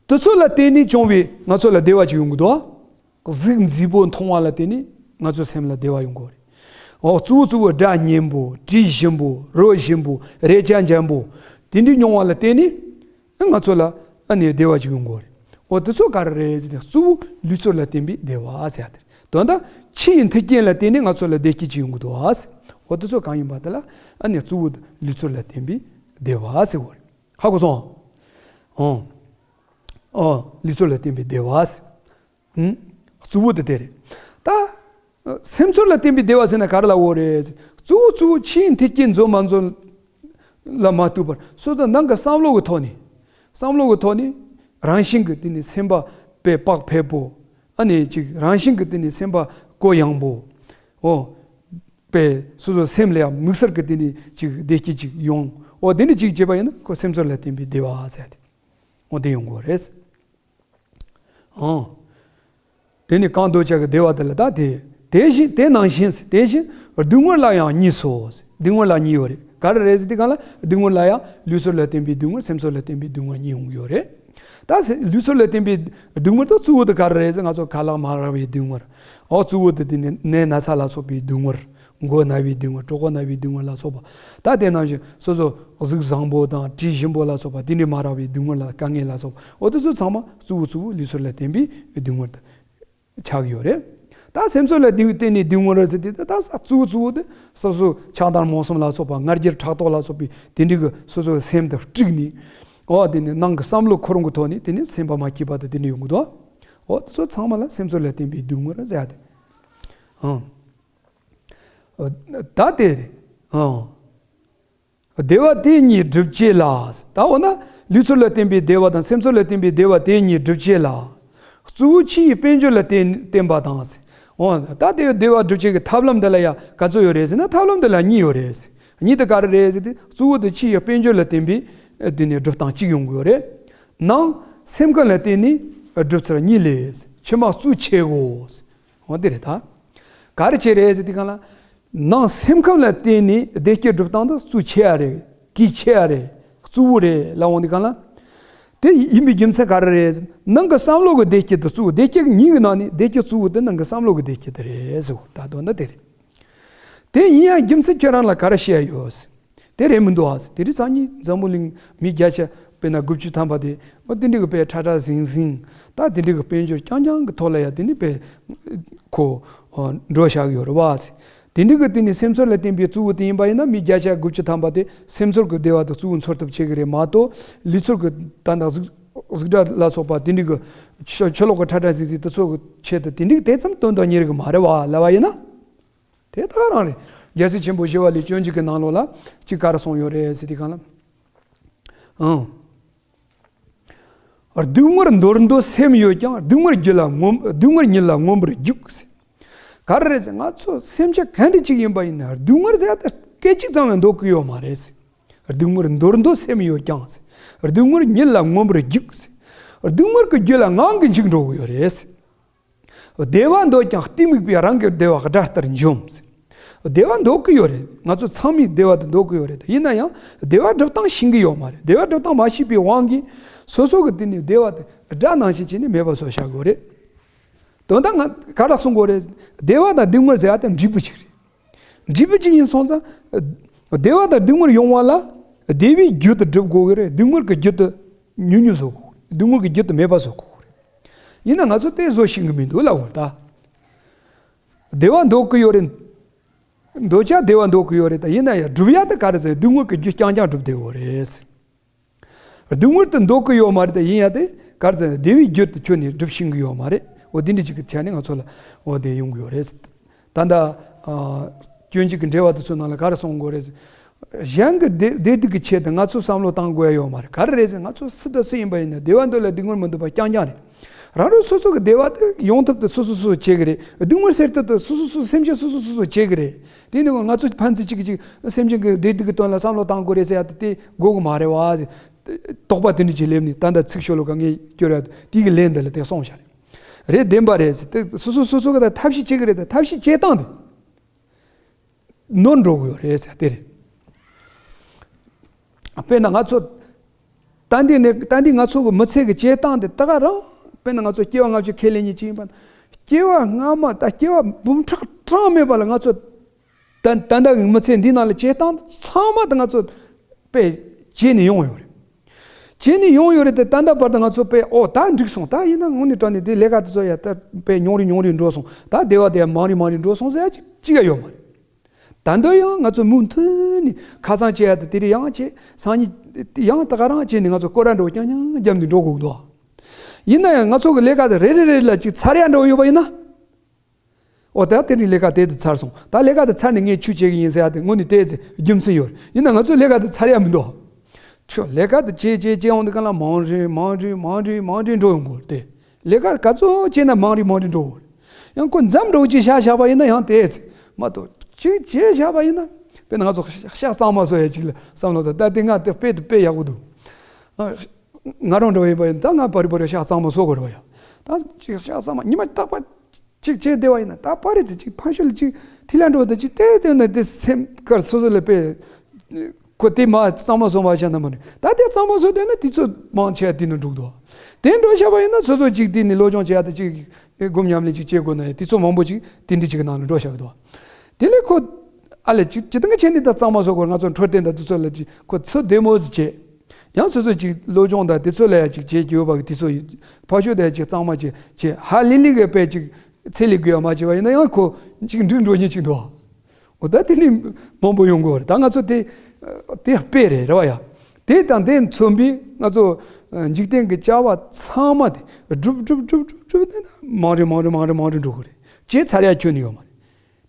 དེ་ཚོ་ལ་བརྟེན་ནས་བྱུང་བའི་ང་ཚོ་ལ་བདེ་བ་ཅིག་ཡོང་གི་འདུག་གཟུགས་མཛེས་པོ་མཐོང་བ་ལ་བརྟེན་ནས་ང་ཚོའི་སེམས་ལ་བདེ་བ་ཡོང་གི་རེད། འོ་གཙོ་བོ་གཙོ་བོ་སྒྲ་སྙན་པོ། དྲི་ཞིམ་པོ། རོ་ཞིམ་པོ། རེག་བྱ་འཇམ་པོ། དེ་འདྲ་མྱོང་བ་ལ་བརྟེན་ནས་ང་ཚོ་ལ་ཨ་ནི་བདེ་བ་ཅིག་ཡོང་གི་རེད། འོ་དེ་ཚོ་ག་རེ་རེད་ཟེར་ན་གཙོ་བོ་ལུས་ཚོར་ལ་བརྟེན་པའི་བདེ་བ་ཟེར་ཡ་དེ་རེད། དོན་དག་ཕྱི་ཡི་མཐུན་རྐྱེན་ལ་བརྟེན་ནས་ང་ཚོ་ལ་བདེ་སྐྱིད་ཅིག་ཡོང་གི་འདུག་ཨ། འོ་དེ་ཚོ་གང་ཡིན་པ་དེ་ལ་ཨ་ནི་གཙོ་བོ་ལུས་ཚོར་ལ་བརྟེན་པའི་བདེ་བ་ཟེར་བ་རེད། ཧ་གོ་སོང་། ཨོ། ཨོ། ལུས་ཚོར་ལ་བརྟེན་པའི་བདེ་བ་ཟེར། ཧུམ། གཙོ་བོ་དེ་དེ་རེད། ད། སེམས་ཚོར་ལ་བརྟེན་པའི་བདེ་བ་ཟེར་ན་ག་རེ་ལབ་དགོས་རེད། གཙོ་བོ་གཙོ་བོ་ཕྱིའི་མཐུན་རྐྱེན་འཛོམས་མ་འཛོམས་ལ་མ་ལྟོས་པར་སོ་སོ་ནང་གི་བསམ་བློ་གི་ཐོག་ནས། བསམ་བློ་གི་ཐོག་ནས་རང་བཞིན་གྱི་དེ་ནི་སེམས་པ་དཔེ་བག་ཕེབས་པོ། ཨ་ནི་ཅིག་རང་བཞིན་གྱི་དེ་ནི་སེམས་པ་གུ་ཡངས་པོ། འོ། པས་སོ་སོའི་སེམས་ལ་ཡང་དམིགས་བསལ་གྱི་དེ་ནི་ཅིག་བདེ་སྐྱིད་ཅིག་ཡོང་ འོ་དེ་འདྲ་ཅིག་བྱས་པ་ཡིན་ན་ཁོ་སེམས་ཚོར་ལ་བརྟེན་པའི་བདེ་བ་ཟེར་ཏེ། འོ་དེ་ཡོང་གི་རེད། ཨང་། དེ་ནི་གང་འདོད་ཆགས་ཀྱི་བདེ་བ་དེ་ལ་ད་དེ། དེ་བཞིན་དེ་ནང་བཞིན་ཟེར། དེ་བཞིན་སྡུག་བསྔལ་ལ་ཡང་གཉིས་སོ་ཟེར། སྡུག་བསྔལ་ལ་གཉིས་ཡོད་རེད། ག་རེ་རེད་ཟེར་དུས་སྒང་ལ་སྡུག་བསྔལ་ལ་ཡང་ལུས་ཚོར་ལ་བརྟེན་པའི་སྡུག་བསྔལ། སེམས་ཚོར་ལ་བརྟེན་པའི་སྡུག་བསྔལ་གཉིས་ཡོང་གི་ཡོད་རེད། ད་ལུས་ཚོར་ལ་བརྟེན་པའི་སྡུག་བསྔལ་དང་གཙོ་བོ་དེ་ག་རེ་རེད་ཟེར། ང་ཚོ་ཁ་ལག་མ་རག་པའི་སྡུག་བསྔལ། འོ་གཙོ་བོ་དེ་དེ་ནི་ནད་ན་ཚ་ལ་སོགས་པའི་སྡུག་བསྔལ། མགོ་ན་བའི་སྡུག་བསྔལ། གྲོད་ཁོག་ན་བའི་སྡུག་བསྔལ་ལ་སོགས་པ། ད་དེ་ནང་བཞིན་སོ་སོ་གཟུགས་བཟང་པོ་དང་དྲི་ཞིམ་པོ་ལ་སོགས་པ་དེ་འདྲའི་མ་རག་པའི་སྡུག་བསྔལ་ལ་དཀའ་ངལ་ལ་སོགས་པ། འོ་དེ་ཚོ་ཚང་མ་གཙོ་བོ་གཙོ་བོ་ལུས་ཚོར་ལ་བརྟེན་པའི་སྡུག་བསྔལ་དུ་ཆགས་ཡོད་རེད། ད་སེམས་ཚོར་ལ་བརྟེན་བརྟེན་ནས་སྡུག་བསྔལ་རེད་ཟེར་དུས། ད་ད་གཙོ་བོ་གཙོ་བོ་དེ་སོ་སོ་ཆགས་སྡང་རྨོངས་གསུམ་ལ་སོགས་པ། ང་རྒྱལ་ཕྲག་དོག་ལ་སོགས་པའི་དེ་འདྲའི་གི་སོ་སོའི་སེམས་དེ་དཀྲུགས་ནས། འོ་དེ་ནི་ནང་གི་བསམ་བློ་ཁོ་རང་གི་ཐོག་ནས་དེ་ནི་སེམས་པ་མ་སྐྱིད་པ་དེ་དེ་འདྲ་ཡོང་གི་འདུག། འོ་དེ་ཚོ་ཚང་མ་ལ་སེམས་ཚོར་ལ་བརྟེན་པའི་སྡུག་བསྔལ་རེད་ཟེར་ཡ་དེ། ཨང་། ད་དེ་རེད། ཨང་། བདེ་བ་དེ་གཉིས་སྒྲུབ་བྱེད་ལ། ད་འོ་ན་ལུས་ཚོར་ལ་བརྟེན་པའི་བདེ་བ་དང་སེམས་ཚོར་ལ་བརྟེན་པའི་བདེ་བ་དེ་གཉིས་སྒྲུབ་བྱེད་ལ། གཙོ་བོ་ཕྱི་ཡི་དཔལ་འབྱོར་ལ་བརྟེན་བརྟེན་པ་དང་། འོ་ད་དེ་བདེ་བ་སྒྲུབ་བྱེད་ཀྱི་ཐབས་ལམ་འདི་ལ་ཡང་ག་ཚོད་ཡོད་རེད་ཟེར་ན། ཐབས་ལམ་འདི་ལ་གཉིས་ཡོད་རེད། གཉིས་དེ་ག་རེ་རེད་ཟེར་དུས། གཙོ་བོ་དེ་ཕྱི་ཡི་དཔལ་འབྱོར་ལ་བརྟེན་པའི་དེ་ནས་སྒྲུབ་སྟངས་གཅིག་ཡོང་གི་ཡོད་རེད། ནང་སེམས་ཁམས་ལ་བརྟེན་ནས་སྒྲུབ་ཚུལ་གཉིས་ལས། ཕྱི་མ་གཙོ་ཆེ་གོ། འོ་དེ་རེད་ད། ག་རེ་བྱེད་རེད་ཟེར་དུས་སྒང་ལ། ནང་སེམས་ཁམས་ལ་བརྟེན་ནས་བདེ་སྐྱིད་སྒྲུབ་སྟངས་དེ་གཙོ་ཆེ་ཡ་རེད། གལ་ཆེ་ཡ་རེད། གཙོ་བོ་རེད་ལབ་འོང་དུས་སྒང་ལ། དེ་ཡིན་པའི་རྒྱུ་མཚན་ག་རེ་རེད། ནང་གི་བསམ་བློ་གི་བདེ་སྐྱིད་དེ་གཙོ་བོ། བདེ་སྐྱིད་གཉིས་ཀྱི་ནང་ནས་བདེ་སྐྱིད་གཙོ་བོ་དེ་ནང་གི་བསམ་བློ་གི་བདེ་སྐྱིད་དེ་རེད་ཟེར་བ། ད་དོན་དག་དེ་རེད། དེ་ཡིན་ཡང་རྒྱུ་མཚན་ཁྱོད་རང་ལ་ག་རེ་བཤད་ཡོད། དེ་རེད་མི་འདུག་ཨ། དེ་རིང་སང་ཉིན་འཛམ་བུ་གླིང་མི་བརྒྱ་ཆ་དཔེར་ན་དགུ་བཅུ་ཐམ་པ་དེ། འོ་དེ་འདྲ་གི་དཔེ་ཁྲ་ཁྲ་ཟིང་ཟིང་། ད་དེ་འདྲ་གི་དཔལ་འབྱོར་རྐྱང་རྐྱང་གི་ཐོག་ལ་ཡ་དེ་འདྲ་དཔེ་ཁོ་འགྲོ་བཞག་ཡོད་རེད་བ། དེ་འདྲ་གི་དེ་ནི་སེམས་ཚོར་ལ་བརྟེན་པའི་གཙོ་བོ་དེ་ཡིན་པ་ཡིན་ན། མི་བརྒྱ་ཆ་དགུ་བཅུ་ཐམ་པ་དེ་སེམས་ཚོར་གི་བདེ་བ་དེ་གཙོ་བོ་འཚོལ་ཐབས་བྱེད་གི་རེད་མ་གཏོགས། ལུས་ཚོར་གི་ད་ནང་གཟུགས་གཟུགས་སྒྲ་ལ་སོགས་པ་དེ་འདྲ་གི་ཆུ་ཆུ་ལོག་གི་ཁྲ་ཁྲ་ཟིང་ཟིང་དེ་ཚོ་གི་ཆེད་དུ་དེ་འདྲ་དེ་ཙམ་དོན་དག་རྙེད་གི་མ་རེད་བ་ལབ་པ་ཡིན་ན། དེ་ད་ག་རང་རེད། རྒྱལ་སྲས་ཆེན་པོ་ཞི་བ་ལྷའི་སྤྱོད་འཇུག་གི་ནང་ལོགས་ལ་ཅིག་ག་རེ་གསུངས་ཡོད་རེད་ཟེར་དུས་སྒང་ལ། ཨང་། སྡུག་བསྔལ་འདོར་འདོད་སེམས་ཡོད་ཀྱང་། སྡུག་བསྔལ་རྒྱུད་ལ་མངོན། སྡུག་བསྔལ་ཉིད་ལ་མངོན་པར་རྒྱུག་ཟེར། ག་རེ་རེད་ཟེར། ང་ཚོ་སེམས་ཅན་ག་འདྲ་ཅིག་ཡིན་པ་ཡིན་ན་སྡུག་བསྔལ་ཟེར་ཡ་དེ་སྐད་ཅིག་ཙམ་ཡང་འདོད་ཀྱི་ཡོད་མ་རེད་ཟེར། སྡུག་བསྔལ་འདོར་འདོད་སེམས་ཡོད་ཀྱང་ཟེར། སྡུག་བསྔལ་ཉིད་ལ་མངོན་པར་རྒྱུག་ཟེར། སྡུག་བསྔལ་གྱི་རྒྱུད་ལ་ངང་གིས་འཇུག་འགྲོ་གི་ཡོད་རེད་ཟེར། བདེ་བ་འདོད་ཀྱང་གཏི་མུག་པས་རང་གི་བདེ་བ་དགྲ་ལྟར་འཇོམས། བདེ་བ་འདོད་ཀྱི་ཡོད་རེད། ང་ཚོ་ཚང་མས་བདེ་བ་དེ་འདོད་ཀྱི་ཡོད་རེད། ཡིན་ན་ཡང་བདེ་བ་སྒྲུབ་སྟངས་ཤེས་ཀྱི་ཡོད་མ་རེད། བདེ་བ་སྒྲུབ་སྟངས་མ་ཤེས་པའི་དབང་གིས་སོ་སོ་གི་དེ་ནས་བདེ་བ་དེ་དགྲ་ནང་བཞིན་བྱས་ནས་མེད་པ་བཟོ་བཞག་གི་ཡོད་རེད། དོན་དག་ང་ག་རེ་གསུང་དགོས་རེད། བདེ་བ་དང་སྡུག་བསྔལ་ཟེར་ཡ་དེ་འབྲས་བུ་གཅིག་རེད། འབྲས་བུ་གཅིག་ཡིན་སོང་ཙང་། བདེ་བ་དང་སྡུག་བསྔལ་ཡོང་བ་ལ་བདེ་བའི་རྒྱུ་དེ་སྒྲུབ་དགོས་ཀྱི་རེད། སྡུག་བསྔལ་གྱི་རྒྱུ་དེ་ཉུང་ཉུང་བཟོ་དགོས། སྡུག་བསྔལ་གྱི་རྒྱུ་དེ་མེད་པ་བཟོ་དགོས་ཀྱི་རེད། ཡིན་ན་ང་ཚོ་དེ་བཟོ་ཤེས་ཀྱི་མི་འདུག་ལབ་དགོས་ད། བདེ་བ་འདོད་ཀྱི་ཡོད་རེད། འདོད་ཆགས་བདེ་བ་འདོད་ཀྱི་ཡོད་རེད། ད་ཡིན་ན་ཡང་སྒྲུབ་ཡ་དེ་ག་རེ་ཟེར། སྡུག་བསྔལ་གྱི་རྒྱུ་རྐྱང་རྐྱང་སྒྲུབ་བསྡད་ཡོད་རེད། སྡུག་བསྔལ་དེ་འདོད་ཀྱི་ཡོད་མ་རེད། ད་ཡིན་ཡང་དེ་ག་རེ་ཟེར། བདེ་བའི་རྒྱུ་དེ་ཁྱོན་ནས་སྒྲུབ་ཤེས་ཀྱི་ཡོད་མ་རེད། འོ་དེ་འདྲ་ཅིག་གི་ཆ་ནས་ང་ཚོ་ལ་འོ་དེ་ཡོང་གི་ཡོད་རེད། ད་ལྟ་ཨ་སྤྱོད་འཇུག་གི་འགྲེལ་བ་དེ་ཚོའི་ནང་ལ་ག་རེ་གསུང་གི་ཡོད་རེད། གཞན་གྱི་བདེ་བདེ་སྡུག་གི་ཆེད་དུ་ང་ཚོ་བསམ་བློ་བཏང་དགོས་ཡ་ཡོད་མ་རེད། ག་རེ་རེད་ཟེར། ང་ཚོ་སུ་དང་སུ་ཡིན་པ་ཡིན་ན་བདེ་བ་འདོད་ལ་སྡུག་བསྔལ་མི་འདོད་པ་རྐྱང་རྐྱང་རེད། རང་རང་སོ་སོ་གི་བདེ་བ་དེ་ཡོང་ཐབས་དེ་སོ་སོ་སོ་སོ་བྱེད་གི་རེད། སྡུག་བསྔལ་སེལ་ཐབས་དེ་སོ་སོ་སོ་སོ་སེམས་ཅན་སོ་སོ་སོ་སོ་བྱེད་གི་རེད། དེ་ནི་ང་ཚོ་ཕན་ཚུན་གཅིག་གིས་གཅིག་སེམས་ཅན་གྱི་བདེ་སྡུག་གི་དོན་ལ་བསམ་བློ་བཏང་དགོས་རེད་ཟེར་ཡ་དེ་དེ་དགོས་གི་མ་རེད་བ། དོགས་པ་དེ་འདྲ་ཅིག་སླེབས་ནས་ད་ལྟ་ཚིག་ཤོ་ལོ་ཀ་ངས་སྐྱོར་ཡ་དེ་གི་ལན་འདི་ལ་དེ་སོང་བཞག་རེད། རེད། བདེན་པ་རེད་ཟེར། དེ་སོ་སོ་སོ་སོ་གི་ད་ཐབས་ཤེས་བྱེད་གི་རེད། ད་ཐབས་ཤེས་བྱེད་སྟངས་དེ། ནོར་འགྲོ་གི་ཡོད་རེད་ཟེར་དེ་རེད། དཔེར་ན་ང་ཚོ་ད་འདི་ནས་ད་འདི་ང་ཚོ་གི་མི་ཚེ་གི་བྱེད་སྟངས་དེ་ད་ག་རང་། དཔེར་ན་ང་ཚོ་སྐྱེ་བ་སྔ་ཕྱི་ཁས་ལེན་མཁན་ཅིག་ཡིན་པ་ན། སྐྱེ་བ་སྔ་མ་ད་སྐྱེ་བ་འབུམ་ཕྲག་གྲངས་མེད་པ་ལ་ང་ཚོ་ད་ད་ལྟ་གི་མི་ཚེ་འདི་ནང་ལ་བྱེད་སྟངས་ཚང་མ་ད་ང་ཚོ་དཔེ་བྱས་ནས་ཡོང་ཡོད་རེད། བྱས་ནས་ཡོང་ཡོད་རེད་དེ། ད་ལྟ་བར་དུ་ང་ཚོ་དཔེ་ཨོ་ད་འགྲིག་སོང་། ད་ཡིན་ན་དངོས་གནས་དྲང་གནས་དེ་ལས་ཀ་དེ་ཚོ་ཡ་ད་དཔེ་ཉུང་རུ་ཉུང་རུ་འགྲོ་སོང་། ད་བདེ་བ་དེ་ཡ་མང་རུ་མང་རུ་འགྲོ་སོང་ཟེར་ཡ་ཅིག་ཅིག་ཡ་ཡོད་མ་རེད། ད་འདོད་ཡང་ང་ཚོ་མུ་མཐུད་ནས་ཁ་སང་བྱས་ཡ་དེ་དེ་རིང་ཡང་བྱས། སང་ཉིན་ཡང་ད་ག་རང་བྱས་ནས་ང་ཚོ་སྐོར་ར་འགྲོ་རྐྱང་རྐྱང་རྒྱབ་ནས་འགྲོ་དགོས་འདུག། ཡིན་ན་ཡང་ང་ཚོ་གི་ལས་ཀ་དེ་རེ་རེ་རེ་ལ་ཅིག་ཚར་ཡ་འགྲོ་ཡོད་པ་ཡིན་ན། ཨོ་ད་དེ་རིང་ལས་ཀ་དེ་དེ་ཚར་སོང་། ད་ལས་ཀ་དེ་ཚར་ནས་ངས་ཆུ་བྱེད་གི་ཡིན་ཟེར་ཡ་དེ་དངོས་གནས་དེ་ཚེ་རྒྱུ་མཚན་ཡོད་རེད། ཡིན་ན་ང་ཚོ་ལས་ཀ་དེ་ཚར་ཡ་མི་འདུག། ཆུ་ལས་ཀ་དེ་བྱེད་བྱེད་བྱེད་འོང་དུས་སྒང་ལ་མང་རུ་མང་རུ་མང་རུ་མང་རུ་འགྲོ་ཡོང་གི་རེད་དེ། ལས་ཀ་ག་ཚོད་བྱས་ན་མང་རུ་མང་རུ་འགྲོ་གི་རེད། ཡང་ཁོ་མཚམས་འདྲ་བོ་ཅིག་བཞག་བཞག་པ་ཡིན་ན་ཡང་དེ་ཚེ་མ་གཏོགས་ཅིག་བྱས་བཞག་པ་ཡིན་ན། དཔེར་ན་ང་ཚོ་ཤ་ཤ་གཙང་མ་བཟོ་ཡ་ཅིག་ལ་བསམ་བློ་བཏང་། ད་དེ་ང་དེ་དཔེ་དེ་དཔེ་ཡག་པོ་འདུག་ཨ། ང་རང་འདྲ་བོ་ཡིན་པ་ཡིན་ད་ང་བར་བར་ཤ་གཙང་མ་བཟོ་དགོས་རེད་བ་ཡ། ད་ཅིག་ཤ་གཙང་མ་ཉི་མ་རྟག་པ་ཅིག་བྱས་བསྡད་པ་ཡིན་ན། ད་པར་རིས་ཅིག་ཕར་ཕྱོགས་ལ་ཅིག་ཐིག་ལེ་འགྲོ་ད་ཅིག་བལྟས་བལྟས་ན་དེ་སེམས་ཁར་སོ་སོ་ལ་དཔེ། ཁོ་དེ་མ་གཙང་མ་བཟོ་མ་བྱས་ན་མ་རེད། ད་དེ་གཙང་མ་བཟོ་བསྡད་ན་དུས་ཚོད་མང་ཆེ་བ་དེ་ནས་འགྲོ་གི་འདུག་དེ་འགྲོ་བཞག་པ་ཡིན་ན་སོ་སོ་ཅིག་དེ་ནས་སློབ་སྦྱོང་བྱེད་ཡ་ད་ཅིག་སྒོམ་ཉམས་ལེན་ཅིག་བྱེད་དགོས་ན་ཡང་དུས་ཚོད་མང་པོ་ཅིག་དེ་འདྲ་ཅིག་གི་ནང་ལ་འགྲོ་བཞག་གི་འདུག་དེ་ལས་ཁོ་ཨ་ལས་ཅིག་ཅི་ལྟར་ང་བྱས་ནས་ད་གཙང་མ་བཟོ་དགོས། ང་ཚོ་འཕྲོད་བསྟེན་དང་དེ་ཚོ་ལ་ཅིག་ཁོ་ཚོད་བདེ་མོ་ཟིག་བྱས། ཡང་སོ་སོ་ཅིག་སློབ་སྦྱོང་དང་དེ་ཚོ་ལ་ཡང་ཅིག་བྱེད་རྒྱུ་ཡོད་པ་གི་དུས་ཚོད་ཡོད། ཕར་ཕྱོགས་དེ་ཅིག་གཙང་མ་བྱེད་བྱེད་ཧ་ལི་ལི་གི་དཔེ་ཅིག་ཚད་ལས་བརྒལ་བ་མ་བྱས་པ་ཡིན་ན་ཡང་ཁོ་ཅིག་འགྲིག་འགྲོ་ཉེན་ཅིག་འདུག་འོ་ད་དེ་ནི་མང་པོ་ཡོང་གི་ཡོད་རེད། ད་ང་ཚོ་དེ་དེ་དཔེ་རེད་རེད་བ་ཡ། དེ་དང་དེ་མཚོན་པའི་ང་ཚོ་འཇིག་རྟེན་གྱི་བྱ་བ་ཚང་མ་དེ་སྒྲུབ་སྒྲུབ་སྒྲུབ་སྒྲུབ་སྒྲུབ་དེ་ན་མང་རེ་མང་རེ་མང་རེ་མང་རེ་འགྲོ་གི་རེད། བྱས་ཚར་ཡ་ཁྱོན་ནས་ཡོད་མ་རེད།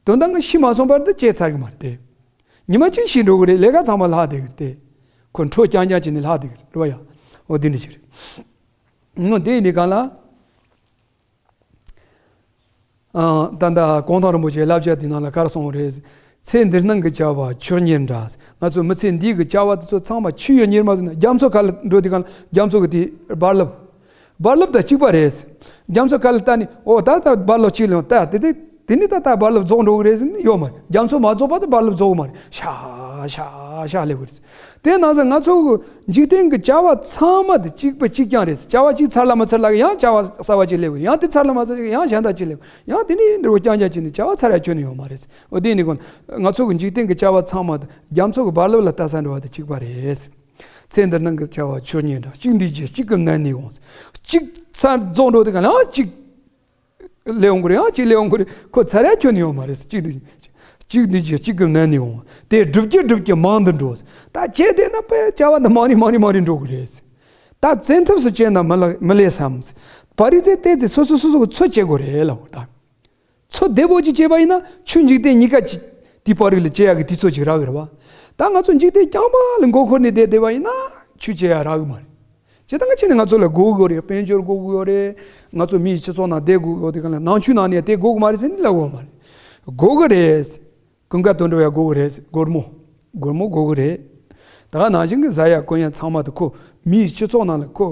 དོན་དག་ང་ཤི་མ་སོང་བར་དུ་བྱས་ཚར་གི་མ་རེད་དེ། ཉི་མ་གཅིག་ཤི་འགྲོ་གི་རེད། ལས་ཀ་ཚང་མ་ལྷག་བསྡད་གི་རེད་དེ། ཁོ་འཕྲོ་རྐྱང་རྐྱང་བྱས་ནས་ལྷག་བསྡད་གི་རེད་བ་ཡ། འོ་དེ་འདྲ་ཅིག་རེད། ངོ་དེ་ཡིན་དུས་གང་ལ། ཨ། ད་ལྟ་གུང་ཐང་རིན་པོ་ཆེའི་བསླབ་བྱ་དེ་ནང་ལ་ག་རེ་གསུངས་པ་རེད། ཚེ་འདི་སྣང་གི་བྱ་བ་ཆོས་ཉིད་འདྲ། ང་ཚོ་མི་ཚེ་འདི་གི་བྱ་བ་དེ་ཚོ་ཚང་མ་ཆོས་ཡོད་ཉེར་མ་ཟིན་ན། རྒྱ་མཚོ་ཁ་ལ་འགྲོ་དུས་གང་ལ་རྒྱ་མཚོ་གི་དེ་རྦ་རླབས། རྦ་རླབས་དང་གཅིག་པ་རེད། རྒྱ་མཚོ་ཁ་ལ་ལྟ་ནས་འོ་ད་ད་རྦ་རླབས་གཅིག་ལ་ཡོང་ད་དེ་དེ་དེ་ནི་ད་ད་རྦ་རླབས་རྫོགས་འགྲོ་གི་རེད་ཟེར་ནས་ཡོད་མ་རེད། རྒྱ་མཚོ་མ་རྫོགས་བར་དུ་རྦ་རླབས་རྫོགས་གི་མ་རེད། ཤ་ཤ་ཤ་སླེབས་གི་རེད། དེ་ནང་བཞིན་ང་ཚོ་གི་འཇིག་རྟེན་གྱི་བྱ་བ་ཚང་མ་དེ་གཅིག་པ་གཅིག་རྐྱང་རེད། བྱ་བ་གཅིག་ཚར་ལ་མ་ཚར་ལ་ཡང་བྱ་བ་གསར་བ་གཅིག་སླེབས་ཀྱི་རེད། ཡང་དེ་ཚར་ལ་མ་ཚར་ཡང་གཞན་དག་གཅིག་སླེབས། ཡང་དེ་ནས་འདྲ་བོ་རྐྱང་རྐྱང་གཅིག་ནས་བྱ་བ་ཚར་ཡ་ཁྱོན་ནས་ཡོད་མ་རེད། འོ་དེ་ནི་གོ་ང་ཚོ་གི་འཇིག་རྟེན་གྱི་བྱ་བ་ཚང་མ་དེ་རྒྱ་མཚོ་གི་རྦ་རླབས་ལ་ལྟ་ས་འདྲ་བ་དེ་གཅིག་པ་རེད། ཚེ་འདི་སྣང་གི་བྱ་བ་ཆོས་ཉིད་འདྲ། གཅིག་འདུས་ཀྱི་གཅིག་གི་ནང་ནས་འོང་། གཅིག་ཚར་རྫོགས་འགྲོ་དུས་གང་ལ་གཅིག་སླེབས་འོང་གི་རེད། ཡང་གཅིག་སླེབས་འོང་གི་རེད། ཁོ་ཚར་ཡ་ཁྱོན་ནས་ཡོད་མ་རེད། གཅིག་འདི་གཅིག་འདི་གཅིག་གཅིག་གི་ནང་ནས་འོང་། དེ་སྒྲུབ་ཀྱི་སྒྲུབ་ཀྱི་མང་དུ་འགྲོ། ད་བྱས་བསྡད་ན་དཔེ་བྱ་བ་འདི་མང་རེ་མང་རེ་མང་རེ་འགྲོ་གི་རེད། ད་བཙན་ཐབས་སུ་བྱས་ན་མི་ལ་མི་ལས་སམ། བར་རིས་ཚེ་ཏོག་ཙམ་སོ་སོ་སོ་སོ་གི་ཚོད་བྱེད་དགོས་རེད་ལབ་དགོས་ད། ཚོད་བདེ་པོ་ཅིག་བྱས་པ་ཡིན་ན་ཆོས་འཇིག་རྟེན་གཉིས་ཀ་ཅིག་དེའི་བར་རིས་ལ་བྱེད་ཡག་གི་དུས་ཚོད་ཅིག་རག་གི་རེད་བ། ད་ང་ཚོ་འཇིག་རྟེན་རྐྱང་པ་ལ་མགོ་འཁོར་ནས་བསྡད་བསྡད་པ་ཡིན་ན་ཆོས་བྱེད་ཡག་རག་གི་མ་རེད། ཇི་ལྟར་ང་བྱས་ནས་ང་ཚོ་ལ་དགོས་ཀྱི་ཡོད་རེད། དཔལ་འབྱོར་དགོས་ཀྱི་ཡོད་རེད། ང་ཚོ་མིའི་སྤྱི་ཚོགས་ནང་བསྡད་དགོས་ཀྱི་ཡོད་དེ་གང་ལ་ནང་ཆོས་ནང་ནས་བསྡད་དགོས་ཀྱི་མ་རེད་ཟེར་ནས་ལབ་ཀྱི་ཡོད་མ་རེད། དགོས་ཀྱི་རེད། ཀུན་དགའ་དོན་གྲུབ་ཡང་དགོས་ཀྱི་རེད། སྒོར་མོ། སྒོར་མོ་དགོས་ཀྱི་རེད། ད་ག་ནང་བཞིན་གྱི་ཟ་ཡ་གོན་ཡ་ཚང་མ་དེ་ཁོ་མིའི་སྤྱི་ཚོགས་ནང་ལ་ཁོ་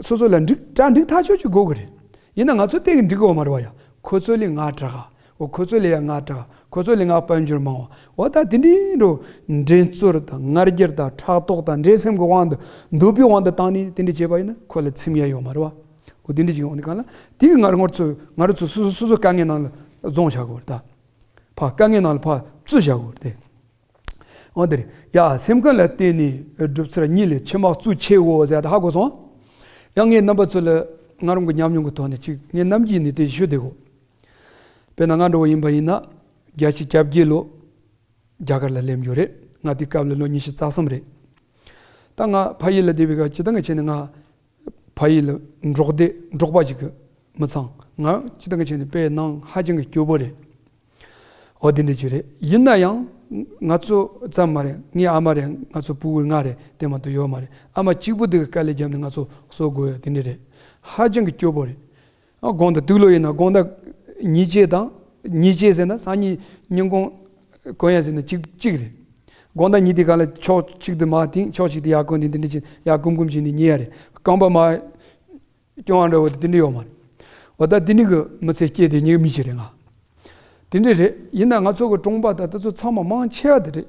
སོ་སོ་ལ་འགྲིག་གྲ་འགྲིག་ཐག་ཆོད་ཅིག་དགོས་ཀྱི་རེད། ཡིན་ན་ང་ཚོ་སྟེང་གི་འགྲིག་གི་ཡོད་མ་རེད་བ་ཡ། ཁོ་ཚོ་ལས་ང་དྲག་ག་འོ་ཁོ་ཚོ་ལས་ཡ་ང་དྲག་ག་ཁོ་ཚོ་ལས་ང་དཔལ་འབྱོར་མང་བ། འོ་ད་དེ་འདྲའི་འགྲོ་འགྲན་རྩོད་དང་ང་རྒྱལ་དང་ཕྲག་དོག་དང་འགྲན་སེམས་ཀྱི་དབང་དུ་འདོད་པའི་དབང་དུ་བཏང་ནས་དེ་འདྲ་བྱས་པ་ཡིན་ན་ཁོ་ལ་ཚིམ་ཡ་ཡོད་མ་རེད་བ། འོ་དེ་འདྲ་ཅིག་ཡོང་དུས་གང་ལ་དེ་གི་ང་རང་ཚོ་ང་རང་ཚོ་སོ་སོ་སོ་སོ་དཀའ་ངལ་ནང་ལ་རྫོང་བཞག་དགོས་རེད་ད། ཕ་དཀའ་ངལ་ནང་ལ་ཕ་བཙུད་བཞག་དགོས་རེད་དེ། འོ་དེ་རེད་ཡ། སེམས་ཁམས་ལ་བརྟེན་ནས་སྒྲུབ་ཚུལ་གཉིས་ལས་ཕྱི་མ་གཙོ་ཆེའོ་ཟེར་ད་ཧ་གོ་སོང་། ཡང་ངས་རྣམ་པ་ཚོ་ལ་ང་རང་གི་ཉམས་མྱོང་གི་ཐོག་ནས་ཅིག་ངས་ནམ་རྒྱུན་ནས་དེ་ཞུ་བསྡད་གོ། དཔེར་ན་ང་འདྲ་བོ་ཡིན་པ་ཡིན་ན་བརྒྱད་ཅུ་གྱ་བརྒྱད་ལོ་རྒྱ་གར་ལ་སླེབས་རྒྱུ་རེད། ང་དེ་སྐབས་ལ་ལོ་ཉི་ཤུ་རྩ་གསུམ་རེད། ད་ང་ཕ་ཡུལ་ལ་བསྡད་པའི་སྐབས་ཇི་ལྟར་ང་བྱས་ནས་ང་ཕ་ཡུལ་ལ་འབྲོག་སྡེ་འབྲོག་པ་ཅིག་གི་མི་ཚང་། ང་ཅི་ལྟར་ང་བྱས་ནས་དཔེ་ནང་ཧ་ཅང་གི་སྐྱོ་པོ་རེད། འོ་དེ་འདྲ་ཅིག་རེད། ཡིན་ན་ཡང་ང་ཚོ་ཙམ་མ་རེད། ངའི་ཨ་མ་རེད། ང་ཚོ་ཕྲུ་གུ་ལྔ་རེད། དེ་མ་གཏོགས་ཡོད་མ་རེད། ཨ་མ་གཅིག་པུ་དེ་གི་དཀའ་ལས་བརྒྱབ་ནས་ང་ཚོ་གསོ་དགོས་ཡ་དེ་འདྲ་རེད། ཧ་ཅང་གི་སྐྱོ་པོ་རེད། ཨ་དགོང་དག་དུག་ལོག་ཡིན་ན་དགོང་དག་ཉལ་ཆས་དང་། ཉལ་ཆས་ཟེར་ན་སང་ཉིན་ཉིན་གུང་གོན་ཡ་ཟེར་ན་གཅིག་གཅིག་རེད། དགོང་དག་ཉལ་དུས་གང་ལ་ཕྱོགས་གཅིག་ཏུ་མར་བཏིང་། ཕྱོགས་གཅིག་ཏུ་ཡར་གོན་ནས་འདི་འདྲ་བྱས་ཡར་ཀུམ་ཀུམ་བྱས་ནས་ཉལ་ཡ་རེད། རྐང་པ་མར་རྐྱོང་བ་འདྲ་བོ་དེ་འདྲ་ཡོད་མ་རེད། འོ་ད་དེ་འདྲ་གི་མི་ཚེ་སྐྱེལ་ཏེ་ཉལ་མི་ཞིག་རེད་ང་། དེ་འདྲ་རེད། ཡིན་ན་ང་ཚོ་གི་གྲོང་པ་དང་དེ་ཚོ་ཚང་མ་མང་ཆེ་བ་དེ་རེད།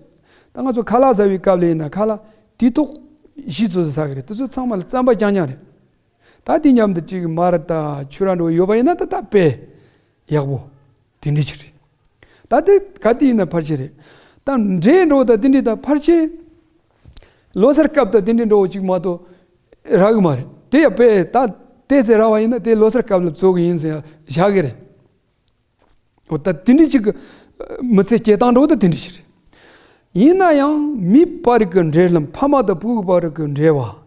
ད་ང་ཚོ་ཁ་ལག་ཟ་བའི་སྐབས་ལ་ཡིན་ན་ཁ་ལག་དུས་ཐོག་གཞི་ཚོ་ཟ་གི་རེད། དེ་ཚོ་ཚང་མ་ལ་རྩམ་པ་རྐྱང་རྐྱང་རེད། ད་དེ་མཉམ་དུ་གཅིག་མར་དང་ཕྱུར་ར་འདྲ་བོ་ཡོད་པ་ཡིན་ན་ད་ད་དཔེ་ཡག་པོ་དེ་འདྲ་ཅིག་རེད། ད་དེ་ག་དུས་ཡིན་ན་ཕལ་ཆེར་རེད། ད་འབྲས་འདྲ་བོ་ད་དེ་འདྲ་ད་ཕལ་ཆེར་ལོ་སར་སྐབས་ད་དེ་འདྲ་འདྲ་བོ་གཅིག་མ་གཏོགས་རག་གི་མ་རེད། དེ་ཡང་དཔེ་ད་དེ་ཟེར་རག་པ་ཡིན་ན་དེ་ལོ་སར་སྐབས་ལ་བཙོ་གི་ཡིན་ཟེར་བཞག་གི་རེད། འོ་ད་དེ་འདྲ་ཅིག་གི་མི་ཚེ་སྐྱེལ་སྟངས་འདྲ་བོ་ད་དེ་འདྲ་ཞིག་རེད། ཡིན་ན་ཡང་མིའི་བར་གྱི་འབྲེལ་ལམ། ཕ་མ་དང་བུ་གི་བར་གྱི་འབྲེལ་བ།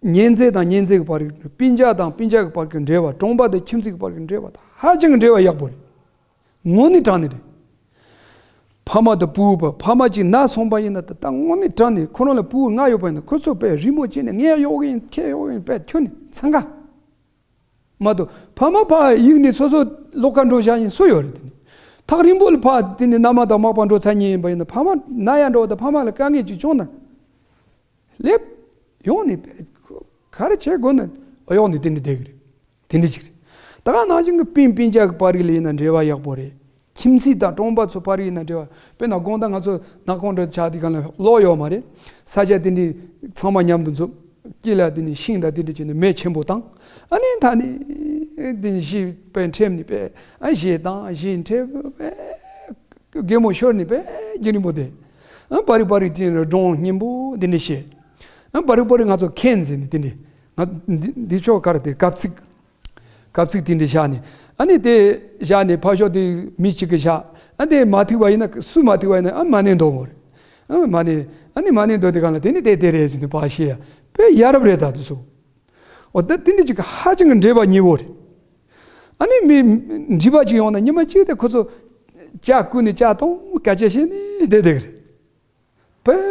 ཉེ་འཚེ་དང་ཉེ་འཚེ་གི་བར་གྱི། སྤུན་ཀྱག་དང་སྤུན་ཀྱག་གི་བར་གྱི་འབྲེལ་བ། གྲོང་པ་དང་ཁྱིམ་མཚེས་ཀྱི་བར་གྱི་འབྲེལ་བ་ད་ཧ་ཅང་གི་འབྲེལ་བ་ཡག་པོ་རེད། དངོས་གནས་དྲང་གནས་རེད། ཕ་མ་དང་བུ་བ། ཕ་མ་གཅིག་ན་སོང་པ་ཡིན་ན་ད་ད་དངོས་གནས་དྲང་གནས་ཁོ་རང་ལ་བུ་ལྔ་ཡོད་པ་ཡིན་ན་ཁོ་ཚོ་དཔེ་རི་མོ་བྱས་ནས་ངས་གཡོག་གི་ཡིན། ཁྱེད་གཡོག་གི་ཡིན། དཔེ་ཁྱོད་ནི་འཚང་ཁ། མ་གཏོགས་ཕ་མ་ཕར་གཡུགས་ནས་སོ་སོ་ལོགས་ཀ་འགྲོ་བཞག་ཡིན་སུ་ཡོད་རེད། དེ་ནི་ ཐག་རིང་པོ་ལ་ཕར་དེ་ནས་མནའ་མ་དང་མག་པ་འགྲོ་ཚར་མཁན་ཡིན་པ་ཡིན་ན། ཕ་མ་ན་ཡ་འགྲོ་བ་དང་ཕ་མ་ལ་དཀའ་ངལ་ཅིག་བྱུང་ན། སླེབས། ཡོང་ནས་པས་ག་རེ་བྱེད་དགོས་ན་ཡོང་ནས་དེ་འདྲ་བསྡད་ཀྱི་རེད། དེ་འདྲ་ཅིག་རེད། ད་ག་ནང་བཞིན་གྱི་སྤུན་སྤུན་ཀྱག་གི་བར་རིགས་ལ་ཡིན་ན་འབྲེལ་བ་ཡག་པོ་རེད། ཁྱིམ་མཚེས་དང་གྲོང་པ་ཚོ་བར་རིགས་ཡིན་ན་འབྲེལ་བ། དཔེར་ན་དགོང་དག་ང་ཚོ་ནག་ཁོང་འདྲ་ཆགས་དུས་སྒང་ལ་གློག་ཡོད་མ་རེད། ས་ཆ་དེ་འདྲའི་ཚང་མ་མཉམ་དུ་འཛོམས། དཀྱིལ་ལ་དེ་ནས་ཤིང་དང་དེ་འདྲ་བྱས་ནས་མེ་ཆེན་པོ་བཏང་། ཨ་ནི་ད་ནི་དེ་ནས་གཞས་དཔེ་འཁྲབ་ནས་པས། ཨ་གཞས་བཏང་། གཞས་འཁྲབ་པས། གད་མོ་ཤོར་ནས་པས་རྒྱུན་རིང་པོ་དེ། ཨ་བར་རིགས་བར་རིགས་ཅན་ར་སྒྲུང་སྙན་པོ་འདི་འདྲ་བཤད། ཨ་བར་རིགས་བར་རིགས་ང་ཚོ་མཁན་ཟེར་ནས་དེ་འདྲ། ང་འདི་འདི་ཕྱོགས་ག་རེ་དེ་གབ་ཚིག་གབ་ཚིག་དེ་འདྲ་བཞག་ནས། ཨ་ནི་དེ་བཞག་ནས་ཕར་ཕྱོགས་དེ་མི་གཅིག་གིས་བཞག་ཨ་དེ་མ་ཐུག་པ་ཡིན་ན། སུ་མ་ཐུག་པ་ཡིན་ན་ཨ་མ་ཎི་འདོན་དགོས་རེད། ཨ་མ་ཎི། ཨ་ནི་མ་ཎི་འདོན་དུས་སྒང་ལ་དེ་ནི་དེ་དེ་རེད་ཟེར་ནས་ཕར་བཤད་ཡ། དཔེ་ཡ་རབས་རེད་ད་དེ་ཚོ། འོ་ད་དེ་འདྲ་ཅིག་ཧ་ཅང་གི་འབྲེལ་བ་ཉེ་བོ་རེད། ཨ་ནི་མི་འགྲིག་པ་ཅིག་ཡོང་ན་ཉི་མ་གཅིག་དེ་ཁོ་ཚོ་ལྕགས་སྐུ་ནས་ལྕགས་གཏོང་སྐད་ཆ་བཤད་ནས་བསྡད་བསྡད་གི་རེད། དཔལ་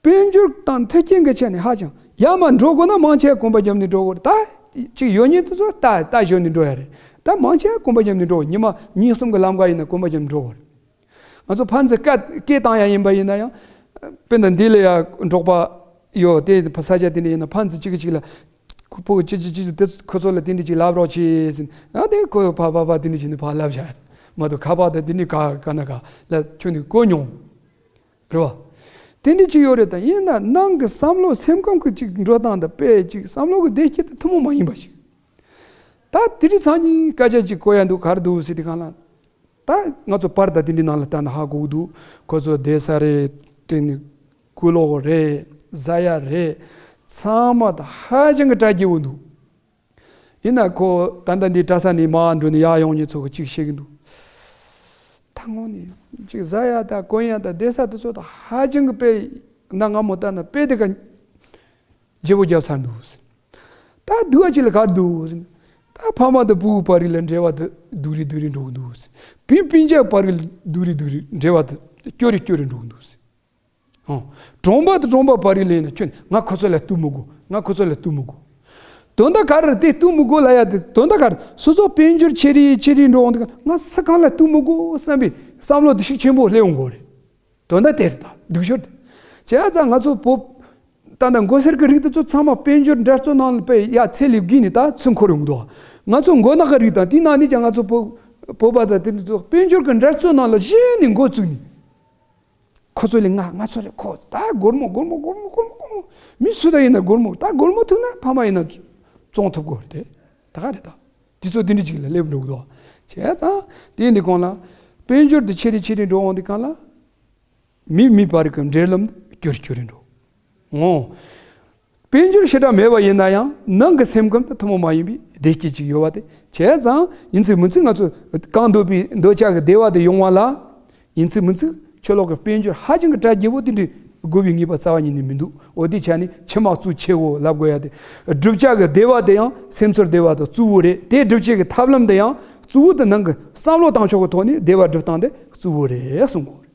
དཔལ་འབྱོར་དང་མཐུན་རྐྱེན་གྱི་ཆ་ནས་ཧ་ཅང་། ཡར་མར་འགྲོ་དགོས་ན་མང་ཆེ་གོམ་པ་བརྒྱབ་ནས་འགྲོ་དགོས་རེད། ད་ཅིག་ཡོད་མཁན་དེ་ཚོ་རྟ་རྟ་ཞོན་ནས་འགྲོ་ཡ་རེད། ད་མང་ཆེ་གོམ་པ་བརྒྱབ་ནས་འགྲོ། ཉི་མ་གཉིས་གསུམ་གྱི་ལམ་ཁ་ཡིན་ན་གོམ་པ་བརྒྱབ་ནས་འགྲོ་དགོས་རེད། ང་ཚོ་ཕན་ཚུན་སྐད་སྐད་བཏང་ཡ་ཡིན་པ་ཡིན་ན་ཡང་། དཔེར་ན་འདི་ལ་ཡ་འབྲོག་པ་ཡོད་དེ་ས་ཆ་དེ་འདྲ་ཡིན་ན་ཕན་ཚུན་གཅིག་གིས་གཅིག་ལ། ཁོ་ཕོ་ཅི་ཅི་ཅི་དེ་ཁོ་ཚོ་ལ་དེ་འདྲ་ཅིག་ལབ་རོགས་བྱེད་ཟེར། ཨ་དེ་ཁོ་ཕ་ཕ་ཕ་དེ་འདྲ་བྱས་ནས་ཕར་ལབ་བཞག་མ་གཏོགས་ཁ་པར་དང་དེ་འདྲ་ག་ག་ན་ག་ལ་ཁྱོན་ནས་གོ་མྱོང་། རེད་བ། དེ་འདྲ་ཅིག་ཡོད་རེད། ད་ཡིན་ན་ནང་གི་བསམ་བློ་སེམས་ཁམས་ཀྱི་ཅིག་འགྲོ་སྟངས་དང་དཔེ་ཅིག་བསམ་བློ་གི་བདེ་སྐྱིད་དེ་ཐུན་མོང་མ་ཡིན་པ་ཞིག་ད་དེ་རིང་སང་ཉིན་སྐད་ཆ་ཅིག་གོ་ཡ་འདུག་ག་རེ་འདུག་ཟེར་དུས་སྒང་ལ། ད་ང་ཚོ་པར་དང་དེ་འདྲའི་ནང་ལ་ལྟ་ན་ཧ་གོ་གི་འདུག་ཁོ་ཚོ་བསྡད་ས་རེད། དེ་ནི་གོས་ལོག་རེད། ཟ་ཡ་རེད། ཚང་མ་ད་ཧ་ཅང་གི་གྲ་རྒྱས་པོ་འདུག་ཡིན་ན་ཁོ་ད་ལྟ་འདི་གྲྭ་ས་ནས་མར་འགྲོ་ནས་ཡར་ཡོང་མཁན་ཚོ་གིས་ཅིག་བཤད་ཀྱི་འདུག་ད་དངོས་གནས་ཅིག་ཟ་ཡ་དང་གོན་ཡ་དང་བསྡད་ས་དེ་ཚོ་ད་ཧ་ཅང་གི་དཔེ་གནའ་སྔ་མོ་ལྟར་ན་དཔེ་དེ་ག་བརྗེ་པོ་བརྒྱབ་ཚར་འདུག་ད་སྡུག་པ་ཅིག་ལ་ག་རེ་འདུག་ཟེར་ན། ད་ཕ་མ་དང་བུ་བར་རིགས་ལ་འབྲེལ་བ་དེ་སྡུག་རུ་སྡུག་རུ་འགྲོ་གི་འདུག་སྤུན་སྤུན་ཀྱག་བར་རིགས་ལ་སྡུག་རུ་སྡུག་རུ་འབྲེལ་བ་དེ་སྐྱོ་རུ་སྐྱོ་རུ་འགྲོ་གི་འདུག་ཨང་། གྲོང་པ་དང་གྲོང་པ་བར་རིགས་ལ་ཡིན་ན་ཁྱོད་ང་ཁོ་ཚོ་ལ་གཏུག་མི་དགོས། ང་ཁོ་ཚོ་ལ་གཏུག་མི་དགོས། དོན་དག་ག་རེ་རེད། དེ་གཏུག་མི་དགོས་ལབ་ཡ་དེ་དོན་དག་ག་རེ། སོ་སོ་དཔལ་འབྱོར་ཆེ་རུ་ཆེ་རུ་འགྲོ་འོང་དུས་ང་སུ་གང་ལ་གཏུག་མི་དགོས་བསམ་པའི་བསམ་བློ་དེ་ཤུགས་ཆེན་པོ་སླེབས་འོང་དགོས་རེད། དོན་དག་དེ་རེད། ད་སྡུག་ཤོས་དེ། བྱས་ཙང་ང་ཚོ་བོད་ད་ལྟ་མགོ་སེར་གྱི་རིགས་དེ་ཚོ་ཚང་མ་དཔལ་འབྱོར་འགྲན་རྩོད་ནང་ལ་དཔེ་ཡ་ཚད་ལས་བརྒལ་ནས་ད་ཚུར་འཁོར་ཡོང་གི་འདུག་ང་ཚོ་མགོ་ནག་གི་རིགས་དང་དེའི་ནང་ནས་ཀྱང་ང་ཚོ་བོད་བོད་པ་དང་དེ་ཚོ་དཔལ་འབྱོར་གྱི་འགྲན་རྩོད་ནང་ལ་གཞི་ནས་མགོ་བཙུགས་ནས། ཁོ་ཚོ་ལས་ང་ང་ཚོ་ལས་ཁོ་ད་སྒོར་མོ་སྒོར་མོ་སྒོར་མོ་སྒོར་མོ་སྒོར་མོ། མི་སུ་དང་ཡིན་ན་སྒོར་མོ། ད་སྒོར་མོ་ཐུག་ན་ཕ་མ་ཡིན་ན་བཙོང་ཐུབ་དགོས་རེད་དེ། ད་ག་རེད་ད། དེ་ཚོ་དེ་འདྲ་ཅིག་ལ་སླེབས་འགྲོ་གི་འདུག་བྱས་ཙང་དེ་འདི་གོང་ལ་དཔལ་འབྱོར་དེ་ཆེ་རུ་ཆེ་རུ་འགྲོ་འོང་དུས་སྒང་ལ། མི་མི་བར་གྱི་འབྲེལ་ལམ་དེ་སྐྱོ་རུ་སྐྱོ་རུ་འགྲོ་འོང་། དཔལ་འབྱོར་ཞེ་དྲག་མེད་པ་ཡིན་ན་ཡང་ནང་གི་སེམས་ཁམས་དེ་ཐུན་མོང་མ་ཡིན་པའི་བདེ་སྐྱིད་ཅིག་ཡོད་པ་དེ། བྱས་ཙང་ཡིན་ཚིག་མིན་ཚིག་ང་ཚོ་གང་འདོད་པའི་འདོད་ཆགས་ཀྱི་བདེ་བ་དེ་ཡོང་བ་ལ། ཡིན་ཚིག་མིན་ཚིག་ཕྱི་ལོགས་ཀྱི་དཔལ་འབྱོར་ཧ་ཅང་གི་གྲ་རྒྱས་པོ་དེ་འདྲའི་དགོས་པའི་ངེས་པ་རྩ་བ་ཉིད་ནས་མི་འདུག་འོ་དེའི་ཆ་ནས་ཕྱི་མ་གཙོ་ཆེ་བོ་ལབ་དགོས་ཡ་དེ། བསྒྲུབ་བྱ་གི་བདེ་བ་དེ་ཡང་སེམས་ཚོར་བདེ་བ་དང་གཙོ་བོ་རེད། དེ་སྒྲུབ་བྱེད་ཀྱི་ཐབས་ལམ་དེ་ཡང་གཙོ་བོ་དེ་ནང་གི་བསམ་བློ་བཏང་ཕྱོགས་ཀྱི་ཐོག་ནས་བདེ་བ་སྒྲུབ་སྟངས་དེ་གཙོ་བོ་རེད་གསུང་གི་ཡོད་རེད།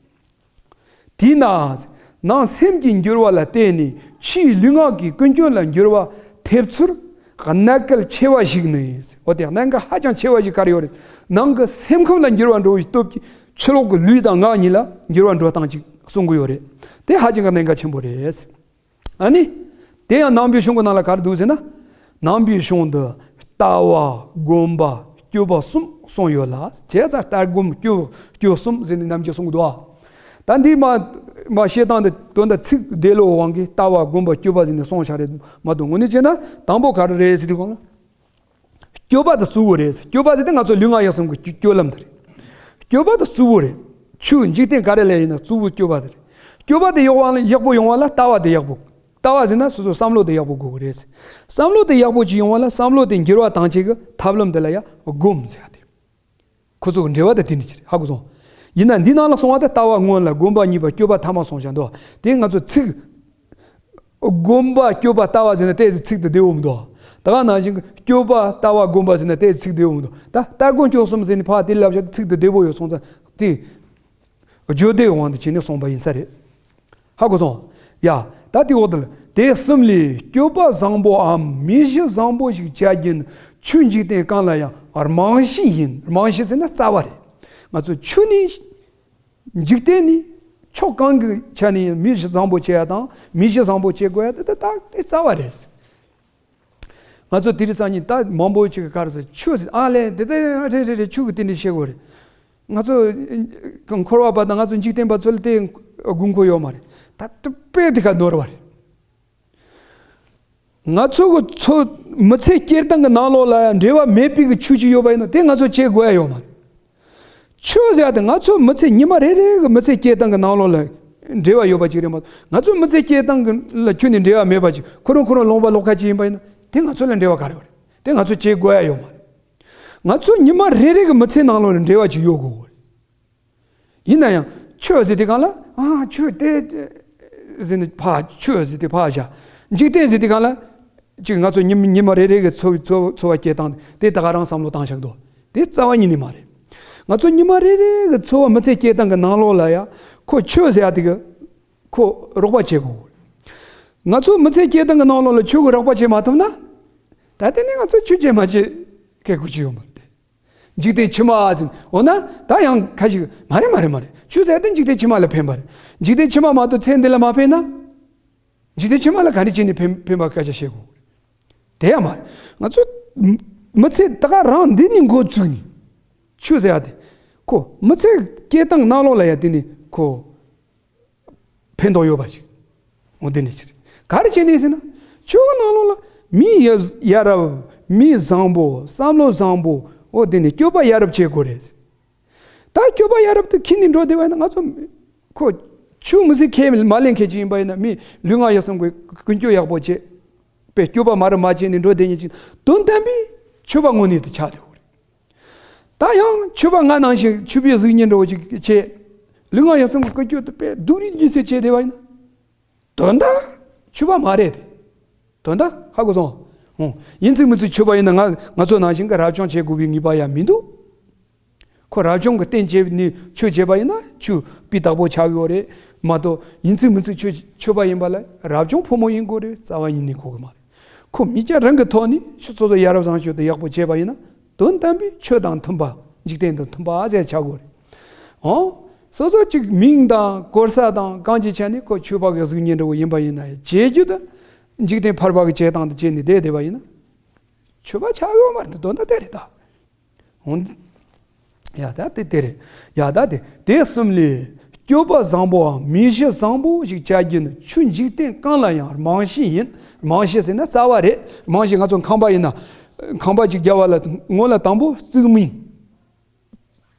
དེས་ན། ནང་སེམས་ཀྱི་འགྱུར་བ་ལ་བརྟེན་ནས་ཕྱིའི་ལུས་ངག་གི་ཀུན་སྐྱོན་ལ་འགྱུར་བ་ཐེབས་ཚུལ་གནད་གལ་ཆེ་བ་ཞིག་ནི། འོ་དེ་གནད་འགག་ཧ་ཅང་ཆེ་བ་ཞིག་ག་རེ་ཡོད་རེད། ནང་གི་སེམས་ཁམས་ལ་འགྱུར་བ་འགྲོ་བའི་སྟོབས་ཀྱིས་ཕྱི་ལོགས་ཀྱི་ལུས་དང་ངག་གཉིས་ལ་འགྱུར་བ་འགྲོ་སྟངས་ཅིག་གསུང་གི་ཡོད་རེད། དེ་ཧ་ཅང་གི་གནད་འགག་ཆེན་པོ་རེད། ཨ་ནི། དེ་ཡང་ནང་པའི་གཞུང་གི་ནང་ལ་ག་རེ་འདུག་ཟེར་ན། ནང་པའི་གཞུང་དུ་ལྟ་བ་སྒོམ་པ་སྤྱོད་པ་གསུམ་གསུངས་ཡོད་ལ། བྱས་ཙང་ལྟ་སྒོམ་སྤྱོད་སྤྱོད་གསུམ་ཟེར་ནས་ནམ་རྒྱུན་གསུང་གི་འདུག་ཨ། ད་འདི་མ་མ་བཤད་སྟངས་དེ་དོན་དག་ཚིག་འདས་ལོ་དབང་གིས་ལྟ་བ་སྒོམ་པ་སྤྱོད་པ་ཟེར་ནས་གསུངས་བཞག་རེད་མ་གཏོགས། དངོས་གནས་བྱས་ན་དང་པོ་ག་རེ་རེད་ཟེར་དུས་གོང་ལ། སྤྱོད་པ་དེ་གཙོ་བོ་རེད། སྤྱོད་པ་ཟེར་དེ་ང་ཚོ་ལུས་ངག་ཡིད་གསུམ་གྱི་སྤྱོད་ལམ་དེ་རེད། སྤྱོད་པ་དེ་གཙོ་བོ་རེད། ཆོས་འཇིག་རྟེན་ག་རེ་ལ་ཡིན་ན་གཙོ་བོ་སྤྱོད་པ་དེ་རེད། སྤྱོད་པ་དེ་ཡག་པོ་ཡག་པོ་ཡོང་བ་ལ་ལྟ་བ་དེ་ཡག་པོ། ལྟ་བ་ཟེར་ན་སོ་སོའི་བསམ་བློ་དེ་ཡག་པོ་དགོས་ཀྱི་རེད། བསམ་བློ་དེ་ཡག་པོ་ཅིག་ཡོང་བ་ལ་བསམ་བློ་དེ་འགྱུར་བ་བཏང་བྱེད་ཀྱི་ཐབས་ལམ་དེ་ལ་ཡང་སྒོམ་ཟེར་ཡ་དེ། ཁོ་ཚོ་གི་འབྲེལ་བ་དེ་དེ་འདྲ་ཅིག་རེད། ཧ་གོ་སོང་། ཡིན་ན་འདི་ནང་ལ་གསུངས་པ་དེ་ལྟ་བ་སྔོན་ལ་སྒོམ་པ་གཉིས་པ་སྤྱོད་པ་ཐ་མ་གསུངས་བཞག་འདུག་དེ་ང་ཚོ་ཚིག་སྒོམ་པ་སྤྱོད་པ་ལྟ་བ་ཟེར་ན་ཏོག་ཙམ་ཚིག་དེ་བདེ་བོ་མི་འདུག་ད་ག་ནང་བཞིན་སྤྱོད་པ་ལྟ་བ་སྒོམ་པ་ཟེར་ན་ཏོག་ཙམ་ཚིག་བདེ་བོ་མི་འདུག་ད་ལྟ་སྒོམ་སྤྱོད་གསུམ་ཟེར་ནས་ཕར་དེ་ལབ་བཞག་དེ་ཚིག་དེ་བདེ་བོ་ཡོད་སོང་ཙང་དེ། བརྗོད་བདེ་དབང་དུ་བྱས་ནས་གསུངས་པ་ཡིན་ས་རེད། ཧ་གོ་སོང་། ཡ། ད་དེ་འོག་ཏུ་ལ། དེ་གསུམ་ལས་སྤྱོད་པ་བཟང་པོའམ་མི་གཞི་བཟང་པོ་ཞིག་བྱ་རྒྱུ་ནི་ཆོས་འཇིག་རྟེན་གང་ལ་ཡང་རྨང་གཞི་ཡིན། རྨང་གཞི་ཟེར་ན་རྩ་བ་རེད། ང་ཚོ་ཆོས་ནི། འཇིག་རྟེན་ནི། ཕྱོགས་གང་གི་ཆ་ནས་མི་གཞི་བཟང་པོ་བྱེད་ཡ་དང་མི་གཞི་བཟང་པོ་བྱེད་དགོས་ཡ་དེ་ད་དེ་རྩ་བ་རེད། ང་ཚོ་དེ་རིང་སང་ཉིན་ད་མང་པོ་ཅིག་གི་ག་རེ་ཟེར་ཆོས་ཟེར་ཨ་ལས་དེ་ད་རེད་རེད་རེད། ཆོས་ཀྱི་དེ་འདྲ་བཤད་དགོས་རེད། ང་ཚོ་འཁོར་བ་པ་དང་ང་ཚོ་འཇིག་རྟེན་པ་ཚོ་ལ་དེ་དགོས་མཁོ་ཡོད་མ་རེད། ད་དེ་དཔེ་དེ་ག་ནོར་བ་རེད། ང་ཚོ་གི་ཚོ་མི་ཚེ་སྐྱེལ་སྟངས་ཀྱི་ནང་ལོགས་ལ་ཡང་འབྲེལ་བ་མེད་པའི་གི་ཆོས་ཅིག་ཡོད་པ་ཡིན་ན་དེ་ང་ཚོ་བྱེད་དགོས་ཡ་ཡོད་མ་རེད། ཆོས་ཟེར་ཡ་དེ་ང་ཚོ་མི་ཚེ་ཉི་མ་རེ་རེ་གི་མི་ཚེ་སྐྱེལ་སྟངས་ཀྱི་ནང་ལོགས་ལ་འབྲེལ་བ་ཡོད་པ་ཅིག་རེད་མ་གཏོགས། ང་ཚོ་མི་ཚེ་སྐྱེལ་སྟངས་ཀྱི་ལ་ཁྱོན་ནས་འབྲེལ་བ་མེད་པ་ཅིག་ཁོ་རང་ཁོ་རང་ལུང་པ་ལོགས་ཁ་ཅིག་ཡིན་པ་ཡིན་ན་དེ་ང་ཚོ་ལ་འབྲེལ་བ་ག་རེ་ཡོད་རེད། དེ་ང་ཚོ་བྱེད་དགོས་ཡ་ཡོད་མ་རེད། ང་ཚོ་ཉི་མ་རེ་རེ་གི་མི་ཚེ་ནང་ལོགས་ལ་འབྲེལ་བ་ཅིག་ཡོད་དགོས་གོ་རེད། ཡིན་ན་ཡང་ཆོས་ཟེར་དུས་སྒང་ལ་ཨ་ཆོས་དེ་ཟེར་ནས་ཕར་ཆོས་ཟེར་དུས་ཕར་བཞག་འཇིག་རྟེན་ཟེར་དུས་སྒང་ལ་ཅིག་ང་ཚོ་ཉི་ཉི་མ་རེ་རེ་གི་འཚོ་འཚོ་འཚོ་བ་སྐྱེལ་སྟངས་དེ་ད་ག་རང་བསམ་བློ་བཏང་བཞག་འདུག་དེ་རྩ་བ་ཉིད་ནས་མ་རེད། ང་ཚོ་ཉི་མ་རེ་རེ་གི་འཚོ་བ་མི་ཚེ་སྐྱེལ་སྟངས་ཀྱི་ནང་ལོགས་ལ་ཡ་ཁོ་ཆོས་ཟེར་ཡ་དེ་གི་ཁོ་རོགས་པ་བྱེད་དགོས། ང་ཚོ་མི་ཚེ་སྐྱེལ་སྟངས་ཀྱི་ནང་ལོགས་ལ་ཆོས་ཀྱི་རོགས་པ་བྱེད་མ་ཐུབ་ན། ད་དེ་ནི་ང་ཚོ་ཆོས་བྱེད་མ་བྱེད་སྐད་དགོས་ཀྱི་ཡོད་མ་རེད། འཇིག་རྟེན་ཕྱི་མ་ཟིན་འོ་ན་ད་ཡང་ཁ་ཞིག་མ་རེད་མ་རེད་མ་རེད། ཆོས་ཟེར་དེ་འཇིག་རྟེན་ཕྱི་མ་ལ་ཕན་པ་རེད། འཇིག་རྟེན་ཕྱི་མ་མ་གཏོགས་ཚེ་འདི་ལ་མ་ཕན་ན། འཇིག་རྟེན་ཕྱི་མ་ལ་ག་འདྲ་བྱས་ནས་ཕན་ཕན་པ་སྐད་ཆ་བཤད་དགོས། དེ་ཡང་མ་རེད། ང་ཚོ་མི་ཚེ་ད་ག་རང་འདི་ནས་འགོ་བཙུགས་ནས་ཆོས་ཟེར་ཡ་དེ་ཁོ་མི་ཚེ་སྐྱེལ་སྟངས་ནང་ལོགས་ལ་ཡ་དེ་ནི་ཁོ། ཕན་ཐོགས་ཡོད་པ་ཞིག་འོ་དེ་འདྲ་ཞིག་རེད། ག་རེ་བྱས་ནས་ཟེར་ན། ཆོས་ནང་ལོགས་ལ་མི་ཡ་ཡ་རབས། མི་བཟང་པོ། བསམ་བློ་བཟང་པོ། འོ་དེ་ནས་སྤྱོད་པ་ཡ་རབས་བྱེད་དགོས་རེད། ད་སྤྱོད་པ་ཡ་རབས་དེ་ཁྱེར་ནས་འགྲོ་བསྡད་པ་ཡིན་ན་ང་ཚོ་ཁོ་ཆོས་མི་སྲིད་ཁས་མ་ལེན་མཁན་ཅིག་ཡིན་པ་ཡིན་ན། མི་ལུས་ངག་ཡིད་གསུམ་གྱི་ཀུན་སྤྱོད་ཡག་པོ་བྱེད་པའི་སྤྱོད་པ་མ་རབས་མ་བྱས་ནས་འགྲོ་བསྡད་མཁན་ཅིག་དོན་དམ་པའི་ཆོས་པ་དངོས་གནས་དེ་ཆགས་ཡོད་རེད། ད་ཡང་ཆོས་པ་ང་ནང་བཞིན་ཆོས་པའི་གཟུགས་བརྙན་འདྲ་བོ་ཅིག་བྱས། ལུས་ངག་ཡིད་གསུམ་གྱི་ཀུན་སྤྱོད་དེ་དཔེ་སྡུག་རུས་རྒྱུ་ཚད་བྱས་བསྡད་པ་ཡིན་ན། དོན་དག་ཆོས་པ་མ་རེད་དེ། དོན་དག་ཧ་གོ་སོང་། ཧུང་། ཡིན་ཚིག་མིན་ཚིག་ཆོས་པ་ཡིན་ན་ང་ང་ཚོ་ནང་བཞིན་གྱི་རབ་བྱུང་བྱེད་དགོས་པའི་ངེས་པ་ཡང་མི་འདུག་ཁོ་རབ་བྱུང་གི་རྟེན་བྱས་ནས་ཆོས་བྱས་པ་ཡིན་ན་ཆོས་སྤུས་དག་པོ་ཆགས་ཡོད་རེད་མ་གཏོགས། ཡིན་ཚིག་མིན་ཚིག་ཆོས་ཆོས་པ་ཡིན་པ་ལ་རབ་བྱུང་ཕོ་མོ་ཡིན་དགོས་རེད། རྩ་བ་ཉིད་ནས་དགོས་ཀྱི་མ་རེད། ཁོ་མི་སྐྱ་རང་གི་ཐོག་ནས་ཆོས་སོ་སོ་ཡ་རབས་བཟང་སྤྱོད་དེ་ཡག་པོ་བྱས་པ་ཡིན་ན་དོན་དམ་པའི་ཆོས་དང་མཐུན་པ། འཇིག་རྟེན་དང་མཐུན་པ་ཟེར་ཆགས་དགོས་རེད། འོ། སོ་སོ་གཅིག་མིང་དང་གོ་ས་དང་གང་ཅིའི་ཆ་ནས་ཁོ་ཆོས་པ་གི་གཟུགས་བརྙན་འདྲ་བོ་ཡིན་པ་ཡིན་ན་ཡང་བྱེད་རྒྱུ་དེ་འཇིག་རྟེན་ཕལ་པ་གི་བྱེད་སྟངས་དེ་བྱས་ནས་བསྡད་བསྡད་པ་ཡིན་ན་ཆོས་པ་ཆགས་ཡོད་མ་རེད། དོན་དག་དེ་རེད་ད། འོ། ཡ་ད་དེ་དེ་རེད། ཡ་ད་དེ་དེ་གསུམ་ལས་སྤྱོད་པ་བཟང་པོའམ་མི་གཞི་བཟང་པོ་ཞིག་བྱ་རྒྱུ་ནི་ཆོས་འཇིག་རྟེན་གང་ལ་ཡང་རྨང་གཞི་ཡིན། རྨང་གཞི་ཟེར་ན་རྩ་བ་རེད། རྨང་གཞི་ང་ཚོ་ཁང་པ་ཡིན་ན། ཁང་པ་ཅིག་རྒྱབ་པ་ལ་སྔོན་ལ་དང་པོ་བརྩིགས་མིང་།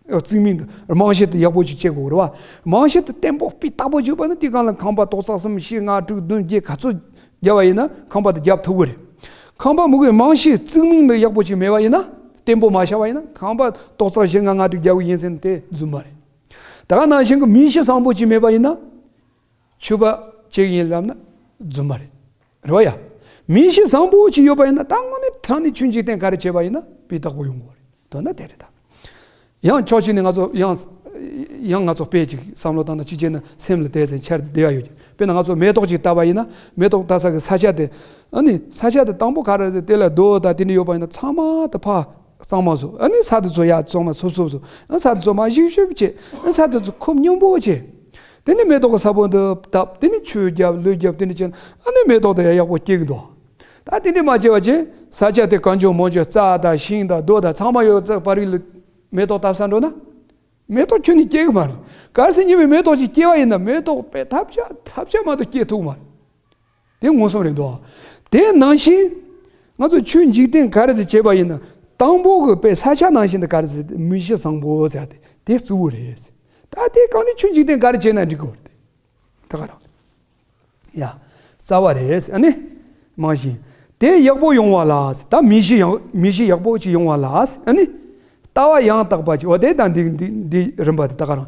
བརྩིགས་མིང་དང་རྨང་གཞི་དེ་ཡག་པོ་ཅིག་བྱེད་དགོས་རེད་བ། རྨང་གཞི་དེ་བརྟན་པོ་སྤུས་དག་པོ་བྱུང་བ་ན་དེའི་སྒང་ལ་ཁང་པ་ཏོག་ཙམ་གསུམ་བཞི་ལྔ་དྲུག་བདུན་བརྒྱད་ག་ཚོད་རྒྱབ་པ་ཡིན་ན་ཁང་པ་དེ་རྒྱབ་ཐུབ་ཀྱི་རེད། ཁང་པ་མུ་གེ་རྨང་གཞི་བརྩིགས་མིང་དེ་ཡག་པོ་ཅིག་མེད་པ་ཡིན་ན། བརྟན་པོ་མ་བཞག་པ་ཡིན་ན་ཁང་པ་ཏོག་ཙམ་བཞི་ལྔ་ལྔ་དྲུག་རྒྱབ་ཀྱི་ཡིན་ཟེར་ན་དེ་རྫུན་མ་རེད། ད་ག་ནང་བཞིན་གྱི་མི་གཞི་བཟང་པོ་ཅིག་མེད་པ་ཡིན་ན། ཆོས་པ་བྱེད་ཀྱི་ཡིན་ལབ་ན་རྫུན་མ་རེད། རེད་བ་ཡ། མི་གཞི་བཟང་པོ་ཅིག་ཡོད་པ་ཡིན་ན་ད་དངོས་གནས་དྲང་གནས་ཆོས་འཇིག་རྟེན་ག་རེ་བྱས་པ་ཡིན་ན་སྤུས་དག་པོ་ཡོང་གི་རེད། དོན་དག་དེ་རེད་ད། ཡང་ཕྱོགས་གཅིག་ནས་ང་ཚོ་ཡང་ཡང་ང་ཚོ་དཔེ་ཅིག་བསམ་བློ་བཏང་ན་ཕྱི་རྒྱལ་ན་སེམས་ལ་དེ་ཚེ་འཆར་བདེ་བ་ཡོད་ཀྱི། དཔེར་ན་ང་ཚོ་མེ་ཏོག་ཅིག་བཏབ་པ་ཡིན་ན་མེ་ཏོག་བཏབ་ས་གི་ས་ཆ་དེ། ཨ་ནི་ས་ཆ་དེ་དང་པོ་ག་རེ་རེད། དེ་ལ་རྡོ་དང་དེ་འདྲ་ཡོད་པ་ཡིན་ན་ཚང་མ་དེ་ཕར་གཙང་མ་བཟོ། ཨ་ནི་ས་དེ་ཚོ་ཡར་གཙང་མ་སོབ་སོབ་བཟོ། ཨ་ས་དེ་ཚོ་མར་ཞིབ་ཞིབ་བྱས། ཨ་ས་དེ་ཚོ་ཁོབ་སྙོམས་པོ་བྱས། དེ་ནི་མེ་ཏོག་གི་ས་བོན་དེ་བཏབ། དེ་ནི་ཆུ་བརྒྱབ་ལུད་བརྒྱབ་དེ་འདྲ་བྱས་ན་ཨ་ནི་མེ་ཏོག་དེ་ཡག་པོ་སྐྱེ་གི་འདུག་ད་དེ་འདྲ་མ་བྱས་པ་བྱས་ས་ཆ་དེ་གང་བྱུང་མང་བྱུང་རྩྭ་དང་ཤིང་དང་རྡོ་དང་ཚང་མ་ཡོད་ཚད་བར་རི་ལ་མེ་ཏོག་བཏབ་ས་འགྲོ་ན། མེ་ཏོག་ཁྱོན་ནས་སྐྱེ་གི་མ་རེད། གལ་སྲིད་ཉི་མའི་མེ་ཏོག་ཅིག་སྐྱེ་བ་ཡིན་ན་མེ་ཏོག་དཔེ་ཐབས་ཆག་ཐབས་ཆག་མ་གཏོགས་སྐྱེ་ཐུབ་མ་རེད། དེ་མངོན་སུམ་རེད་འདུག་དེ་ནང་བཞིན་ང་ཚོ་ཆོས་འཇིག་རྟེན་ག་རེ་ཟེར་བྱས་པ་ཡིན་ན་དང་པོ་གི་དཔེ་ས་ཆ་ནང་བཞིན་དུ་ག་རེ་ཟེར་མི་གཞི་བཟང་པོ་ཟེར་དེ་དེ་གཙོ་བོ་རེད། ད་དེ་གང་ནས་ཆོས་འཇིག་རྟེན་ག་རེ་བྱས་ན་འགྲིག་གི་རེད། ད་ག་རང་། ཡ། རྩ་བ་རེད། ཨ་ནི། རྨང་གཞི། དེ་ཡག་པོ་ཡོང་བ་ལ། ད་མི་གཞི་ཡག་མི་གཞི་ཡག་པོ་ཅིག་ཡོང་བ་ལ། ཨ་ནི། ལྟ་བ་ཡང་དག་པ་ཅིག་འོ་དེ་དང་འདི་འདི་འདི་རིམ་པ་དེ་ད་ག་རང་།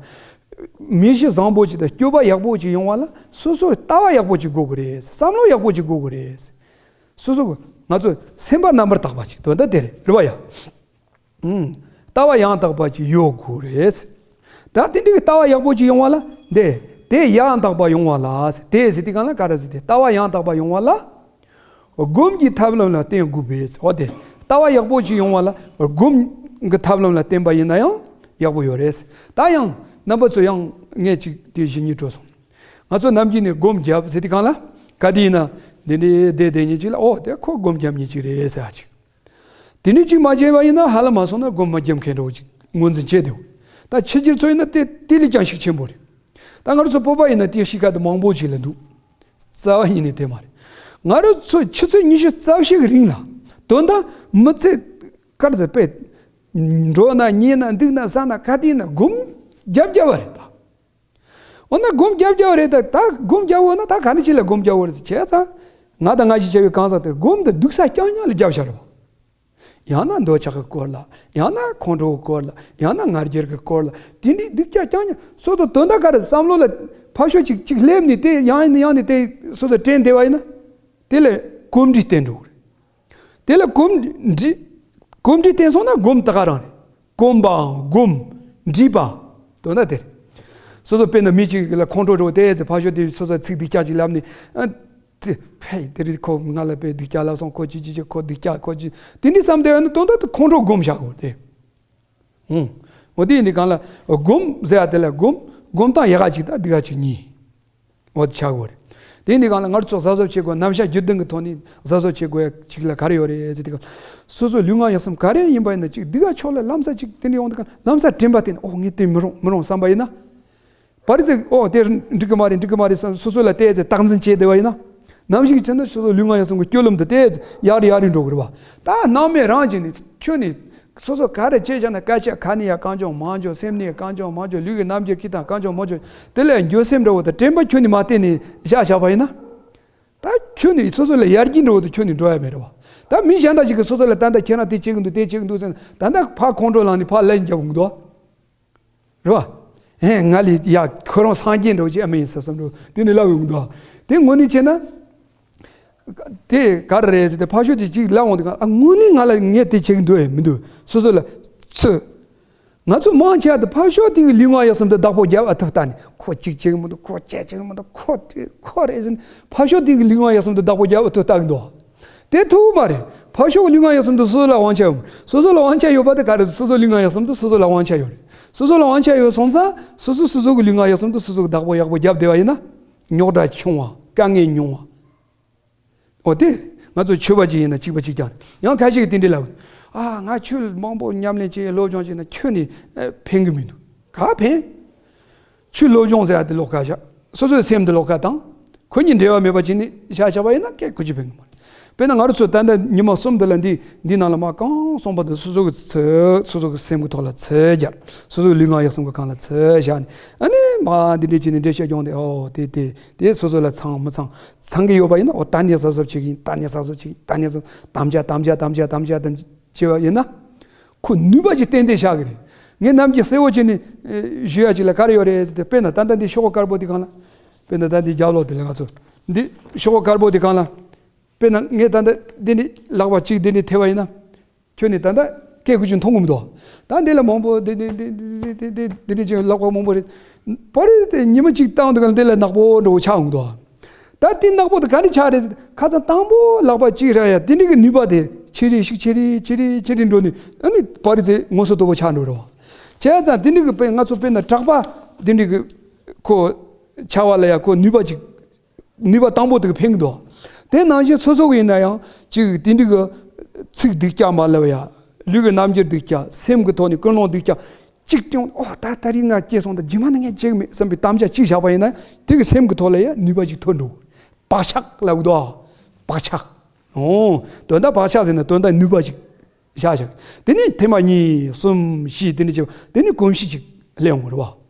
མི་གཞི་བཟང་པོ་ཅིག་དང་སྤྱོད་པ་ཡག་པོ་ཅིག་ཡོང་བ་ལ་སོ་སོའི་ལྟ་བ་ཡག་པོ་ཅིག་དགོས་ཀྱི་རེད། བསམ་བློ་ཡག་པོ་ཅིག་དགོས་ཀྱི་རེད། སོ་སོ་ང་ཚོ་སེམས་པ་རྣམ་པར་དག་པ་ཅིག་དོན་དག་དེ་རེད། རེད་བ་ཡ། ལྟ་བ་ཡང་དག་པ་ཅིག་ཡོད་དགོས་རེད། ད་དེ་འདྲའི་ལྟ་བ་ཡག་པོ་ཅིག་ཡོང་བ་ལ་འདི་དེ་ཡང་དག་པ་ཡོང་བ་ལ་དེ་ཟེར་དུས་སྒང་ལ་ག་རེ་ཟེར་དེ་ལྟ་བ་ཡང་དག་པ་ཡོང་བ་ལ་སྒོམ་གྱི་ཐབས་ལམ་ལ་བརྟེན་དགོས་པས། འོ་དེ་ལྟ་བ་ཡག་པོ་ཅིག་ཡོང་བ་ལ་སྒོམ་གྱི་ཐབས་ལམ་ལ་བརྟེན་པ་ཡིན་ན་ཡང་ ཡག་པོ་ཡོད་རེད། ད་ཡང་རྣམ་པ་ཚོ་ཡང་ངས་ཅིག་དེ་གཞི་ཉིད་སྤྲོ་སོང་། ང་ཚོ་ནམ་རྒྱུན་ནས་སྒོམ་རྒྱབ་ཟེར་དུས་སྒང་ལ་ག་དུས་ཡིན་ན་འདི་འདྲའི་བསྡད་བསྡད་མཁན་ཅིག་ལ། ཨོ་དེ་ཁོ་སྒོམ་རྒྱབ་མཁན་ཅིག་རེད་ཟེར་ཡ་ཅིག་དེ་འདྲ་ཅིག་མ་བྱས་པ་ཡིན་ན་ཧ་ལམ་མ་སོང་ན་སྒོམ་མ་རྒྱབ་མཁན་འདྲ་བོ་ཅིག་ངོས་འཛིན་བྱས་བསྡད་ཡོད། ད་ཕྱི་རྒྱལ་ཚོ་ཡིན་ན་དེ་དེ་ལས་ཀྱང་ཤུགས་ཆེན་པོ་རེད། ད་ང་རང་ཚོ་བོད་པ་ཡིན་ན་དེ་གཤིས་ཀ་དེ་མང་པོ་ཅིག་ལ་འདུག་རྩ་བ་ཉིད་ནས་དེ་མ་རེད། ང་རང་ཚོ་ཆུ་ཚོད་ཉི་ཤུ་རྩ་བཞི་གི་རིང་ལ་དོན་དག་མི་ཚེ་གར་ཟེར་པས། འགྲོ་ན་ཉལ་ན་འདུག་ན་ཟ་ན་ག་དུས་ཡིན་ན་སྒོམ་རྒྱབ་རྒྱབ་པ་རེད་ད། འོ་ན་སྒོམ་རྒྱབ་རྒྱབ་པ་རེད་ད། ད་སྒོམ་རྒྱབ་འོ་ན་ད་ག་ནས་ཅིག་ལ་སྒོམ་རྒྱབ་འོ་རེད་ཟེར་བྱས་ཙང་། ང་དང་ང་ཞིག་བྱ་བའི་གང་ཟག་དེར་སྒོམ་དེ་སྡུག་ས་རྐྱང་རྐྱང་ལ་རྒྱབ་བཞག་རེད་པ། ཡང་ན་འདོད་ཆགས་ཀྱི་སྐོར་ལ། ཡང་ན་ཁོང་ཁྲོ་གི་སྐོར་ལ། ཡང་ན་ང་རྒྱལ་གྱི་སྐོར་ལ། དེ་འདྲའི་སྡུག་ཅག་རྐྱང་རྐྱང་སོ་སོ་དོན་དག་ག་རེ་བསམ་བློ་ལ་ཕར་ཞོག་ཅིག་ཅིག་སླེབས་ནས་དེ་ཡང་ཡང་ནས་དེ་སོ་སོ་དྲན་བསྡད་པ་ཡིན་ན། དེ་ལ་གོམས་འདྲིས་བསྟེན་འགྲོ་གི་རེད། དེ་ལ་གོམས་འདྲིས། གོམས་འདྲིས་བསྟེན་སོང་ན་སྒོམ་ད་ག་རང་རེད། གོམས་པའམ་སྒོམ། འདྲིས་པ། དོན་དག་དེ་རེད། སོ་སོ་དཔེར་ན་མི་གཅིག་ལ་ཁོང་ཁྲོ་འགྲོ་དེ་ཚེ་ཕར་ཞོག་དེ་སོ་སོ་ཚིག་སྡུག་ཅག་ཅིག་ལབ་ནས། ཨ། དེ་ཕེ་དེ་རིང་ཁོ་ང་ལ་དཔེ་སྡུག་ཅག་ལབ་སོང་། ཁོ་ཅི་ཅི་ཅི་ཁོ་སྡུག་ཅག་ཁོ་ཅི། དེ་འདྲ་བསམ་བསྡད་ཡོད་ན་དོན་དག་དེ་ཁོང་ཁྲོ་སྒོམ་བཞག་དགོས་དེ། ཧུང་། འོ་དེ་ཡིན་དུས་སྒང་ལ་སྒོམ་ཟེར་ཡ་དེ་ལ་སྒོམ། སྒོམ་སྟངས་ཡག་ག་ཅིག་དང་སྡུག་ག་ཅིག་གཉིས། འོ་དེ་ཆགས་དགོས་རེད། དེ་ཡིན་དུས་སྒང་ལ་ང་ཚོ་གཟབ་གཟབ་བྱེད་དགོས། རྣམ་གཞག་རྒྱུད་ལྡན་གྱི་ཐོག་ནས་གཟབ་གཟབ་བྱེད་དགོས་ཡ་ཅིག་ལ་ག་རེ་ཡོད་རེད་ཟེར་དུས་སྒང་། སོ་སོའི་ལུས་ངག་ཡིད་གསུམ་ག་རེ་ཡིན་པ་ཡིན་ན་ཅིག་སྡུག་ག་ཕྱོགས་ལ་ལམ་སང་ཅིག་དེ་འདྲ་ཡོང་དུས་སྒང་ལམ་སང་དྲན་པ་བསྟེན་ནས། ཨོ་ངས་དེ་མི་རུང་མི་རུང་བསམ་པ་ཡིན་ན། བར་ཚིག་ཨོ་དེ་འགྲིག་གི་མ་རེད། འགྲིག་གི་མ་རེད་བསམ་སོ་སོ་ལ་བལྟས་ཚེ་བརྟག་འཛིན་བྱས་བསྡད་པ་ཡིན་ན། ནམ་ཞིག་ཚེ་ན་སོ་སོ་ལུས་ངག་ཡིད་གསུམ་གྱི་སྤྱོད་ལམ་དུ་བལྟས་ཚེ་ཡར་རེ་ཡར་རེ་འགྲོ་གི་རེད་པ། ད་སྣང་མེད་རང་བྱས་ནས་ཁྱོན་ནས་སོ་སོ་ག་རེ་བྱས་བཞག་ན་སྐད་ཆ་ཁ་ནས་ཡང་གང་བྱུང་མང་བྱུང་། སེམས་ནས་ཡང་གང་བྱུང་མང་བྱུང་། ལུས་ཀྱི་རྣམ་འགྱུར་གྱིས་དང་གང་བྱུང་མང་བྱུང་། དེ་ལ་འགྱོད་སེམས་འདྲ་བོ་དང་དྲན་པ་ཁྱོན་ནས་མ་བསྟེན་ནས་བཞག་བཞག་པ་ཡིན་ན། ད་ཁྱོན་ནས་སོ་སོ་ལ་ཡར་རྒྱས་འགྲོ་བ་དང་ཁྱོན་ནས་འགྲོ་ཡ་མེད་རེད་པ། ད་མི་གཞན་དག་ཅིག་གིས་སོ་སོ་ལ་ད་ལྟ་ཁྱེད་རང་དེ་བྱེད་ཀྱི་འདུག་དེ་བྱེད་ཀྱི་འདུག་ཟེར་ན་ད་ལྟ་ཕར་ཁོང་ཁྲོ་ལངས་ནས་ཕར་ལན་རྒྱབ་འོང་གི་འདུག་རེད་པ། ཨེ་ང་ལས་ཡ་ཁོ་རང་སངས་རྒྱས་འདྲ་བོ་ཅིག་ཨ་མ་ཡིན་ཟེར་བསམ་འགྲོ་དེ་ནས་ལབ་ཡོང་གི་འདུག་དེ་དངོས་གནས་བྱས་ན། དེ་ག་རེ་རེད་ཟེར་ཏེ་ཕར་ཞོག་དེ་ཅིག་ལབ་འོང་དུས་སྒང་། ཨ་དངོས་གནས་ང་ལ་ངས་དེ་བྱེད་ཀྱི་འདུག་ཨེ་མི་འདུག་སོ་སོ་ལ་ཚོད། ང་ཚོ་མང་ཆེ་བ་དེ་ཕར་ཞོག་དེ་གི་ལུས་ངག་ཡིད་གསུམ་དེ་བདག་པོ་རྒྱབ་ཨ་ཐུབ་ལྟ་ནས། ཁོ་གཅིག་བྱེད་ཀྱི་མི་འདུག་ཁོ་བྱེད་ཀྱི་མི་འདུག་ཁོ་དེ་ཁོ་རེད་ཟེར་ནས་ཕར་ཞོག་དེ་གི་ལུས་ངག་ཡིད་གསུམ་དེ་བདག་པོ་རྒྱབ་ཨ་ཐུབ་ལྟ་གི་འདུག་དེ་ཐུབ་མ་རེད། ཕར་ཞོག་ལུས་ངག་ཡིད་གསུམ་དུ་སོ་སོ་ལ་དབང་ཆ་ཡོད་མ་རེད། སོ་སོ་ལ་དབང་ཆ་ཡོད་པ་དེ་ག་རེ་རེད། སོ་སོ་ལུས་ངག་ཡིད་གསུམ་དུ་སོ་སོ་ལ་དབང་ཆ་ཡོད་རེད། སོ་སོ་ལ་དབང་ཆ་ཡོད་སོང་ཙང་སོ་སོ་སོ་སོ་གི་ལུས་ངག་ཡིད་གསུམ་དུ་སོ་སོ་གི་བདག་པོ་ཡག་པོ་རྒྱབ་བསྡད་པ་ཡིན་ན། རྙོག་དྲ་ཆུང་བ། དཀའ་ངལ་ཉུང་བ། འོ་དེ་ང་ཚོ་ཆོས་པ་ཅིག་ཡིན་ན་གཅིག་པ་གཅིག་རྐྱང་རེད། ཡང་ཁ་ཤས་ཀྱིས་དེ་འདྲ་ལབ། ཨ་ང་ཆོས་མང་པོ་ཉམས་ལེན་བྱས་སློབ་སྦྱོང་བྱས་ན་ཁྱོན་ནས་ཕན་གི་མི་འདུག་ག་ཕན། ཆོས་སློབ་སྦྱོང་ཟེར་ཡ་དེ་ལོགས་ཀ་བཞག་སོ་སོའི་སེམས་དེ་ལོགས་ཀ་དང་། ཁོ་གཉིས་འབྲེལ་བ་མེད་པ་བྱས་ནས་བཞག་བཞག་པ་ཡིན་ན་སྐད་ཁོ་ཅིག་ཕན་གི་མ་རེད། དཔེར་ན་ང་རང་ཚོ་ད་ལྟ་ཉི་མ་གསུམ་དེ་ལ་འདི་འདི་ནང་ལ་མར་གང་སོང་བ་དེ་སོ་སོ་གི་ཚོད། སོ་སོ་གི་སེམས་ཀྱི་ཐོག་ལ་ཚོད་རྒྱག་སོ་སོའི་ལུས་ངག་ཡིད་གསུམ་གྱི་སྒང་ལ་ཚོད་བཞག་ནས། ཨ་ནི་མར་འདི་འདྲས་བྱས་ནས་འགྲེལ་བཤད་སྦྱོང་དེ། ཨོ་དེ་དེ་དེ་སོ་སོ་ལ་ཚང་མི་ཚང་། ཚང་གི་ཡོད་པ་ཡིན་ན། ཨོ་ད་ནས་གཟབ་གཟབ་བྱེད་ཀྱི་ཡིན། ད་ནས་གཟབ་གཟབ་བྱེད་ཀྱི་ཡིན། ད་ནས་གཟབ། དམ་བཅའ་དམ་བཅའ་དམ་བཅའ་དམ་བཅའ་བྱས་པ་ཡིན་ན། ཁོ་ནུས་པ་ཅིག་ཏན་ཏན་ཤར་གི་རེད། ངས་ནམ་རྒྱུན་གསལ་བོ་བྱས་ནས་ཨེ་ཞུ་ཡ་ཅིག་ལ་ག་རེ་ཡོད་རེད་ཟེར་ཏེ། དཔེར་ན་ད་ལྟ་འདི་ཤོག་ཁུ་དཀར་པོ་འདི་སྒང་ལ། དཔེར་ན་ད་འདི་རྒྱབ་ལོགས་འདི་ལ་ང་ཚོ་འདི་ཤོག་ཁུ་དཀར་པོ་འདི་སྒང་ལ། དཔེར་ན་ངས་ད་ལྟ་འདི་འདི་ལག་པ་གཅིག་འདི་འདི་ཐེབས་པ་ཡིན་ན། ཁྱོད་ནི་ད་ལྟ་སྐད་ཁུ་ཅིག་མཐོང་གི་མི་འདུག་ད་འདི་ལ་མང་པོ་འདི་འདི་འདི་འདི་འདི་འདི་འདི་ཅིག་ལག་པ་མང་པོ་རེད། པ་རེད་ཟེར། ཉི་མ་གཅིག་བཏང་འདུག་ག་འདི་ལ་ནག་པོ་འདྲ་བོ་ཆགས་འོང་འདུག་ད་དེ་ནག་པོ་དེ་ག་ནས་ཆགས་རེད་ཟེར། ཁ་སང་དང་པོ་ལག་པ་གཅིག་རག་ཡ་དེ་འདྲ་གི་ནུས་པ་དེ་ཆེ་རེ་ཞིག་ཆེ་རེ་ཆེ་རེ་ཆེ་རེ་འགྲོ་ནས། ཨ་ནི་པ་རེད་ཟེར་ངོ་སོ་དོད་པོ་ཆགས་འགྲོ་རེད་བ། བྱས་ཙང་དེ་འདྲ་གི་དཔེ་ང་ཚོ་དཔེར་ན་དྲེག་པ་དེ་འདྲ་གི་ཁོ་ཆགས་པ་ལ་ཡ་ཁོ་ནུས་པ་ཅིག་ནུས་པ་དང་པོ་དེ་གི་ཕན་གི་འདུག་དེ་ནང་བཞིན་སོ་སོ་གི་ཡིན་ན་ཡང་ཅིག་དེ་འདྲ་གི་ཚིག་སྡུག་ཅག་མ་ལབ་ཡ། ལུས་ཀྱི་རྣམ་འགྱུར་སྡུག་ཅག་སེམས་ཀྱི་ཐོག་ནས་ཀུན་སློང་སྡུག་ཅག་གཅིག་ཀྱང་། ཨོ་ད་ད་རིང་ང་སྐྱེས་སོང་། ད་རྗེས་མ་ནི་ངས་བྱེད་ཀྱི་མེད་བསམ་པའི་དམ་བཅའ་གཅིག་བཞག་པ་ཡིན་ན། དེ་གི་སེམས་ཀྱི་ཐོག་ལ་ཡང་ནུས་པ་ཅིག་ཐོན་འགྲོ། བག་ཆགས་ལབ་འདུག་བག་ཆགས། ཨོ་དོན་དག་བག་ཆགས་ཟེར་ན་དོན་དག་ནུས་པ་ཅིག་བཞག་བཞག་དེ་ནས་ཐེངས་མ་གཉིས་གསུམ་བཞི་དེ་འདྲ་བྱས་པ་དེ་ནས་གོམས་གཤིས་ཅིག་སླེབས་ཡོང་གི་རེད་བ།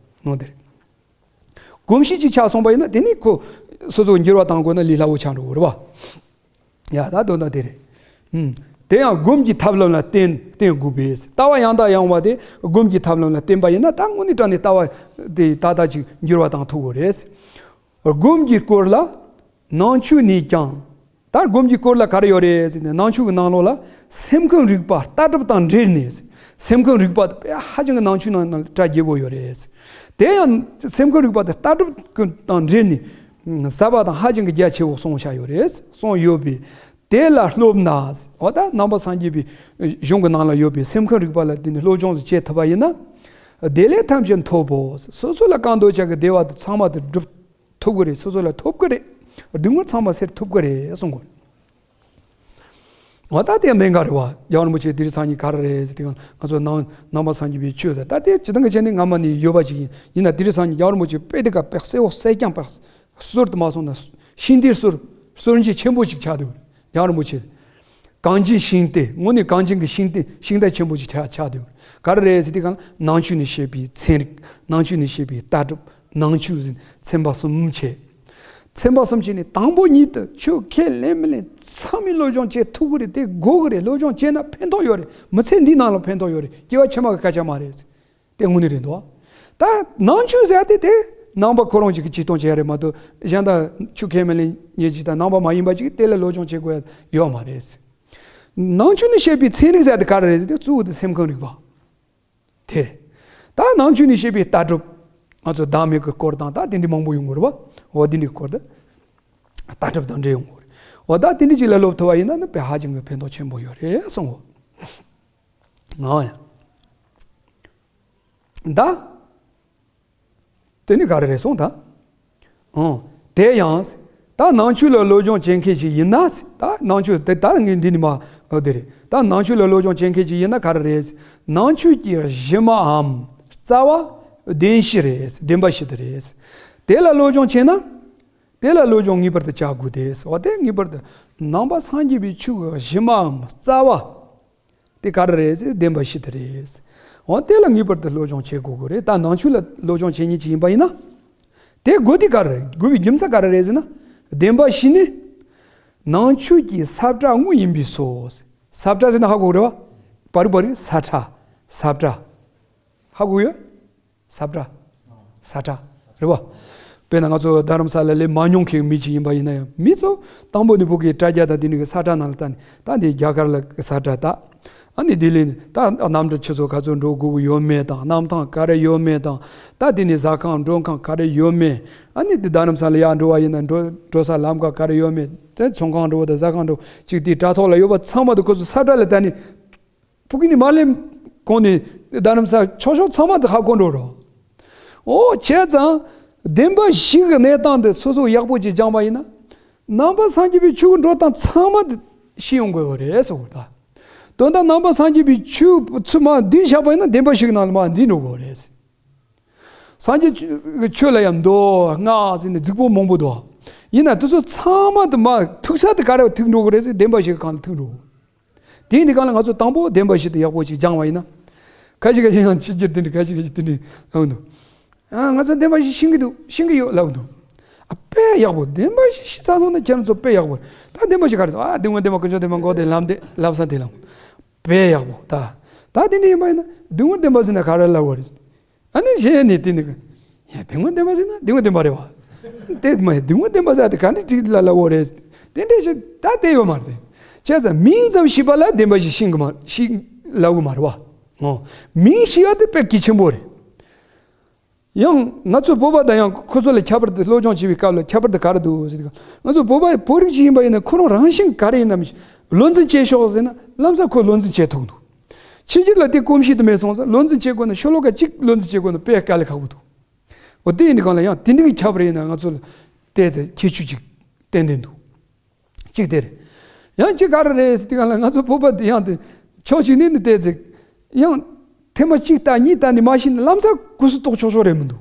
ནོ་དེ་རེད། གོམས་གཤིས་ཅིག་ཆགས་སོང་པ་ཡིན་ན་དེ་ནས་ཁོ་སོ་སོ་འགྱུར་བ་གཏང་དགོས་ན་ལས་སླ་བོ་ཆགས་འགྲོ་གི་རེད་བ། ཡ་ད་དོན་དག་དེ་རེད། ཨུམ། དེ་ཡང་སྒོམ་གྱི་ཐབས་ལམ་ལ་བརྟེན་བརྟེན་དགོས་པས། ལྟ་བ་ཡང་དག་ཡངས་པ་དེ་སྒོམ་གྱི་ཐབས་ལམ་ལ་བརྟེན་པ་ཡིན་ན་ད་དངོས་གནས་དྲང་གནས་ལྟ་བ་དེ་ཏག་ཏག་ཅིག་འགྱུར་བ་བཏང་ཐུབ་དགོས་རེད། སྒོམ་གྱི་སྐོར་ལ་ནང་ཆོས་ནས་ཀྱང་། ད་སྒོམ་གྱི་སྐོར་ལ་ག་རེ་ཡོད་རེད་ཟེར་ན། ནང་ཆོས་ཀྱི་ནང་ལོགས་ལ་སེམས་ཁམས་རིག་པ་ལྟ་གྲུབ་དང་འབྲེལ་ནས། སེམས་ཁམས་རིག་པ་དེ་དཔེ་ཧ་ཅང་གི་ནང་ཆོས་ནང་ན་གྲ་རྒྱས་པོ་ཡོད་རེད། དེ་ཡང་སེམས་ཁམས་རིག་པ་དེ་ལྟ་གྲུབ་དང་འབྲེལ་ནས་ཟབ་པ་དང་ཧ་ཅང་གི་རྒྱ་ཆེ་བོ་གསུངས་བཞག་ཡོད་རེད། གསུངས་ཡོད་པས། དེ་ལ་སློབ་ན། འོ་ད་ནང་པ་སངས་རྒྱས་པའི་གཞུང་གི་ནང་ལ་ཡོད་པའི་སེམས་ཁམས་རིག་པ་ལ་དེ་ནི་སློབ་སྦྱོང་བྱེད་ཐུབ་པ་ཡིན་ན། བདེ་ལེགས་ཐམས་ཅད་ཐོབ་བོ། སོ་སོ་ལ་གང་འདོད་ཆགས་ཀྱི་བདེ་བ་དེ་ཚང་མ་དེ་སྒྲུབ་ཐུབ་ཀྱི་རེད། སོ་སོ་ལ་ཐོབ་ཀྱི་རེད། སྡུག་བསྔལ་ཚང་མ་སེལ་ཐུབ་ཀྱི་རེད་གསུང་གོ། འོ་ད་དེ་གནད་འགག་རེད་བ། རྒྱལ་བ་རིན་པོ་ཆེ་དེ་རིང་སང་ཉིན་ག་རེ་རེད་ཟེར་དུས་སྒང་ང་ཚོ་ནང་ནང་པ་སངས་རྒྱས་པའི་ཆོས་ཟེར་ད་དེ་སྤྱིར་བཏང་གི་བྱས་ནས་སྔ་མ་ནས་ཡོད་པ་ཅིག་ཡིན། ཡིན་ན་དེ་རིང་སང་ཉིན་རྒྱལ་བ་རིན་པོ་ཆེ་དཔེ་དེ་ག་དཔེ་གསལ་བོ་གསལ་རྐྱང་དཔེ་ཟུར་དུ་མ་སོང་ན་ཤིང་རྟའི་ཟུར་ཟུར་འཇིགས་ཆེན་པོ་ཅིག་ཆགས་འདུག་རྒྱལ་བ་རིན་པོ་ཆེ། གངས་ཅན་ཤིང་རྟ། དངོས་གནས་གངས་ཅན་གྱི་ཤིང་རྟ་ཤིང་རྟ་ཆེན་པོ་ཅིག་ཆགས་ཆགས་འདུག་ག་རེ་རེད་ཟེར་དུས་སྒང་ནང་ཆོས་ནས་བཤད་པའི་ཚན་རིག་ནང་ཆོས་ནས་བཤད་པའི་ལྟ་གྲུབ། ནང་ཆོས་ཟེར་ཚན་པ་གསུམ་བྱས། ཚན་པ་གསུམ་བྱས་ནས་དང་པོ་ཉིད་དུ་ཆོས་ཁས་ལེན་མི་ལེན་ཚང་མས་སློབ་སྦྱོང་བྱེད་ཐུབ་ཀྱི་རེད། དེ་དགོས་ཀྱི་རེད། སློབ་སྦྱོང་བྱས་ན་ཕན་ཐོགས་ཡོད་རེད། མི་ཚེ་འདིའི་ནང་ལ་ཕན་ཐོགས་ཡོད་རེད། སྐྱེ་བ་ཕྱི་མ་གི་སྐད་ཆ་མ་རེད། དེ་དངོས་གནས་རེད་འདུག་ད་ནང་ཆོས་ཟེར་དེ་དེ་ནང་པ་ཁོ་རང་ཅིག་གི་ཆེ་མཐོང་བྱེད་ཡ་རེད་མ་གཏོགས་གཞན་དག་ཆོས་ཁས་མི་ལེན་མཁན་ཅིག་དང་ནང་པ་མ་ཡིན་པ་ཅིག་གིས་དེ་ལ་སློབ་སྦྱོང་བྱེད་དགོས་ཡ་ཡོད་མ་རེད། ནང་ཆོས་ནས་བཤད་པའི་ཚན་རིག་ཟེར་དེ་ག་རེ་རེད་ཟེར་དུས་གཙོ་བོ་དེ་སེམས་ཁམས་རིག་པ། དེ་རེད། ད་ནང་ཆོས་ནས་བཤད་པའི་ལྟ་གྲུབ། ང་ཚོ་བདག་མེད་ཀྱི་སྐོར་དང་ད་དེ་འདྲའི་མང་པོ་ཡོང་གི་རེད་བ། འོ་དེ་འདྲའི་སྐོར་དུ་ལྟ་གྲུབ་དང་འབྲེལ་ཡོང་གི་རེད། འོ་ད་དེ་འདྲའི་ཅིག་ལ་སློབ་ཐུབ་པ་ཡིན་ན་ནི་དཔེ་ཧ་ཅང་གི་ཕན་ཐོགས་ཆེན་པོ་ཡོད་རེད་གསུངས་འོ། ང་ཡང་། ད། དེ་ནི་ག་རེ་རེད་སོང་ད། ཨང་། དེ་ཡང་། ད་ནང་ཆོས་ལ་སློབ་སྦྱོང་བྱེད་མཁན་ཞིག་ཡིན་ན། ད་ནང་ཆོས་དེ་ད་ངས་འདི་ནི་མ་འོ་དེ་རེད། ད་ནང་ཆོས་ལ་སློབ་སྦྱོང་བྱེད་མཁན་ཞིག་ཡིན་ན་ག་རེ་རེད། ནང་ཆོས་ཀྱི་གཞི་མའམ་རྩ་བ་བདེན་བཞི་རེད། བདེན་པ་བཞི་དེ་རེད། དེ་ལ་སློབ་སྦྱོང་བྱས་ན། དེ་ལ་སློབ་སྦྱོང་ངེས་པར་དུ་བྱ་དགོས་ཏེ། འོ་དེ་ངེས་པར་དུ་ནང་པ་སངས་རྒྱས་པའི་ཆོས་ཀྱི་གཞི་མའམ་རྩ་བ། དེ་ག་རེ་རེད་ཟེར་བདེན་པ་བཞི་དེ་རེད། འོ་དེ་ལ་ངེས་པར་དུ་སློབ་སྦྱོང་བྱེད་དགོས་ཀྱི་རེད། ད་ནང་ཆོས་ལ་སློབ་སྦྱོང་བྱེད་མཁན་ཅིག་ཡིན་པ་ཡིན་ན། དེ་དགོས་དེ་ག་རེ་རེད། དགོས་པའི་རྒྱུ་མཚན་ག་རེ་རེད་ཟེར་ན། བདེན་པ་བཞི་ནི། ནང་ཆོས་ཀྱི་ས་བཀྲ་དངོས་ཡིན་པས་སོ། ས་བཀྲ་ཟེར་ན་ཧ་གོ་གི་རེད་བ། བ་རི་བ་རི་ས་ཁྲ། ས་བཀྲ། ཧ་གོ་ཡོད། ས་བཀྲ། ས་ཁྲ། རེད་བ། དཔེར་ན་ང་ཚོ་རྡ་རམ་ས་ལ་སླེབས་མ་མྱོང་མཁན་མི་ཅིག་ཡིན་པ་ཡིན་ན་ཡང་མི་ཚོ་དང་པོ་ནས་ཕ་གིའི་དྲ་རྒྱ་དང་དེ་ནས་ས་ཁྲ་ནང་ལ་ལྟ་ནས་ད་འདི་རྒྱ་གར་ལ་ས་ཁྲ་ལྟ། ཨ་ནི་ལྡི་ལི་ནས་ད་གནམ་གྲུ་ཆུ་ཚོད་ག་ཚོད་འགྲོ་དགོས་ཀྱི་ཡོད་མེད་དང་གནམ་ཐང་ག་རེ་ཡོད་མེད་དང་ད་དེ་ནས་ཟ་ཁང་འགྲོ་ཁང་ག་རེ་ཡོད་མེད། ཨ་ནི་འདི་རྡ་རམ་ས་ལ་ཡར་འགྲོ་བ་ཡིན་ན་འགྲོ་འགྲོ་ས་ལམ་ཁ་ག་རེ་ཡོད་མེད་དེ་ཚོང་ཁང་འགྲོ་བ་དང་ཟ་ཁང་འགྲོ་ཅིག་དེའི་དྲ་ཐོག་ལ་ཡོད་པ་ཚང་མ་དེ་ཁོ་ཚོ་ས་ཁྲ་ལ་ལྟ་ནས། ཕ་གི་ནས་མར་སླེབས་གོང་ནས་རྡ་རམ་ས་ཕྱོགས་ཕྱོགས་ཚང་མ་དེ་ཧ་གོ་འགྲོ་རོགས། ཨོ་བྱས་ཙང་བདེན་པ་བཞི་གི་གནས་སྟངས་དེ་སོ་སོ་ཡག་པོ་ཅིག་སྦྱངས་པ་ཡིན་ན། ནང་པ་སངས་རྒྱས་པའི་ཆོས་ཀྱི་འགྲོ་སྟངས་ཚང་མ་དེ་ཤེས་ཡོང་དགོས་པ་རེད་ཟེར་བ་ད། དོན་དག་ནང་པ་སངས་རྒྱས་པའི་ཆོས་ཚུར་མར་འདུས་བཞག་པ་ཡིན་ན་བདེན་པ་བཞི་གི་ནང་ལ་མར་འདུས་འགྲོ་དགོས་པ་རེད། སངས་རྒྱས་ཀྱི་ཆོས་ལ་ཡང་མདོ་སྔགས་ཟེར་ནས་རྫིག་པོ་མང་པོ་འདུག་ཡིན་ན་དེ་ཚོ་ཚང་མ་དེ་མར་ཐུག་ས་དེ་ག་རེ་ཐུག་འགྲོ་གི་རེད་ཟེར་བདེན་པ་བཞི་གི་སྒང་ལ་ཐུག་འགྲོ། དེ་ཡིན་དུས་སྒང་ལ་ང་ཚོ་དང་པོ་བདེན་པ་བཞི་དེ་ཡག་པོ་ཅིག་སྦྱངས་པ་ཡིན་ན། ཁ་ཅིག་ཁ་ཅིག་ཡང་ཕྱི་རྒྱལ་དེ་འདྲ་ཁ་ཅིག་ཁ་ཅིག་དེ་འདྲ་ལབ་འདུག་ཨ་ང་ཚོ་བདེན་པ་བཞི་ཤེས་ཀྱི་འདུག་ཤེས་ཀྱི་ཡོད་ལབ་འདུག་ཨ་དཔེ་ཡག་པོ་བདེན་པ་བཞི་ཤེས་ཚར་སོང་ན་ཁྱེད་རང་ཚོ་དཔེ་ཡག་པོ་ད་བདེན་པ་བཞི་ག་རེ་ཟེར་ཨ་སྡུག་བསྔལ་བདེན་པ་ཀུན་འབྱུང་བདེན་པ་འགོག་བདེན་ལམ་བདེན་ལམ་སང་བདེན་ལམ་དཔེ་ཡག་པོ་ད་ད་དེ་འདྲ་ཡིན་པ་ཡིན་ན་སྡུག་བསྔལ་བདེན་པ་ཟེར་ན་ག་རེ་ལབ་དགོས་རེད། ཨ་ནི་གཞན་ནི་དེ་ནི། ཡ་སྡུག་བསྔལ་བདེན་པ་ཟེར་ན་སྡུག་བསྔལ་བདེན་པ་རེད་བ། དེ་མ་སྡུག་བསྔལ་བདེན་པ་ཟེར་དེ་ག་འདྲ་ཅིག་ལ་ལབ་དགོས་རེད། དེ་འདྲ་ཞིག་ད་དེ་ཡོད་མ་རེད། བྱས་ཙང་མིང་ཙམ་ཤེས་པ་ལ་བདེན་པ་ཞིག་ཤེས་གི་མ་ཤེས་ལབ་གི་མ་རེད་བ། ཨོ། མིང་ཤེས་པ་དེ་དཔེ་གལ་ཆེན་པོ་རེད། ཡང་ང་ཚོ་བོད་པ་དང་ཡང་ཁོ་ཚོ་ལ་ཁྱད་པར་དུ་སློབ་སྦྱོང་བྱེད་པའི་སྐབས་ལ་ཁྱད་པར་དུ་ག་རེ་འདུག་ཟེར་དུས་ང་ཚོ་བོད་པ་བོད་རིགས་ཅིག་ཡིན་པ་ཡིན་ན་ཁོ་རང་རང་བཞིན་ག་རེ་ཡིན་ནམ་བློ་འཛིན་བྱེད་ཤོག་ཟེར་ན་ལམ་སང་ཁོས་བློ་འཛིན་བྱེད་ཐུབ་འདུག་ཕྱི་རྒྱལ་ལ་དེ་གོམས་གཤིས་དེ་མེད་སོང་ཙང་བློ་འཛིན་བྱེད་དགོས་ན་ཤོ་ལོ་ཀ་གཅིག་བློ་འཛིན་བྱེད་དགོས་ན་དཔེ་དཀའ་ལས་ཁག་པོ་འདུག་འོ་དེ་ཡིན་དུས་སྒང་ལ་ཡང་དེ་འདྲའི་ཁྱད་པར་ཡིན་ན་ང་ཚོ་ལ་བལྟས་ཚེ་ཁྱད་ཆོས་ཅིག་ཏན་ཏན་འདུག་གཅིག་དེ་རེད། ཡང་གཅིག་ག་རེ་རེད་ཟེར་དུས་སྒང་ལ་ང་ཚོ་བོད་པ་དེ་ཡང་དེ་ཕྱོགས་གཅིག་ནས་ནི་བལྟས་ཚེ་ཡང་ཐེངས་མ་གཅིག་ལྟ་གཉིས་ལྟ་ནས་མ་ཤེས་ན་ལམ་སང་གོ་སུ་གཏོགས་ཆོག་ཆོག་རེད་མི་འདུག་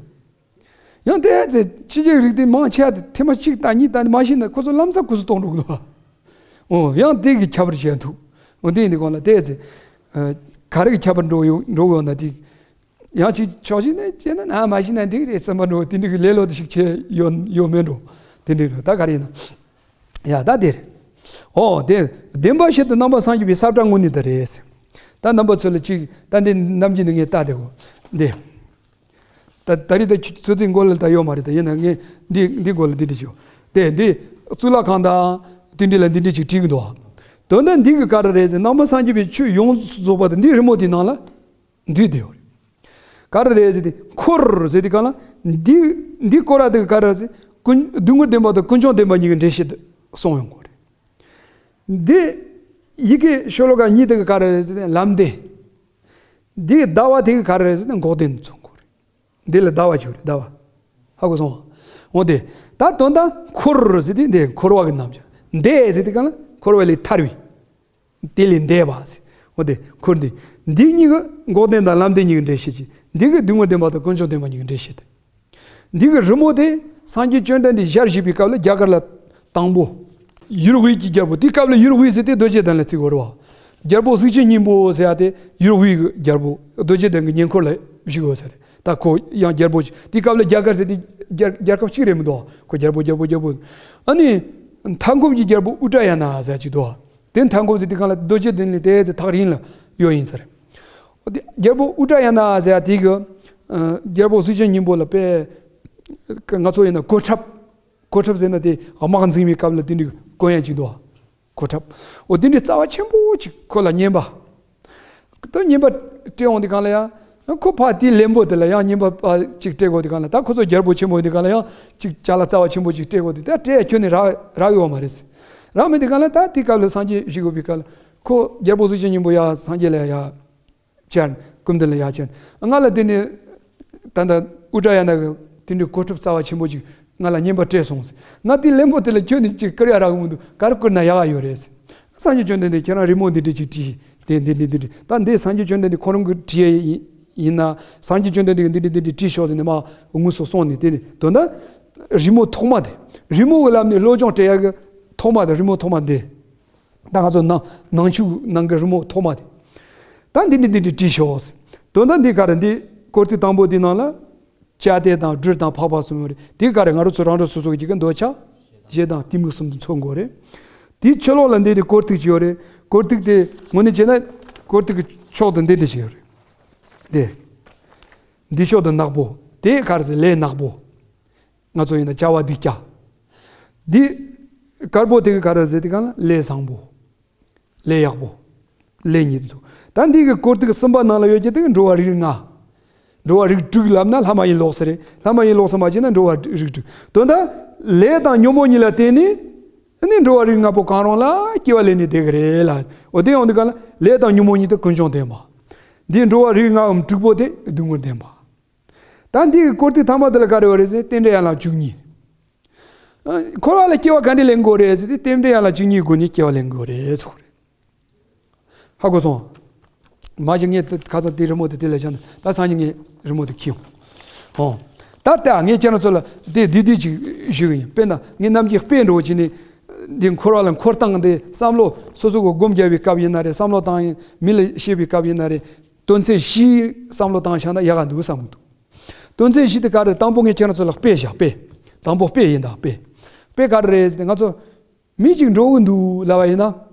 ཡང་དེ་ཚེ་ཕྱི་རྒྱལ་རིགས་དེ་མང་ཆེ་བ་དེ་ཐེངས་མ་གཅིག་དང་གཉིས་དང་མ་ཤེས་ན་ཁོ་ཚོ་ལམ་སང་གོ་སུ་གཏོང་འགྲོ་གི་འདུག་ཨོ་ཡང་དེ་གི་ཁྱད་པར་ཅན་འདུག་ཨོ་དེ་ཡིན་དུས་སྒང་ལ་དེ་ཚེ་ག་རེ་གི་ཁྱད་པར་འགྲོ་ཡོད་འགྲོ་གི་ཡོད་ན་དེ་ཡང་ཅིག་ཕྱོགས་ཅིག་ནས་བྱས་ན་ན་མ་ཤེས་ན་འགྲིག་རེད་བསམ་པ་འགྲོ་དེ་འདྲ་གི་ལས་སླ་པོ་ཞིག་བྱས་ཡོད་ཡོད་མེད་འགྲོ་དེ་འདྲ་རེད་ད་ག་རེ་ཡིན་ན། ཡ་ད་དེ་རེད། ཨོ་དེ་བདེན་པ་བཞི་དེ་ནང་པ་སངས་རྒྱས་པའི་ས་བཀྲ་དངོས་གནས་དེ་རེད། ད་རྣམ་པ་ཚོ་ལ་ཅིག་ད་འདི་ནམ་རྒྱུན་ནས་ངས་ལྟ་དེ་གོ་འདི། ད་ད་རེས་ད་ཚོད་ལྟའི་མགོ་ལ་ད་ཡོད་མ་རེད་ད་ཡིན་ན་ངས་འདི་འདི་མགོ་ལ་འདི་འདྲ་ཞིག་དེ་འདི་གཙུག་ལག་ཁང་དང་དེ་འདྲ་ལ་འདི་འདྲ་ཞིག་བྲིས་གི་འདུག་དོན་དག་འདི་གི་ག་རེ་རེད་ཟེར་ནང་པ་སངས་རྒྱས་པའི་ཆོས་ཡོངས་སུ་རྫོགས་པ་དེ་འདི་རི་མོ་དེའི་ནང་ལ་འདུས་བསྡད་ཡོད་རེད། ག་རེ་རེད་ཟེར་དུས་འཁོར་ཟེར་དུས་ག་ལ་འདི་འདི་སྐོར་ར་དེ་ག་རེ་ཟེར་ཀུན་སྡུག་བསྔལ་བདེན་པ་དང་ཀུན་འབྱུང་བདེན་པ་གཉིས་ཀྱི་འགྲེལ་བཤད་དེ་གསུངས་ཡོང་གི་རེད། འདི་ཡི་གེ་ཤོ་ལོ་ཀ་གཉིས་དེ་ག་ག་རེ་རེད་ཟེར་ན་ལམ་བདེན། འདི་གི་ཟླ་བ་དེ་གི་ག་རེ་རེད་ཟེར་ན་འགོག་བདེན་ཚོགས་འཁོར་རེད། འདི་ལ་ཟླ་བ་ཞིག་རེད། ཟླ་བ། ཧ་གོ་སོང་། འོ་དེ། ད་དོན་དག་འཁོར་ཟེར་དེ་འདི་འཁོར་བ་གི་རྣམ་གཞག་འདས་ཟེར་དེ་གང་ལ་འཁོར་བ་ལས་ཐར་བའི། དེ་ལས་འདས་པ་ཟེར། འོ་དེ་འཁོར་འདི། འདི་གཉིས་ཀྱི་འགོག་བདེན་དང་ལམ་བདེན་གཉིས་ཀྱི་འགྲེལ་བཤད་ཅིག་འདི་གི་སྡུག་བསྔལ་བདེན་པ་དང་ཀུན་འབྱུང་བདེན་པ་གཉིས་ཀྱི་འགྲེལ་བཤད་དེ། འདི་གི་རི་མོ་དེ་སངས་རྒྱས་བཅོམ་ལྡན་འདས་ཞལ་བཞེས་པའི་སྐབས་ལ་རྒྱ་གར་ལ་དང་པོ། ཡུལ་དབུས་ཀྱི་རྒྱལ་པོ་དེའི་སྐབས་ལ་ཡུལ་དབུས་ཟེར་དེ་རྡོ་རྗེ་གདན་ལ་བརྩི་གི་ཡོད་རེད་བ། རྒྱལ་པོ་གཟུགས་ཅན་སྙིང་པོ་ཟེར་ཡ་དེ་ཡུལ་དབུས་ཀྱི་རྒྱལ་པོ་རྡོ་རྗེ་གདན་གྱི་ཉེ་འཁོར་ལ་བཞུགས་ཡོད་ས་རེད། ད་ཁོ་ཡང་རྒྱལ་པོ་ཅིག་དེའི་སྐབས་ལ་རྒྱ་གར་ཟེར་དེ་རྒྱལ་རྒྱལ་ཁབ་གཅིག་རེད་མི་འདུག་ཁོ་རྒྱལ་པོ་རྒྱལ་པོ་རྒྱལ་པོ། ཨ་ནི། མཐའ་འཁོབ་ཀྱི་རྒྱལ་པོ་ཨུ་ཏྲ་ཡ་ན་ཟེར་ཅིག་འདུག་དེ་མཐའ་འཁོབ་ཟེར་དེ་གང་ལ་རྡོ་རྗེ་གདན་ལས་དེ་ཚེ་ཐག་རིང་ལ་ཡོད་ཡིན་ས་རེད། འོ་དེ་རྒྱལ་པོ་ཨུ་ཏྲ་ཡ་ན་ཟེར་ཡ་དེ་གི། ཨ། རྒྱལ་པོ་གཟུགས་ཅན་སྙིང་པོ་ལ་དཔེ། ང་ཚོ་ཡིན་ན་གོ་ཁྲབ། གོ་ཁྲབ་ཟེར་ན་དེ་དམག་འཛིང་བའི་སྐབས་ལ་དེ་འདྲའི་གོན་ཡ་ཅིག་འདུག་གོ་ཁྲབ། འོ་དེ་འདྲའི་རྩ་བ་ཆེན་པོ་ཅིག་ཁོ་ལ་བསྙེན་པ། ད་བསྙེན་པ་སྤྲད་འོང་དེ་གང་ལ་ཡང་། ཁོ་ཕ་དེའི་བློན་པོ་དེ་ལ་ཡང་བསྙེན་པ་ཅིག་སྤྲད་དགོས་དེ་གང་ལ། ད་ཁོ་ཚོ་རྒྱལ་པོ་ཆེན་པོ་དེ་གང་ལ་ཡང་ཅིག་ཅ་ལག་རྩ་བ་ཆེན་པོ་ཅིག་སྤྲད་དགོས་དེ། ད་སྤྲད་ཡ་ཁྱོན་ནས་རག་རག་ཡོད་མ་རེད། རག་མེད་དེ་གང་ལ། ད་དེའི་སྐབས་ལ་སངས་རྒྱས་བཞུགས་དགོས་པའི་སྐབས་ལ་ཁོ་རྒྱལ་པོ་གཟུགས་ཅན་སྙིང་པོ་ཡ་སངས་རྒྱས་ལ་ཡ་བཅར། སྐུ་མདུན་ལ་ཡ་བཅར། ང་ལ་དེ་ནས་ད་ལྟ་ཨུ་ཏྲ་ཡ་ན་གི་དེ་འདྲའི་གོ་ཁྲབ་རྩ་བ་ཆེན་པོ་ཅིག་ང་ལ་བསྙེན་པ་སྤྲད་སོང་ཟེར། ང་དེའི་བློན་པོ་དེ་ལ་ཁྱོད་ནི་ཅིག་བསྐུར་ཡ་རག་གི་མི་འདུག་ག་རེ་བསྐུར་ན་ཡག་ག་ཡོད་རེད་ཟེར། སངས་རྒྱས་བཅོམ་ལྡན་འདས་ཁྱེད་རང་རི་མོ་འདི་འདྲ་ཅིག་བྲིས། དེ་འདི་འདི་འདི་འདྲ། ད་འདི་སངས་རྒྱས་བཅོམ་ལྡན་འདས་ཁོ་རང་གིས་བྲིས་ཡ་ཡིན་ཡིན་ན། སངས་རྒྱས་བཅོམ་ལྡན་འདས་ཀྱིས་འདི་འདྲ་འདི་འདྲ་བྲིས་ཤོག་ཟེར་ནས་མར་དངོས་སུ་སོང་ནས། དེ་ནི་དོན་དག་རི་མོ་ཐོག་མ་དེ། རི་མོ་གི་ལམ་ནས་བློ་སྦྱོང་སྤྲད་ཡ་གི་ཐོག་མ་དེ། རི་མོ་ཐོག་མ་འདི། ད་ང་ཚོ་ནང་ནང་ཆོས་ནང་གི་རི་མོ་ཐོག་མ་དེ། ད་འདི་འདྲ་འདི་འདྲ་བྲིས་ཤོག་ཟེར། དོན་དག་འདི་ག་རེ། འདི་སྐོར་ཐིག་དང་པོ་འདི་ནང་ལ། བཅའ་སྡེ་དང་སྦྲུལ་དང་ཕག་པ་གསུམ་ཡོད་རེད། དེ་ག་རེ། ང་རང་ཚོ་རང་རང་སོ་སོ་གི་གི་འདོད་ཆགས་ཞེ་སྡང་གཏི་མུག་གསུམ་དུ་འཚོ་དགོས་རེད། དེའི་ཕྱི་ལོགས་ལ་འདི་རེད། སྐོར་ཐིག་ཅིག་ཡོད་རེད། སྐོར་ཐིག་དེ་དངོས་གནས་བྱས་ན་སྐོར་ཐིག་གི་ཕྱོགས་དེ་འདི་འདྲ་ཞིག་ཡོད་རེད། དེ། འདི་ཕྱོགས་དེ་ནག་པོ། དེ་ག་རེ་ཟེར། ལས་ནག་པོ། ང་ཚོ་ཡིན་ན་བྱ་བ་སྡིག་ཅག་འདི་དཀར་པོ་དེ་གི་ག་རེ་ཟེར། དེ་གང་ལ་ལས་བཟང་པོ། ལས་ཡག་པོ། ལས་ཉེས་ཚོ། ད་འདི་གི་སྐོར་ཐིག་གསུམ་པ་ནང་ལ་ཡོད་ཀྱི་དེ་གི་འགྲོ་བ་རིགས་ལྔ། འགྲོ་བ་རིགས་དྲུག་ལབ་ན་ལྷ་མ་ཡིན་ལོག་ས་རེད། ལྷ་མ་ཡིན་ལོག་ས་མ་བྱས་ན་འགྲོ་བ་རིགས་དྲུག་དོན་དག་ལས་དང་ཉོན་མོངས་གཉིས་ལ་བརྟེན་ནས་ནི་འགྲོ་བ་རིགས་ལྔ་པོ་གང་རུང་ལ་སྐྱེ་བ་ལེན་ནས་བསྡད་ཀྱི་རེད་ལ། འོ་དེ་ཡོང་དུས་ག་ལ་ལས་དང་ཉོན་མོངས་གཉིས་དེ་ཀུན་འབྱུང་བདེན་པ། འདིའི་འགྲོ་བ་རིགས་ལྔའམ་དྲུག་པོ་དེ་སྡུག་བསྔལ་བདེན་པ། ད་འདི་གི་སྐོར་ཐིག་ཐ་མ་དེ་ལ་ག་རེ་ཡོད་རེད་ཟེར། རྟེན་འབྲེལ་ཡན་ལག་བཅུ་གཉིས། ཨ། འཁོར་བ་ལ་སྐྱེ་བ་ག་འདྲས་ལེན་དགོས་རེད་ཟེར་དུས། རྟེན་འབྲེལ་ཡན་ལག་བཅུ་གཉིས་སྒོ་ནས་སྐྱེ་བ་ལེན་དགོས་རེད་ཟེར་གོ་རེད། ཧ་གོ་སོང་། མ་གཞི་ངས་དེ་ཁ་སང་དེ་རི་མོ་དེ་དེ་ལ་བཞག་ན། ད་སང་ཉིན་ངས་རི་མོ་དེ་འཁྱེར་ཡོང་། ཨོ། ད་ལྟ་ངས་ཁྱེད་རང་ཚོ་ལ་དེ་བསྡུས་བསྡུས་ཅིག་ཞུ་གི་ཡིན། དཔེར་ན་ངས་ནམ་རྒྱུན་དཔེ་འདྲ་བོ་བྱས་ནས། འདི་འཁོར་བ་ལ་འཁོར་སྟངས་འདི་བསམ་བློ་སོ་སོ་གི་སྒོམ་རྒྱག་པའི་སྐབས་ཡིན་ན་རེད། བསམ་བློ་བཏང་ཡིན། མི་ལ་བཤད་པའི་སྐབས་ཡིན་ན་རེད། དོན་ཚན་བཞི་བསམ་བློ་བཏང་བཞག་ན་ཡག་ག་འདུག་བསམ་གི་འདུག་དོན་ཚན་བཞི་དེ་ག་རེ། དང་པོ་ངས་ཁྱེད་རང་ཚོ་ལ་དཔེ་བཞག་དཔེ། དང་པོ་དཔེ་ཡིན་ད། དཔེ། དཔེ་ག་རེ་རེད་ཟེར་ན། ང་ཚོ་མི་གཅིག་འགྲོ་གི་འདུག་ལབ་པ་ཡིན་ན།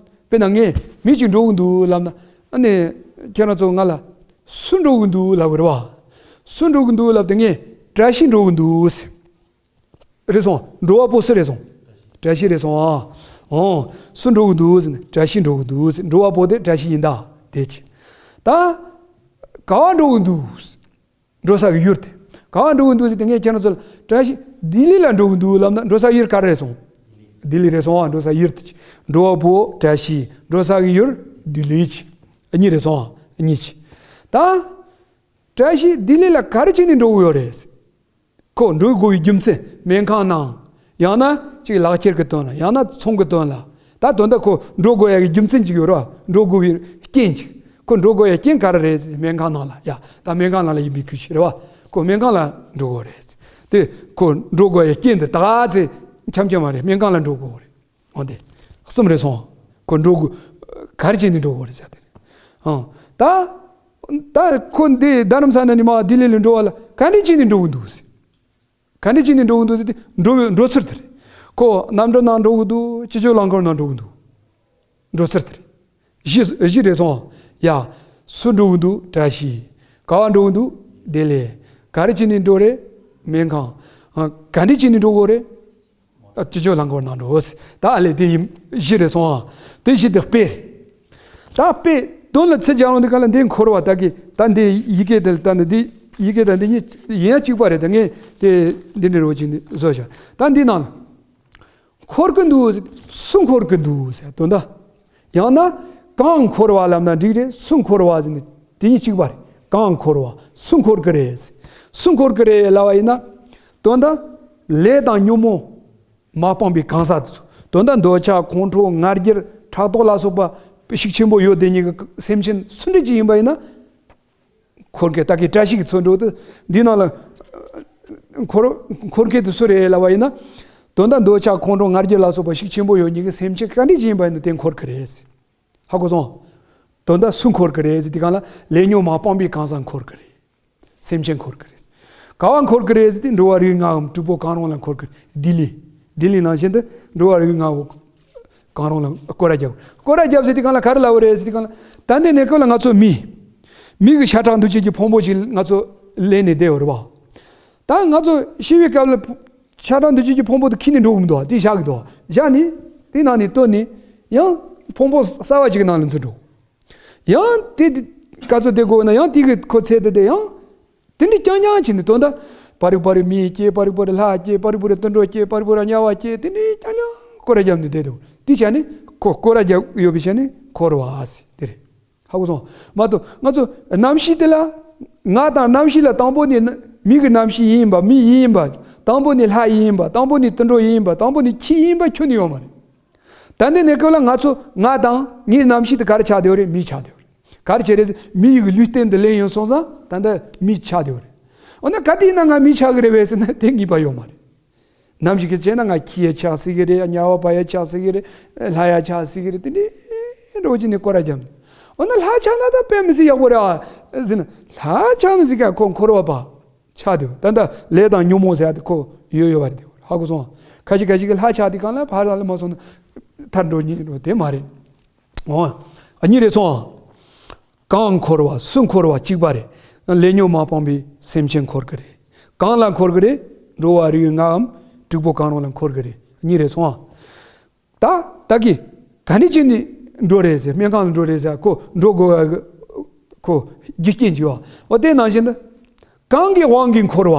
དཔེར་ན་ངས་མི་གཅིག་འགྲོ་གི་འདུག་ལབ་ན། ཨ་ནི་ཁྱེད་རང་ཚོ་ང་ལ་སུ་འགྲོ་གི་འདུག་ལབ་གི་རེད་བ། སུ་འགྲོ་གི་འདུག་ལབ་དུས་ངས་བཀྲ་ཤིས་འགྲོ་གི་འདུག་ཟེར། རེད་སོང་། འགྲོ་བ་པོ་སུ་རེད་སོང་། བཀྲ་ཤིས་རེད་སོང་ཨ། ཨོ། སུ་འགྲོ་གི་འདུག་ཟེར་ན། བཀྲ་ཤིས་འགྲོ་གི་འདུག་ཟེར། འགྲོ་བ་པོ་དེ་བཀྲ་ཤིས་ཡིན་ད། དེ་ཅི། ད་ག་བ་འགྲོ་གི་འདུག་ཟེར། འགྲོ་ས་གི་ཡུལ་དེ། ག་བ་འགྲོ་གི་འདུག་ཟེར་དུས་ངས་ཁྱེད་རང་ཚོ་ལ་བཀྲ་ཤིས་ལྡི་ལི་ལ་འགྲོ་གི་འདུག་ལབ་ན། འགྲོ་ས་ཡུལ་ག་རེ་རེད་སོང་། ལྡི་ལི་རེད་སོང་ཨ། འགྲོ་ས་ཡུལ་དེ་ཅི། འགྲོ་བ་པོ་བཀྲ་ཤིས། འགྲོ་ས་གི་ཡུལ་ལྡི་ལི་ཅི། གཉིས་རེད་སོང་ཨ། གཉིས་ཅི། ད་བཀྲ་ཤིས་ལྡི་ལི་ལ་ག་རེ་བྱས་ནས་འགྲོ་གི་ཡོད་རེད། ཁོ་འགྲོ་དགོས་པའི་རྒྱུ་མཚན། སྨན་ཁང་ནང་། ཡང་ན་ཅིག་ལག་ཁྱེར་གྱི་དོན་ལ། ཡང་ན་ཚོང་གི་དོན་ལ། ད་དོན་དག་ཁོ་འགྲོ་དགོས་ཡ་གི་རྒྱུ་མཚན་ཅིག་ཡོད་རེད་བ། འགྲོ་དགོས་པའི་རྐྱེན་ཅིག་ཁོ་འགྲོ་དགོས་ཡ་རྐྱེན་ག་རེ་རེད་ཟེར། སྨན་ཁང་ནང་ལ། ཡ། ད་སྨན་ཁང་ནང་ལ་ཡིན་པའི་ཁུལ་ཞིག་རེད་བ། ཁོ་སྨན་ཁང་ལ་འགྲོ་དགོས་རེད་ཟེར། དེ་ཁོ་འགྲོ་དགོས་ཡ་རྐྱེན་དེ་ད་ག་ཚེ་འཆམ་འཆམ་མ་རེད། སྨན་ཁང་ལ་འགྲོ་དགོས་རེད། འོ་དེ་གསུམ་རེད་སོང་། ཁོ་འགྲོ་དགོས། ག་རེ་བྱས་ནས་འགྲོ་དགོས་རེད་ཟེར་དེ་རེད། ཨང་། ད་ད་ཁོ་འདི་རྡ་རམ་ས་ན་ནས་མར་ལྡི་ལི་ལ་འགྲོ་བ་ལ་ག་འདྲ་བྱས་ནས་འགྲོ་གི་འདུག་ཟེར། ག་འདྲ་བྱས་ནས་འགྲོ་གི་འདུག་ཟེར་དུས། འགྲོ་བའི་འགྲོ་ཚུལ་དེ་རེད། ཁོ་གནམ་གྲུ་ནང་འགྲོ་གི་འདུག་སྤྱི་སྤྱོད་རླངས་འཁོར་ནང་འགྲོ་གི་འདུག་འགྲོ་ཚུལ་དེ་རེད། བཞི་བཞི་རེད་སོང་། ཡ། སུ་འགྲོ་གི་འདུག་བཀྲ་ཤིས། ག་བ་འགྲོ་གི་འདུག་ལྡི་ལི། ག་རེ་བྱས་ནས་འགྲོ་རེད། སྨན་ཁང་། ཨ། ག་འདྲ་བྱས་ནས་འགྲོ་དགོས་རེད། ཨ། སྤྱི་སྤྱོད་རླངས་འཁོར་ནང་འགྲོ། ད་ཨ་ལས་དེ་ཡིན། བཞི་རེད་སོང་ཨ། དེ་བཞི་དེ་དཔེ་རེད། ད་དཔེ་དོན་ལ་ཚིག་སྦྱར་ཡོང་དུས་ག་ལ་འདི་འཁོར་བ་ད་གི། ད་འདི་ཡི་གེ་དེ་ལ་ད་འདི་འདི་ཡི་གེ་དང་འདི་གཉིས་ཡིན་ཡ་གཅིག་པ་རེད། ད་ངས་དེ་འདི་འདྲ་རོ་ཅིག་ནི་བཟོས་བཞག་ད་འདི་ནང་ལ་འཁོར་གི་འདུག་སུ་འཁོར་གི་འདུག་ཟེར་དོན་དག་ཡང་ན་གང་འཁོར་བ་ལབ་ན་འགྲིག་རེད། སུ་འཁོར་བ་ཟེར་ནས་དེ་གཉིས་གཅིག་པ་རེད། གང་འཁོར་བ་སུ་འཁོར་གི་རེད། སུ་འཁོར་གི་རེད་ལབ་པ་ཡིན་ན། དོན་དག་ལས་དང་ཉོན་མོངས་མ་སྤངས་པའི་གང་ཟག་དེ་ཚོ། དོན་དག་འདོད་ཆགས་ཁོང་ཁྲོ་ང་རྒྱལ་ཕྲག་དོག་ལ་སོགས་པ་ཤུགས་ཆེན་པོ་ཡོད་དེ་ཉིད་ཀྱི་སེམས་ཅན་སུ་འདྲ་ཅིག་ཡིན་པ་ཡིན་ན། འཁོར་མཁན་ད་གི་བཀྲ་ཤིས་ཀྱི་ཚོགས་འགྲོ་དུས་འདི་ནང་ལ་འཁོར་འཁོར་མཁན་དེ་སུ་རེད་ལབ་པ་ཡིན་ན། དོན་དག་འདོད་ཆགས་ཁོང་ཁྲོ་ང་རྒྱལ་ལ་སོགས་པ་ཤུགས་ཆེན་པོ་ཡོད་ཉིད་ཀྱི་སེམས་ཅན་ག་འདྲ་ཅིག་ཡིན་པ་ཡིན་ན་དེ་འཁོར་གི་རེད། ཧ་གོ་སོང་། དོན་དག་སུ་འཁོར་གི་རེད་ཟེར་དུས་སྒང་ལ་ལས་ཉོན་མ་སྤངས་པའི་གང་ཟག་འཁོར་གི་རེད། སེམས་ཅན་འཁོར་གི་རེད། ག་བ་འཁོར་གི་རེད་ཟེར་དུས་འགྲོ་བ་རིགས་ལྔའམ་དྲུག་པོ་གང་རུང་ལ་འཁོར་གི་རེད། ལྡི་ལི། ལྡི་ལི་ནང་བཞིན་དུ་འགྲོ་བ་རིགས་ལྔ་བོ་གང་རུང་ལ་སྐོར་ར་རྒྱབ། སྐོར་ར་རྒྱབ་ཟེར་དུས་སྒང་ལ་ག་རེ་ལབ་པ་རེད་ཟེར་དུས་སྒང་ལ། ད་ལྟའི་གནས་སྐབས་ལ་ང་ཚོ་མི། མི་གི་ཤ་ཁྲག་འདུ་བྱེད་ཀྱི་ཕུང་པོ་ཞིག་ང་ཚོ་ལེན་ནས་བསྡད་ཡོད་རེད་བ། ད་ང་ཚོ་ཤི་བའི་སྐབས་ལ་ཤ་ཁྲག་འདུ་བྱེད་ཀྱི་ཕུང་པོ་དེ་ཁྱེར་ནས་འགྲོ་གི་མི་འདུག་དེ་བཞག་གི་འདུག་བཞག་ནས་དེ་ནང་ནས་བཏོན་ནས་ཡང་ཕུང་པོ་གསར་བ་ཅིག་གི་ནང་ལ་འཛུལ་འགྲོ། ཡང་དེ་དེ་ག་ཚོད་དེ་དགོས་ན་ཡང་དེ་གི་ཁོ་ཚད་དེ་དེ་ཡང་དེ་འདྲ་རྐྱང་རྐྱང་བྱས་ནས། དོན་དག་པར་རིག་པར་རིག་མི་སྐྱེ། པར་རིག་པར་རིག་ལྷ་སྐྱེ། པར་རིག་པར་རིག་དུད་འགྲོ་སྐྱེ། པར་རིག་པར་རིག་དམྱལ་བ་སྐྱེ། དེ་འདྲ་རྐྱང་རྐྱང་སྐོར་ར་རྒྱབ་ནས་བསྡད་འདུག་དེ་བྱས་ནས་ཁོ་སྐོར་ར་རྒྱབ་ཡོད་པའི་ཆ་ནས་འཁོར་བ་ཟེར་དེ་རེད། ཧ་གོ་སོང་། མ་གཏོགས་ང་ཚོ་རྣམ་ཤེས་དེ་ལ། ང་དང་རྣམ་ཤེས་ལ་དང་པོ་ནས་མི་གི་རྣམ་ཤེས་ཡིན་པ། མི་ཡིན་པ། དང་པོ་ནས་ལྷ་ཡིན་པ། དང་པོ་ནས་དུད་འགྲོ་ཡིན་པ། དང་པོ་ནས་ཁྱི་ཡིན་པ་ཁྱོན་ནས་ཡོད་མ་རེད། ད་ལྟའི་གནས་སྐབས་ལ་ང་ཚོ་ང་དང་ངའི་རྣམ་ཤེས་དེ་ག་རེ་ཆགས་བསྡད་ཡོད་རེད། མི་ཆགས་བསྡད་ཡོད་རེད། ག་རེ་བྱས་རེད་ཟེར། མི་ཡི་གི་ལུས་རྟེན་དུ་ལེན་ཡོང་སོང་ཙང་ད་ལྟ་མི་ཆགས་བསྡད་ཡོད་རེད། འོ་ན་ག་དུས་ཡིན་ན་ང་མི་ཆགས་ཀྱི་རེད་པས་ཟེར་ན་དེ་ངེས་པ་ཡོད་མ་རེད། ནམ་ཞིག་གི་བྱས་ན་ང་ཁྱི་ཡ་ཆགས་སྲིད་ཀྱི་རེད། དམྱལ་བ་པ་ཡ་ཆགས་སྲིད་ཀྱི་རེད། ལྷ་ཡ་ཆགས་སྲིད་ཀྱི་རེད། དེ་འདྲའི་འགྲོ་བྱས་ནས་སྐོར་ར་རྒྱབ་ནས། འོ་ན་ལྷ་ཆགས་ན་ད་དཔེ་མི་སྲིད་ཡག་པོ་རེད་ཨ་ཟེར་ན། ལྷ་ཆགས་ན་ཟེར་ག་ཁོ་འཁོར་བ་པ་ཆགས་འདུག་ད་ལྟ་ལས་དང་ཉོན་མོངས་ཟེར་ཡ་དེ་ཁོ་ཡོད་ཡོད་པ་རེད། ཧ་གོ་སོང་། ཁ་ཤས་ཁ་ཤས་ཀྱི་ལྷ་ཆགས་དེ་གང་ལ་ཕར་ལ་མ་སོང་ན་ཐར་འགྲོ་ཉིད་འགྲོ་དེ་མ་རེད། འོ། ཨ་གཉིས་རེད་སོང་། གང་འཁོར་བ་སུ་འཁོར་བ་གཅིག་པ་རེད། ལས་ཉོན་མ་སྤངས་པའི་སེམས་ཅན་འཁོར་གི་རེད། གང་ལ་འཁོར་གི་རེད། འགྲོ་བ་རིགས་ལྔའམ་དྲུག་པོ་གང་རུང་ལ་འཁོར་གི་རེད། གཉིས་རེད་སོང་ཨ། ད་ད་གི་ག་ནས་ཅི་ནས་འགྲོ་རེད་ཟེར། སྨན་ཁང་ལ་འགྲོ་རེད་ཟེར། ཁོ་འགྲོ་དགོས་པ་ཁོ་རྒྱུ་རྐྱེན་ཅིག་ཡོད། འོ་དེ་ནང་བཞིན་དུ། གང་གི་དབང་གིས་འཁོར་བ།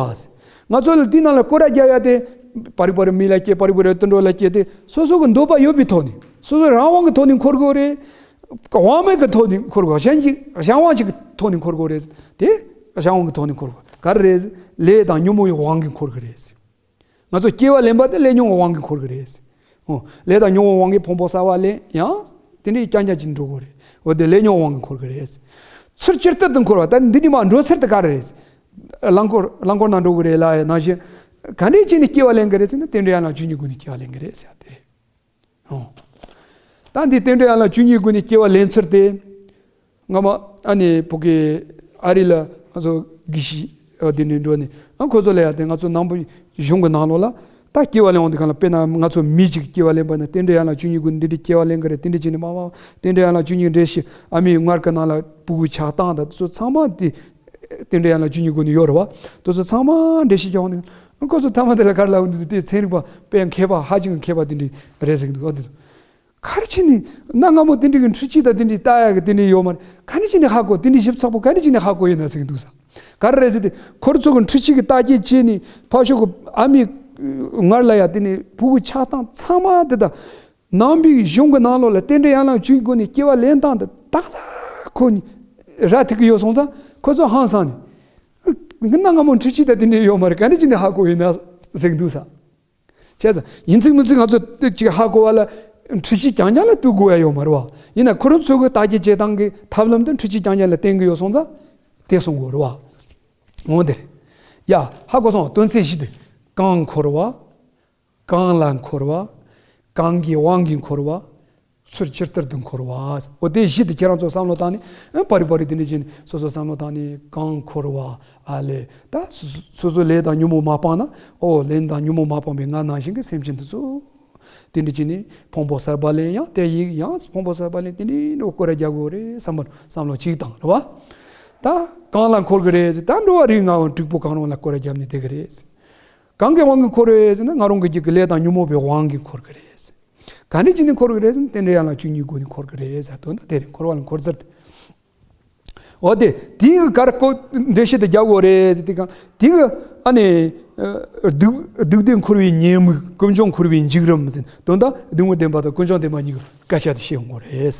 ང་ཚོ་ལ་དེའི་ནང་ལ་སྐོར་ར་རྒྱག་ཡ་དེ། པར་རིག་པར་རིག་མི་ལ་སྐྱེ། པར་རིག་པར་རིག་དུད་འགྲོ་ལ་སྐྱེ་དེ་སོ་སོ་གི་འདོད་པ་ཡོད་པའི་ཐོག་ནས། སོ་སོའི་རང་དབང་གི་ཐོག་ནས་འཁོར་དགོས་རེད། དབང་མེད་ཀྱི་ཐོག་ནས་འཁོར་དགོས། གཞན་གྱི་གཞན་དབང་ཞིག་གི་ཐོག་ནས་འཁོར་དགོས་རེད། དེ་གཞན་དབང་གི་ཐོག་ནས་འཁོར་དགོས། ག་རེ་རེད། ལས་དང་ཉོན་མོངས་ཀྱི་དབང་གིས་འཁོར་གི་རེད། ང་ཚོ་སྐྱེ་བ་ལེན་པ་དེ་ལས་ཉོན་གྱི་དབང་གིས་འཁོར་གི་རེད། འོ། ལས་དང་ཉོན་མོངས་དབང་གིས་ཕུང་པོ་གསར་བ་ལེན། ཡང་དེ་འདྲའི་རྐྱང་རྐྱང་ཅིག་འགྲོ་གི་རེད། འོ་དེ་ལས་ཉོན་དབང་གིས་འཁོར་གི་རེད། ཚུར་ཇི་ལྟར་དུ་འཁོར་བ། ད་འདི་ནས་མར་འགྲོ་ཚུལ་དེ་ག་རེ་རེད། རླངས་འཁོར་རླངས་འཁོར་ནང་འགྲོ་གི་རེད་ལབ་ཡ་ནང་བཞིན། ག་འདྲས་བྱས་ནས་སྐྱེ་བ་ལེན་གི་རེད་ཟེར་ན། རྟེན་འབྲེལ་ཡན་ལག་བཅུ་གཉིས་སྒོ་ནས་སྐྱེ་བ་ལེན་གི་རེད་ཟེར་ཡ་དེ་རེད། ཨོ། ད་འདི་རྟེན་འབྲེལ་ཡན་ལག་བཅུ་གཉིས་སྒོ་ནས་སྐྱེ་བ་ལེན་ཚུལ་དེ། སྔ་མ་ཨ་ནི་བོད་ཀྱི་ཨ་རི་ལ་ང་ཚོ་དགེ་བཤེས་འདི་འདྲ་འགྲོ་ནས། ཨ་ཁོ་ཚོ་ལ་ཡ་དེ་ང་ཚོ་ནང་པའི་གཞུང་གི་ནང་ལོགས་ལ་ད་སྐྱེ་བ་ལེན་འོང་དུས་སྒང་ལ། དཔེར་ན་ང་ཚོ་མི་གཅིག་སྐྱེ་བ་ལེན་པ་ན་རྟེན་འབྲེལ་ཡན་ལག་བཅུ་གཉིས་སྒོ་ནས་འདི་འདྲའི་སྐྱེ་བ་ལེན་གི་རེད། དེ་འདྲ་བྱས་ནས་མ་མ་རྟེན་འབྲེལ་ཡན་ལག་བཅུ་གཉིས་འགྲེལ་བཤད། ཨ་མའི་མངལ་གྱི་ནང་ལ་ཕྲུ་གུ་ཆགས་སྟངས་དང་དེ་ཚོ་ཚང་མ་དེ། རྟེན་འབྲེལ་ཡན་ལག་བཅུ་གཉིས་སྒོ་ནས་ཡོད་རེད་བ། དེ་ཚོ་ཚང་མ་འགྲེལ་བཤད་རྒྱག་འོང་དུས། ཁོ་ཚོ་ཐ་མ་དེ་ལ་ག་རེ་ལབ་འདུག་དེ་ཚན་རིག་པ་དཔེ་མཁས་པ་ཧ་ཅང་མཁས་པ་དེ་འདྲ་རེད་ཟེར་གི་འདུག་ཨ་དེ་ཚོ་ག་རེ་བྱས་ནས་གནའ་སྔ་མོ་དེ་འདྲ་གི་འཕྲུལ་ཆས་དང་དེ་འདྲ་ལྟ་ཡག་གི་དེ་འདྲ་ཡོད་མ་རེད། ག་རེ་བྱས་ནས་ཧ་གོ། དེ་འདྲ་ཞིབ་ཚགས་པོ་ག་རེ་བྱས་ནས་ཧ་གོ་ཡིན་ན་ཟེར་གི་འདུག་ས། ག་རེ་རེད་ཟེར་དུས། ཁོ་རང་ཚོ་གི་འཕྲུལ་ཆས་ཀྱི་བརྟག་དཔྱད་བྱས་ནས། ཕར་ཕྱོགས་ཀྱི་ཨ་མའི་མངལ་ལ་ཡ་དེ་ནས་ཕྲུ་གུ་ཆགས་སྟངས་ཚང་མ་དེ་དང་། ནང་པའི་གཞུང་གི་ནང་ལོགས་ལ་རྟེན་འབྲེལ་ཡན་ལག་བཅུའི་སྒོ་ནས་སྐྱེ་བ་ལེན་སྟངས་དེ་ཏག་ཏག་ཁོ་ནས་ར་ཐིག་གི་ཡོད་སོང་ཙང་། ཁོ་ཚོ་ཧང་སངས་ནས། གནའ་སྔ་མོ་འཕྲུལ་ཆས་དང་དེ་འདྲ་ཡོད་མ་རེད། ག་འདྲ་བྱས་ནས་ཧ་གོ་ཡིན་ན་ཟེར་གི་འདུག་ས། བྱས་ཙང་ཡིན་ཚིག་མིན་ཚིག་ང་ཚོ་དེ་ཅིག་ཧ་གོ་བ་ལ་འཕྲུལ་ཆས་རྐྱང་རྐྱང་ལ་ལྟོས་དགོས་ཡ་ཡོད་མ་རེད་བ། ཡིན་ན་ཁོ་རང་ཚོ་གི་བརྟག་དཔྱད་བྱེད་སྟངས་ཀྱི་ཐབས་ལམ་དེ་འཕྲུལ་ཆས་རྐྱང་རྐྱང་ལ་བརྟེན་གི་ཡོད་སོང་ཙང་དེ་གསུང་གི་ཡོད་རེད་བ། འོ་དེ་རེད། ཡ། ཧ་གོ་སོང་། དོན་ཚན་བཞི་དེ། གང་འཁོར་བ། གང་ལ་འཁོར་བ། གང་གི་དབང་གིས་འཁོར་བ། ཚུར་ཇི་ལྟར་དུ་འཁོར་བ། འོ་དེ་བཞི་དེ་ཁྱེད་རང་ཚོ་བསམ་བློ་བཏང་ནས། ཨ་པར་རིག་པར་རིག་དེ་འདྲ་བྱས་ནས་སོ་སོ་བསམ་བློ་བཏང་ནས། གང་འཁོར་བ། ཨ་ལས། ད་སོ་སོ་སོ་སོ་ལས་དང་ཉོན་མོངས་མ་སྤངས་ན། ཨོ་ལས་དང་ཉོན་མོངས་མ་སྤངས་པའི་ང་ནང་བཞིན་གྱི་སེམས་ཅན་དེ་ཚོ་དེ་འདྲ་བྱས་ནས་ཕུང་པོ་གསར་པ་ལེན། ཡང་དེ་ཡི་ཡང་ཕུང་པོ་གསར་པ་ལེན། དེ་འདྲ་འགྲོ་སྐོར་ར་རྒྱག་དགོས་རེད་བསམ་པར་བསམ་བློ་གཅིག་བཏང་རེད་བ། ད་གང་ལ་འཁོར་གི་རེད་ཟེར། ད་འགྲོ་བ་རིགས་ལྔ་བོ་དྲུག་པོ་གང་རུང་ལ་སྐོར་ར་བརྒྱབ་ནས་བསྡད་གི་རེད། གང་གི་དབང་གིས་འཁོར་རེད་ཟེར་ན། ང་རང་གི་རྒྱུད་ཀྱི་ལས་དང་ཉོན་མོངས་པའི་དབང་གིས་འཁོར་གི་རེད། ག་ནས་ཅི་ནས་འཁོར་གི་རེད་ཟེར་ན། རྟེན་འབྲེལ་ཡན་ལག་བཅུ་གཉིས་སྒོ་ནས་འཁོར་གི་རེད་ཟེར་དོན་དག་དེ་རེད། འཁོར་བ་ལ་འཁོར་ཚུལ་དེ། འོ་དེ་དེའི་གི་གར་ཀོ་འགྲེལ་བཤད་དེ་རྒྱག་དགོས་རེད་ཟེར་དུས་སྒང་། དེའི་གི་ཨ་ནི་སྡུག་སྡུག་བདེ་འཁོར་བའི་ཉེས་དམིགས། ཀུན་འབྱུང་འཁོར་བའི་འཇིགས་རིམ་ཟེར་དོན་དག་སྡུག་བསྔལ་བདེན་པ་དང་ཀུན་འབྱུང་བདེན་པ་གཉིས་ཀྱི་སྐད་ཆ་དེ་བཤད་ཡོང་གི་རེད།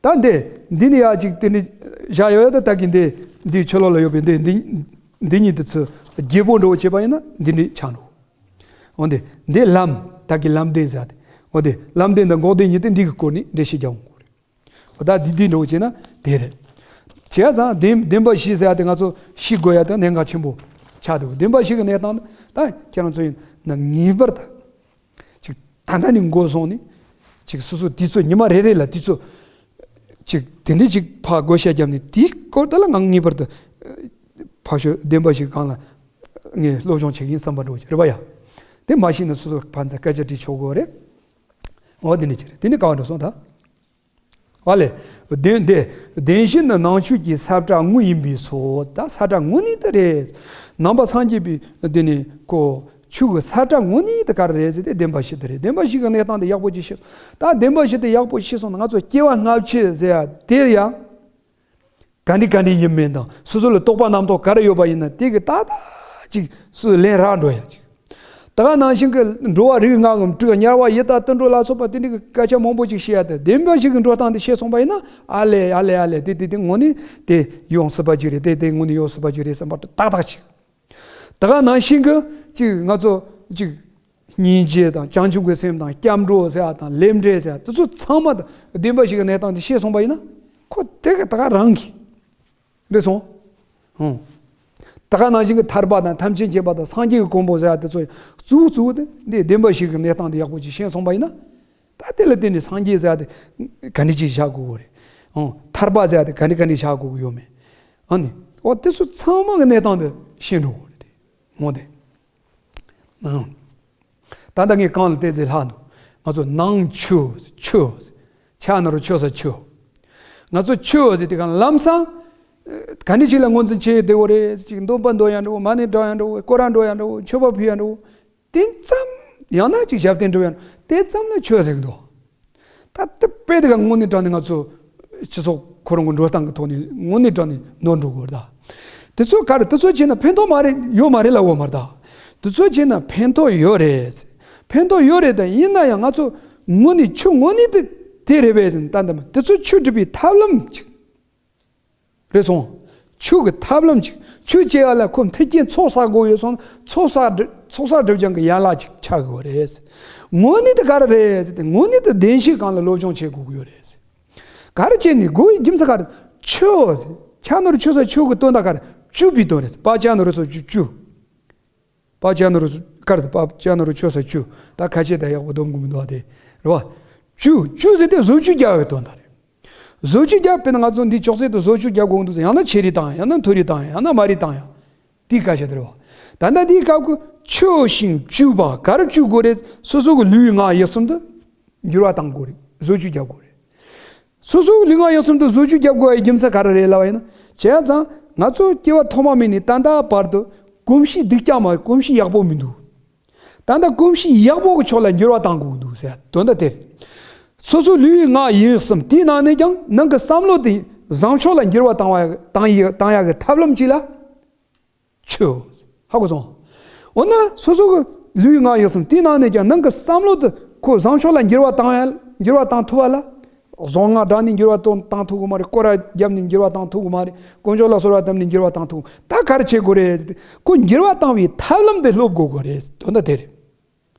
ད་འདི་འདི་ནི་ཡ་ཅིག་དེ་ནི་བཞག་ཡོད་ཡ། ད་ད་གི་འདི་འདི་ཆུ་ལོག་ལ་ཡོད་པའི་འདི་འདི་འདི་གཉིས་དེ་ཚོ་བརྗེ་པོ་འགྲོ་བྱེད་པ་ཡིན་ན་འདི་འདྲ་ཆགས་འགྲོ། འོ་འདི་འདི་ལམ་ད་གི་ལམ་བདེན་ཟེར་ཏེ། འོ་འདི་ལམ་བདེན་དང་འགོག་བདེན་གཉིས་དེ་འདི་གི་སྐོར་ནས་འགྲེལ་བཤད་རྒྱག་འོང་གི་རེད། འོ་ད་འདི་འདི་འགྲོ་བྱེད་ན་དེ་རེད། བྱས་ཙང་བདེན་བདེན་པ་བཞི་ཟེར་ཡ་དེ་ང་ཚོ་ཤེས་དགོས་ཡ་དེ་གནད་འགག་ཆེན་པོ་ཆགས་འདུག་བདེན་པ་བཞི་གི་གནས་སྟངས་ད་ཁྱེད་རང་ཚོ་ཡིན་ན་ངེས་པར་དུ། ཅིག་ད་ལྟ་ནས་འགོ་བཟུང་ནས། ཅིག་སོ་སོ་དུས་ཚོད་ཉི་མ་རེ་རེ་ལ་དུས་ཚོད། ཅིག་དེ་འདྲའི་ཅིག་ཕར་བགོ་བཤའ་བརྒྱབ་ནས་དེའི་སྐོར་དེ་ལ་ང་ངེས་པར་དུ་ཕར་ཞོག་བདེན་པ་བཞི་སྒང་ལ་ངས་སློབ་སྦྱོང་བྱེད་ཀྱི་ཡིན་བསམ་པ་འགྲོ་གི་རེད་པ་ཡ། དེ་མ་ཤེས་ན་སོ་སོ་ཕན་ཚུན་སྐད་ཆ་དྲིས་ཆོག་གི་རེད། འོ་དེ་འདྲ་ཅིག་རེད། དེ་ནས་ག་བ་འགྲོ་སོང་ད། ཨ་ལས། བདེན་བདེན་བདེན་བཞི་ནི་ནང་ཆོས་ཀྱི་ས་བཀྲ་དངོས་ཡིན་པས་སོ། ད་ས་བཀྲ་དངོས་གནས་དེ་རེད། ནང་པ་སངས་རྒྱས་པའི་འདི་ནི་ཁོ་ཆོས་ཀྱི་ས་བཀྲ་དངོས་གནས་དེ་ག་རེ་རེད་ཟེར་ཏེ་བདེན་པ་བཞི་དེ་རེད། བདེན་པ་བཞི་གི་གནས་སྟངས་དེ་ཡག་པོ་ཅིག་ཤེས་སོང་། ད་བདེན་པ་བཞི་དེ་ཡག་པོ་ཤེས་སོང་ན་ང་ཚོ་སྐྱེ་བ་སྔ་ཕྱི་ཟེར་ཡ་དེ་ཡང་ག་འདྲ་ག་འདྲ་ཡིན་མིན་དང་སོ་སོ་ལ་རྟོག་པ་རྣམ་རྟོག་ག་རེ་ཡོད་པ་ཡིན་ན་དེ་གི་ཏག་ཏག་ཅིག་སུ་ལན་རག་འགྲོ་ཡ་ཅིག་ད་ག་ནང་བཞིན་གྱི་འགྲོ་བ་རིགས་ལྔ་གམ་དྲུག་དམྱལ་བ་ཡི་དྭགས་དུད་འགྲོ་ལ་སོགས་པ་དེ་འདྲའི་སྐད་ཆ་མང་པོ་ཅིག་བཤད་ཡ་དེ་བདེན་པ་ཞིག་གི་འགྲོ་སྟངས་དེ་ཤེས་སོང་པ་ཡིན་ན། ཨ་ལས་ཨ་ལས་ཨ་ལས། དེ་དེ་དེ་དངོས་གནས་དེ་ཡོང་སྲིད་པ་ཅིག་རེད། དེ་དེ་དངོས་གནས་ཡོང་སྲིད་པ་ཅིག་རེད་བསམ་པ་ཏག་ཏག་ཅིག་ད་ག་ནང་བཞིན་གྱི་ཅིག་ང་ཚོ་ཅིག་སྙིང་རྗེ་དང་བྱང་ཆུབ་ཀྱི་སེམས་དང་སྐྱབས་འགྲོ་ཟེར་ཡ་དང་ལས་འབྲས་ཟེར་ཡ་དེ་ཚོ་ཚང་མ་དང་བདེན་པ་ཞིག་གི་གནས་སྟངས་དེ་ཤེས་སོང་པ་ཡིན་ན། ཁོ་དེ་གི་ད་ག་རང་གི་རེད་སོང་། ཧུང་། ད་ག་ནང་བཞིན་གྱི་ཐར་པ་དང་ཐམས་ཅད་མཁྱེན་པ་དང་སངས་རྒྱས་ཀྱི་གོ་འཕང་ཟེར་ཡ་དེ་ཚོ་གཙོ་བོ་གཙོ་བོ་དེ་འདི་བདེན་པ་བཞི་གི་གནས་སྟངས་དེ་ཡག་པོ་ཅིག་ཤེས་སོང་པ་ཡིན་ན། ད་དེ་ལ་བརྟེན་ནས་སངས་རྒྱས་ཟེར་ཡ་དེ་ག་འདྲ་ཅིག་བཞག་དགོས་ཀྱི་རེད། ཧུང་། ཐར་པ་ཟེར་ཡ་དེ་ག་འདྲ་ག་འདྲ་བཞག་དགོས་ཀྱི་ཡོད་མེད། ཨ་ནི་འོ་དེ་ཚོ་ཚང་མ་གི་གནས་སྟངས་དེ་ཤེས་འགྲོ་དགོས་རེད་དེ། འོ་དེ། ཨང་། ད་ལྟ་ངས་གང་ལ་བལྟས་ཚེ་ལྷག་འདུག་ང་ཚོ་ནང་ཆོས་ཆོས། ཕྱག་ན་རུ་ཆོས་ས་ཆོས། ང་ཚོ་ཆོས་ཟེར་དེ་གང་ལམ་སང་། ཨ། ག་འདྲ་ཞིག་ལ་ངོས་འཛིན་བྱེད་བདེ་བོ་རེད། ཅིག་འདོན་པ་འདོན་ཡང་འགྲོ། མ་ཎི་བགྲང་ཡང་འགྲོ། སྐོར་ར་འགྲོ་ཡང་འགྲོ། མཆོད་པ་ཕུལ་ཡང་འགྲོ། དེ་ཙམ། ཡང་ན་ཅིག་ཞབས་བརྟན་འགྲོ་ཡང་དེ་ཙམ་ལ་ཆོས་ཟེར་གི་འདུག་ད་ལྟ་དཔེ་དེ་ག་དངོས་གནས་དྲང་གནས་ང་ཚོ་སྤྱི་ཚོགས་ཁོ་རང་གི་འགྲོ་སྟངས་ཀྱི་ཐོག་ནས་དངོས་གནས་དྲང་གནས་ནོར་འགྲོ་གི་རེད་ད། དེ་ཚོ་ག་རེ། དེ་ཚོ་བྱས་ན་ཕན་ཐོགས་མ་རེད། ཡོད་མ་རེད་ལབ་འོ་མ་རེད་ད། དེ་ཚོ་བྱས་ན་ཕན་ཐོགས་ཡོད་རེད། ཕན་ཐོགས་ཡོད་རེད་ད། ཡིན་ན་ཡང་ང་ཚོ་དངོས་གནས་ཆོས་དངོས་གནས་དེ་དེ་རེད་པས་ཟེར་ན། ད་འདི་མ་དེ་ཚོ་ཆོས་སྒྲུབ་པའི་ཐབས་ལམ་ཅིག་རེད་སོང་། ཆོས་ཀྱི་ཐབས་ལམ་ཅིག་ཆོས་བྱེད་ཡ་ལ་ཁོ་མཐུན་རྐྱེན་ཚོགས་བསགས་དགོས་ཡོད་སོང་། ཚོགས་བསགས་སྒྲུབ། ཚོགས་བསགས་སྒྲུབ་སྦྱང་གི་ཡན་ལག་ཅིག་ཆགས་དགོས་རེད། དངོས་གནས་དེ་ག་རེ་རེད་ཟེར་ཏེ། དངོས་གནས་དེ་བདེན་བཞིའི་སྒང་ལ་སློབ་སྦྱོང་བྱེད་དགོས་ཀྱི་ཡོད་རེད། ག་རེ་བྱས་ནས་དགོས་ཡི་རྒྱུ་མཚན་ག་རེ། ཆོས་ཟེར། ཕྱག་ན་རུ་ཆོས་ས་ཆོས་ཀྱི་དོན་དག་ག་རེ། སྤྱོད་པའི་དོན་རེད། པ་ཕྱག་ན་རུ་སོགས་སྤྱོད་སྤྱོད། པ་ཕྱག་ན་རུ་སོགས་ག་རེ་ཟེར། པ་ཕྱག་ན་རུ་ཆོས་ས་སྤྱོད། ད་ཁ་ཆེ་ད་ཡག་པོ་སྡོམ་དགོས་མི་འདུག་ཨ། དེ་རེད་བ། སྤྱོད་སྤྱོད་ཟེར་ཏེ་བཟོ་བཅོས་རྒྱག་གི་དོན་དག་རེད། བཟོ་བཅོས་རྒྱག། དཔེར་ན་ང་ཚོ་འདི་ཅོག་ཙེ་དེ་བཟོ་བཅོས་རྒྱག་དགོས་འདུག་ཟེར། ཡང་ན་ཆེ་རིགས་བཏང་། ཡང་ན་མཐོ་རིགས་བཏང་། ཡང་ན་དམའ་རིགས་བཏང་ཡང་། དེའི་སྐད་ཆ་དེ་རེད་བ། ད་ལྟ་འདིའི་སྐབས་ཀྱི་ཆོས་བཞིན་སྤྱོད་པ་ག་རེ་སྤྱོད་དགོས་རེད། སོ་སོ་གི་ལུས་ངག་ཡིད་གསུམ་དུ་འགྱུར་བ་གཏང་དགོས་རེད། བཟོ་བཅོས་རྒྱག་དགོས་རེད། སོ་སོ་གི་ལུས་ངག་ཡིད་གསུམ་དུ་བཟོ་བཅོས་རྒྱག་དགོས་པའི་རྒྱུ་མཚན་ག་རེ་རེད་ལབ་པ་ཡིན་ན། བྱས་ཙང་ང་ཚོ་སྐྱེ་བ་ཐོག་མ་མེད་ནས་ད་ལྟ་བར་དུ་གོམས་གཤིས་སྡུག་ཅག་མ། གོམས་གཤིས་ཡག་པོ་མི་འདུག་ད་ལྟ་གོམས་གཤིས་ཡག་པོ་གི་ཕྱོགས་ལ་འགྱུར་བ་གཏང་དགོས་འདུག་ཟེར་དོན་དག་དེ་རེད། སོ་སོ་ལུས་ངག་ཡིད་གསུམ་དེའི་ནང་ནས་ཀྱང་ནང་གི་བསམ་བློ་དེ་བཟང་ཕྱོགས་ལ་འགྱུར་བ་གཏང་བ། གཏང་ཡི། གཏང་ཡག་གི་ཐབས་ལམ་གཅིག་ལ། ཆོས། ཧ་གོ་སོང་། འོ་ན་སོ་སོ་གི་ལུས་ངག་ཡིད་གསུམ་དེའི་ནང་ནས་ཀྱང་ནང་གི་བསམ་བློ་དེ་ཁོ་བཟང་ཕྱོགས་ལ་འགྱུར་བ་གཏང་ཡ། འགྱུར་བ་གཏང་ཐུབ་པ་ལ། གཟུངས་སྔགས་བགྲངས་ནས་འགྱུར་བ་གཏོང་། གཏང་ཐུབ་ཀྱི་མ་རེད། སྐོར་ར་བརྒྱབ་ནས་འགྱུར་བ་གཏང་ཐུབ་ཀྱི་མ་རེད། དཀོན་མཆོག་ལ་གསོལ་བ་བཏབ་ནས་འགྱུར་བ་གཏང་ཐུབ། ད་ག་རེ་བྱེད་དགོས་རེད་ཟེར་ཏེ། ཁོ་འགྱུར་བ་གཏང་བའི་ཐབས་ལམ་དེ་སློབ་དགོས་དགོས་རེད། དོན་དག་དེ་རེད།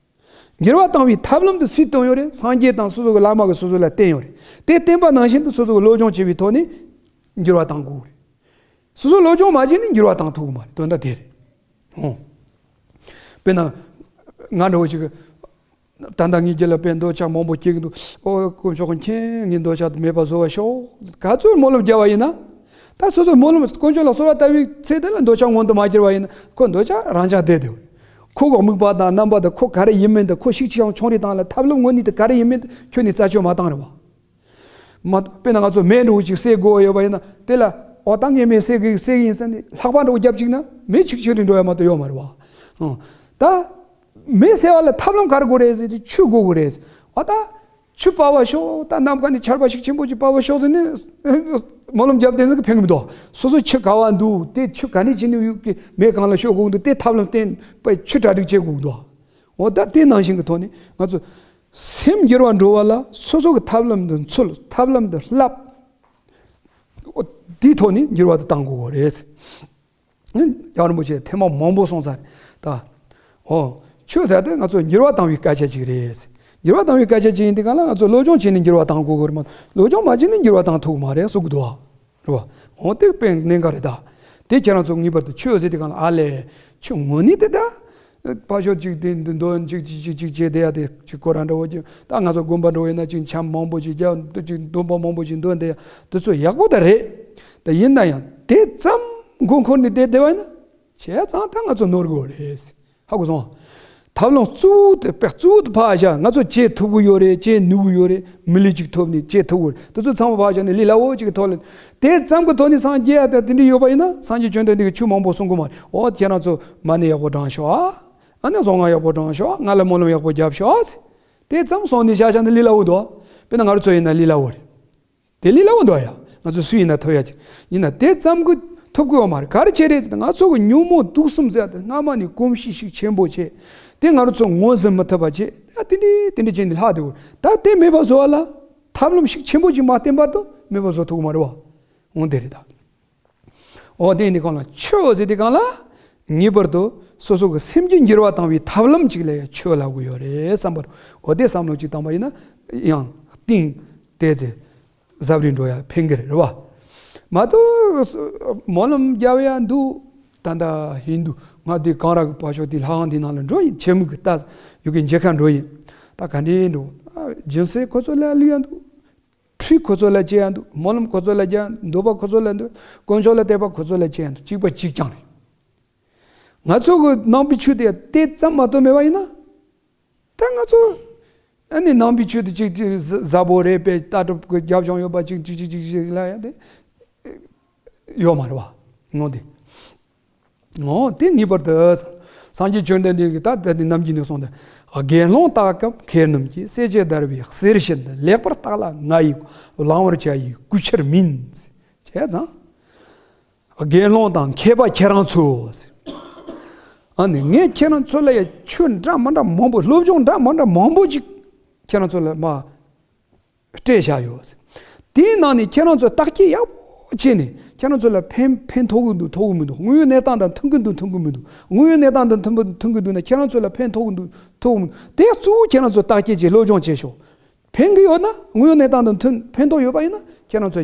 འགྱུར་བ་གཏང་བའི་ཐབས་ལམ་དེ་སུས་བསྟན་ཡོད་རེད། སངས་རྒྱས་དང་སོ་སོ་གི་བླ་མ་གིས་སོ་སོ་ལ་བསྟན་ཡོད་རེད། དེ་བསྟན་པ་ནང་བཞིན་དུ་སོ་སོ་གིས་སློབ་སྦྱོང་བྱས་པའི་ཐོག་ནས་འགྱུར་བ་གཏང་དགོས་རེད། སོ་སོ་སློབ་སྦྱོང་མ་བྱས་ནས་འགྱུར་བ་གཏང་ཐུབ་ཀྱི་མ་རེད། དོན་དག་དེ་རེད། ཧོ། དཔེར་ན། ང་འདྲ་བོ་ཅིག་ད་ལྟ་ངའི་རྒྱུད་ལ་དཔེ་འདོད་ཆགས་མང་པོ་སྐྱེ་གི་འདུག་ཨོ་དཀོན་མཆོག་མཁྱེན། ངའི་འདོད་ཆགས་དེ་མེད་པར་བཟོ་བར་ཤོག་ག་ཚོད་སྨོན་ལམ་བརྒྱབ་པ་ཡིན་ན། ད་སོ་སོས་སྨོན་ལམ་དཀོན་མཆོག་ལ་གསོལ་བ་བཏབ་པའི་ཚེ་དེ་ལ་འདོད་ཆགས་མངོན་དུ་མ་གྱུར་པ་ཡིན་ན། ཁོ་འདོད་ཆགས་རང་འཇགས་བསྡད་དེ། ཁོ་གི་དམིགས་པ་དང་རྣམ་པ་དང་ཁོ་ག་རེ་ཡིན་མིན་དང་ཁོ་ཤུགས་ཆེ་ཡང་ཆུང་རེ་དང་ལ་ཐབས་ལམ་དངོས་གནས་དེ་ག་རེ་ཡིན་མིན་དེ་ཁྱོན་ནས་རྩད་གཅོད་མ་བཏང་རེད་བ། མ་གཏོགས་དཔེར་ན་ང་ཚོ་མེ་འདྲ་བོ་ཅིག་བསད་དགོས་ཡོད་པ་ཡིན་ན། དེ་ལ་འོ་ད་ངས་མེ་བསད་གི་བསད་གི་ཡིན་ཟེར་ནས་ལྷགས་པ་འདྲ་བོ་བརྒྱབ་བཅུག་ན་མེ་ཆིག་ཆིག་རེ་འགྲོ་ཡ་མ་གཏོགས་ཡོད་མ་རེད་བ། ཨང་། ད་མེ་བསད་པ་ལ་ཐབས་ལམ་ག་རེ་དགོས་རེད་ཟེར་དུས་ཆུ་དགོས་གི་རེད། འོ་ད་ཆུ་སྤར་བར་ཤོག་ད་ནམ་མཁའ་ནས་ཆར་པ་ཞིག་ཆེན་པོ་ཅིག་སྤར་བར་ཤོག་ཟེར་ནས་སྨོན་ལམ་བརྒྱབ་བསྡད་ན་ཕན་གི་མི་འདུག་སོ་སོ་ཆུ་ག་བ་འདུག་དེ་ཆུ་ག་ནས་ཕྱིན་ནས་ཡོད་ཀྱི་མེ་གང་ལ་ཤོག་དགོས་འདུག་དེ་ཐབས་ལམ་བསྟེན་པའི་ཆུ་གྲ་སྒྲིག་བྱེད་དགོས་འདུག་འོ་ད་དེ་ནང་བཞིན་གྱི་ཐོག་ནས་ང་ཚོ་སེམས་འགྱུར་བ་འགྲོ་བ་ལ་སོ་སོ་གི་ཐབས་ལམ་འདི་འཚོལ། ཐབས་ལམ་འདི་བསླབ། དེའི་ཐོག་ནས་འགྱུར་བ་དེ་བཏང་དགོས་པ་རེད། རྒྱལ་བ་རིན་པོ་ཆེ་ཐེངས་མ་མང་པོ་གསུངས་ཚར་རེད་ད། འོ། ཆོས་ཟེར་དེ་ང་ཚོ་འགྱུར་བ་བཏང་བའི་སྐད་ཆ་ཅིག་རེད། འགྱུར་བ་བཏང་བའི་སྐད་ཆ་ཅིག་ཡིན་དུས་གང་ལ་ང་ཚོ་སློབ་སྦྱོང་བྱས་ནས་འགྱུར་བ་བཏང་དགོས་ཀྱི་རེད་མ། སློབ་སྦྱོང་མ་བྱས་ནས་འགྱུར་བ་བཏང་ཐུབ་ཀྱི་མ་རེད་གསུང་གི་འདུག་བ། རེད་བ། འོ་དེ་དཔེ་གནད་འགག་རེད་ད། དེ་ཁྱེད་རང་ཚོ་ངེས་པར་དུ་ཆོས་ཟེར་དུས་གང་ལ་ཨ་ལས། ཆོས་ངོ་ནས་དེ་ད། ཕར་ཕྱོགས་གཅིག་དེ་འདི་འདོན་གཅིག་གཅིག་གཅིག་གཅིག་བྱས་བསྡད་ཡ་དེ་གཅིག་ཁོ་རང་འདྲ་བོ་གཅིག་ད་ང་ཚོ་དགོན་པ་འདྲ་བོ་ཡིན་ན་གཅིག་འཆམ་མང་པོ་ཞིག་རྒྱག་འདི་གཅིག་འདོན་པ་མང་པོ་ཞིག་འདོན་བསྡད་ཡ་དེ་ཚོ་ཡག་པོ་ད་རེད། ད་ཡིན་ན་ཡང་དེ་ཙམ་མགོ་འཁོར་ནས་བསྡད་བསྡད་པ་ཡིན་ན་བྱས་ཙང་ད་ང་ཚོ་ནོར་དགོས་རེད། ཧ་གོ་སོང་། ཐབས་ལམ་གཙོ་བོ་དེ་དཔེ་གཙོ་བོ་དེ་ཕར་བཞག་ང་ཚོ་བྱེད་ཐུབ་ཀྱི་ཡོད་རེད། བྱེད་ནུས་ཀྱི་ཡོད་རེད། མི་ལུས་གཅིག་ཐོབ་ནས་བྱེད་ཐུབ་ཀྱི་རེད། དེ་ཚོ་ཚང་མ་ཕར་བཞག་ནས་ལས་སླ་བོ་གཅིག་གི་ཐོག་ལ། དེ་ཙམ་གྱི་ཐོག་ནས་སངས་རྒྱས་ཡ་དེ་དེ་འདྲ་ཡོད་པ་ཡིན་ན་སངས་རྒྱས་བཅོམ་ལྡན་འདས་ཀྱིས་ཆོས་མང་པོ་གསུང་གི་མ་རེད། འོ་ཁྱེད་རང་ཚོ་མ་ཎི་ཡག་པོ་བགྲང་ཤོག་ཨ། ཨ་ནི་གཟུངས་སྔགས་ཡག་པོ་བགྲང་ཤོག་ང་ལ་སྨོན་ལམ་ཡག་པོ་རྒྱབ་ཤོག་ཨ། དེ་ཙམ་སོང་ནས་བཞག་བཞག་ནས་ལས་སླ་བོ་འདུག་དཔེར་ན་ང་རང་ཚོ་ཡིན་ན་ལས་སླ་བོ་རེད། དེ་ལས་སླ་བོ་འདུག་ཡ། ང་ཚོ་སུ་ཡིན་ན་ཐོབ་ཡ་ཅིག་ཡིན་ན་དེ་ཙམ་གྱིས་ཐོབ་ཀྱི་ཡོད་མ་རེད། ག་རེ་བྱས་རེད་ཟེར་ན་ང་ཚོ་གི་ཉོན་མོངས་དུག་གསུམ་ཟེར་ཡ་དེ་སྔ་མ་ནས་གོམས་གཤིས་ཤུགས་ཆེན་པོ་བྱས། དེ་ང་རང་ཚོ་ངོས་ཟིན་མི་ཐུབ་པ་བྱས། ཡ་དེ་འདྲས་དེ་འདྲས་བྱས་ནས་ལྷག་འདུག་ད་དེ་མེད་པ་བཟོ་བ་ལ་ཐབས་ལམ་ཤུགས་ཆེན་པོ་ཅིག་མ་བསྟེན་བར་དུ་མེད་པ་བཟོ་ཐུབ་ཀྱི་མ་རེད་བ། འོ་དེ་རེད་ད། འོ་དེ་ཡིན་དུས་གང་ལ་ཆོས་ཟེར་དུས་གང་ལ་ངེས་པར་དུ་སོ་སོ་གི་སེམས་རྒྱུད་འགྱུར་བ་བཏང་བའི་ཐབས་ལམ་ཅིག་ལ་ཡང་ཆོས་ལབ་ཀྱི་ཡོད་རེད་བསམ་པར། འོ་དེ་བསམ་བློ་ཅིག་བཏང་པ་ཡིན་ན་ཡང་གཏིང་དེ་ཚེ་ཟབ་རིས་འགྲོ་ཡ་ཕན་གི་རེད་བ། མ་གཏོགས་སྨོན་ལམ་རྒྱབ་ཡ་འདུག་ད་ལྟ་ཧིན་དུ་ང་དེ་གངས་ར་གི་བར་ཕྱོགས་དེ་ལྷ་ཁང་དེ་ནང་ལ་འགྲོ་ཡིན། ཆེན་མོ་གི་ལྟ་ཡོད་གི་མཇལ་ཁ་འགྲོ་ཡིན། ད་ག་འདྲས་འགྲོ། རྒྱུན་སྲས་ཁོ་ཚོ་ལ་ལུས་ཡ་འདུག་ཁྲུས་ཁོ་ཚོ་ལ་བྱེད་ཡ་འདུག་སྨོན་ལམ་ཁོ་ཚོ་ལ་རྒྱག་འདོད་པ་ཁོ་ཚོ་ལ་འདུག་དཀོན་མཆོག་ལ་དད་པ་ཁོ་ཚོ་ལ་བྱེད་ཡ་འདུག་གཅིག་པ་གཅིག་རྐྱང་རེད། ང་ཚོ་གི་ནང་པའི་ཆོས་དེ་དེ་ཙམ་མ་གཏོགས་མེད་པ་ཡིན་ན། ད་ང་ཚོ་ཨ་ནི་ནང་པའི་ཆོས་དེ་གཅིག་གཅིག་ཟབ་པོ་རེད་པས། ལྟ་གྲུབ་ཀྱི་རྒྱབ་ལྗོངས་ཡོད་པ་གཅིག་གཅིག་གཅིག་གཅིག་གཅིག་ལ་ཡ་དེ་ཡོད་མ་རེད་བ། ངོ་དེ། འོ་དེ་ངེས་པར་དུ། སངས་རྒྱས་བཅོམ་ལྡན་འདས་ཀྱིས་ད་ལྟ་ནི་ནམ་རྒྱུན་ནས་གསུངས་ཏེ། དགེ་སློང་དག་སྐབས་མཁས་རྣམས་ཀྱིས། བསྲེགས་བཅད་བརྡར་བའི་གསེར་བཞིན་དུ། ལེགས་པར་བརྟགས་ལ་ང་ཡིས་བླང་བར་བྱ་ཡི་གུས་ཕྱིར་མིན། བྱས་ཙང་། དགེ་སློང་དང་མཁས་པ་ཁྱེད་རང་ཚོ། ཨ་ནི་ངས་ཁྱེད་རང་ཚོ་ལ་ཡ་ཆོས་འདྲ་མི་འདྲ་མང་པོ་སློབ་སྦྱོང་འདྲ་མི་འདྲ་མང་པོ་ཅིག་ཁྱེད་རང་ཚོ་ལ་མ། སྤྲད་བཞག་ཡོད། དེའི་ནང་ནས་ཁྱེད་རང་ཚོ་བརྟག་དཔྱད་ཡག་པོ་བྱས་ནས་ཁྱེད་རང་ཚོ་ལ་ཕན་ཕན་ཐོགས་ཀྱི་འདུག་ཐོགས་ཀྱི་མི་འདུག་དངོས་ཡོད་གནས་སྟངས་དང་མཐུན་གྱི་འདུག་མཐུན་གྱི་མི་འདུག་དངོས་ཡོད་གནས་སྟངས་དང་མཐུན་པ་མཐུན་གྱི་འདུག་ན་ཁྱེད་རང་ཚོ་ལ་ཕན་ཐོགས་ཀྱི་འདུག་ཐོགས་ཀྱི་མི་འདུག་དེ་གཙོ་བོ་ཁྱེད་རང་ཚོ་བརྟག་དཔྱད་ཀྱིས་སློབ་སྦྱོང་བྱེད་ཤོག་ཕན་གྱི་ཡོད་ན་དངོས་ཡོད་གནས་སྟངས་དང་མཐུན་ཕན་ཐོགས་ཡོད་པ་ཡིན་ན་ཁྱེད་རང་ཚོ་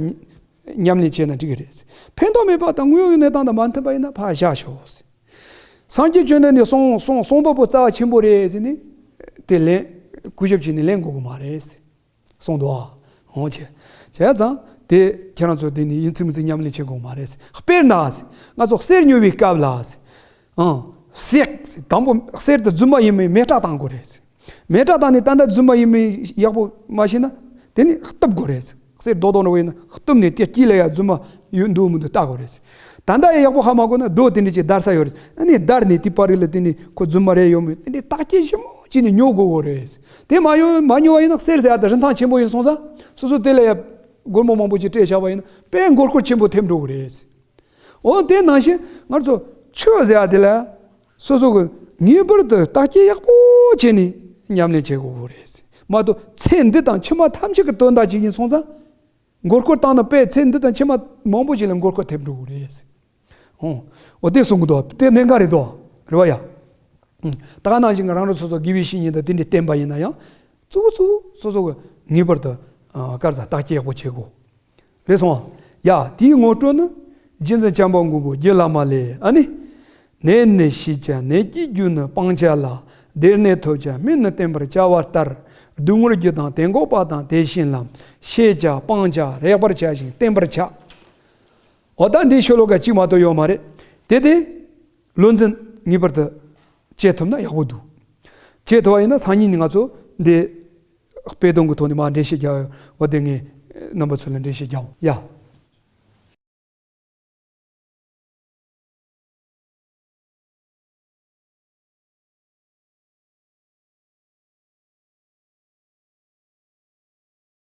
ཉམས་ལེན་བྱས་ན་འགྲིག་གི་རེད། ཕན་ཐོགས་མེད་པ་དང་དངོས་ཡོད་གནས་སྟངས་དང་མ་མཐུན་པ་ཡིན་ན་ཕར་བཞག་ཤོག་སངས་རྒྱས་བཅོམ་ལྡན་འདས་གསུངས་གསུངས་གསུངས་པ་པོ་རྩ་བ་ཆེན་པོ་རེད་ཟེར་ནས་དེ་ལན་གུས་ཞབས་བྱས་ནས་ལེན་དགོས་ཀྱི་མ་རེད། གསུངས་འདུག་ཨ། འོང་བྱས། བྱས་ཙང་དེ་ཁྱེད་རང་ཚོ་དེ་ནི་ཡིན་ཚིག་མིན་ཚིག་ཉམས་ལེན་བྱེད་དགོས་མ་རེད། དཔེར་ན། ང་ཚོ་གསེར་ཉོ་བའི་སྐབས་ལ། ཨང་། བསྲེགས། དང་པོ་གསེར་དེ་རྫུན་མ་ཡིན་མིན་མེ་སྲེག་བཏང་དགོས་རེད། མེ་སྲེག་བཏང་ནས་ད་ལྟ་རྫུན་མ་ཡིན་མིན་ཡག་པོ་མ་ཤེས་ན། དེ་ནི་གཏུབ་དགོས་རེད། གསེར་རྡོག་རྡོག་འདྲ་བོ་ཡིན་ན་གཏུབ་ནས་དེ་དཀྱིལ་ལ་ཡ་རྫུན་མ་ཡོད་འདུག་མི་འདུག་བལྟ་དགོས་རེད། ད་ལྟ་ཡ་ཡག་པོ་ཧ་མ་གོ་ན་རྡོ་དེ་འདྲ་ཅིག་བརྡར་ས་ཡོད་རེད། ཨ་ནི་བརྡར་ནས་དེ་པར་རིས་ལ་དེ་ནི་ཁོ་རྫུན་མ་རེད་ཡོད་མེད་དེ་འདྲའི་བརྟག་དཔྱད་ཞིབ་མོ་བྱས་ནས་ཉོ་དགོས་གོ་རེད། དེ་མ་ཡོང་མ་ཉོ་བ་ཡིན་ན་གསེར་ཟེར་ཡ་དེ་རིན་ཐང་ཆེན་པོ་ཡིན་སོང་ཙང་སོ་སོ་དེ་ལ་ཡ་སྒོར་མོ་མང་པོ་ཅིག་སྤྲད་བཞག་པ་ཡིན་ན་དཔེ་མགོ་སྐོར་ཆེན་པོ་ཐེབས་འགྲོ་གི་རེད། འོ་དེ་ནང་བཞིན་ང་ཚོ་ཆོས་ཟེར་ཡ་དེ་ལ་སོ་སོ་གི་ངེས་པར་དུ་བརྟག་དཔྱད་ཡག་པོ་བྱས་ནས་ཉམས་ལེན་བྱེད་དགོས་གོ་རེད། མ་གཏོགས་ཚེ་འདི་དང་ཕྱི་མ་ཐམས་ཅད་ཀྱི་དོན་དག་ཅིག་ཡིན་སོང་ཙང་། མགོ་སྐོར་བཏང་ན་དཔེ་ཚེ་འདི་དང་ཕྱི་མ་མང་པོ་ཞིག་ལ་མགོ་སྐོར་ཐེབས་འགྲོ་གི་རེད། ཨོ། འོ་དེ་གསུང་གི་འདུག་དེ་གནད་འགག་རེད་དོ། རེད་བ་ཡ། ཨུམ། ད་ག་ནང་བཞིན་རང་རང་སོ་སོ་དགེ་བའི་བཤེས་གཉེན་དང་དེ་འདྲའི་བསྟེན་པ་ཡིན་ན་ཡང་། གཙོ་བོ་གཙོ་བོ་སོ་སོ་གི་ངེས་པར་དུ། ཨ། བཀའ་ཟ་བརྟག་དཔྱད་ཡག་པོ་བྱེད་དགོས། རེད་སོང་། ཡ། དེའི་ངོ་སྤྲོད་ནི། རྗེ་བཙུན་བྱམས་པ་མགོན་པོ་རྒྱུད་བླ་མ་ལས། ཨ་ནི། ནད་ནི་ཞི་བྱ་ནད་ཀྱི་རྒྱུ་ནི་སྤང་བྱ་ལ། བདེ་ནི་ཐོབ་བྱ་སྨན་ནི་བསྟེན་པར་བྱ་བ་ལྟར། སྡུག་བསྔལ་རྒྱུ་དང་དེ་འགོག་པ་དང་དེ་བཞིན་ལམ། ཤེས་བྱ་སྤང་བྱ་རེག་པར་བྱ་ཞིང་བསྟེན་པར་བྱ། འོ་ད་འདི་ཤོ་ལོ་ཀ་གཅིག་མ་གཏོགས་ཡོད་མ་རེད། དེ་དེ་བློ་འཛིན་ངེས་པར་དུ་བྱེད་ཐུབ་ན་ཡག་པོ་འདུག་བྱེད་ཐུབ་པ་ཡིན་ན་སང་ཉིན་ནི་ང་ཚོ་འདི་དཔེ་སྟོན་གྱི་ཐོག་ནས་མར་འགྲེལ་བཤད་རྒྱག་འོ་དེ་ངས་རྣམ་པ་ཚོ་ལ་འགྲེལ་བཤད་རྒྱག་ཡ།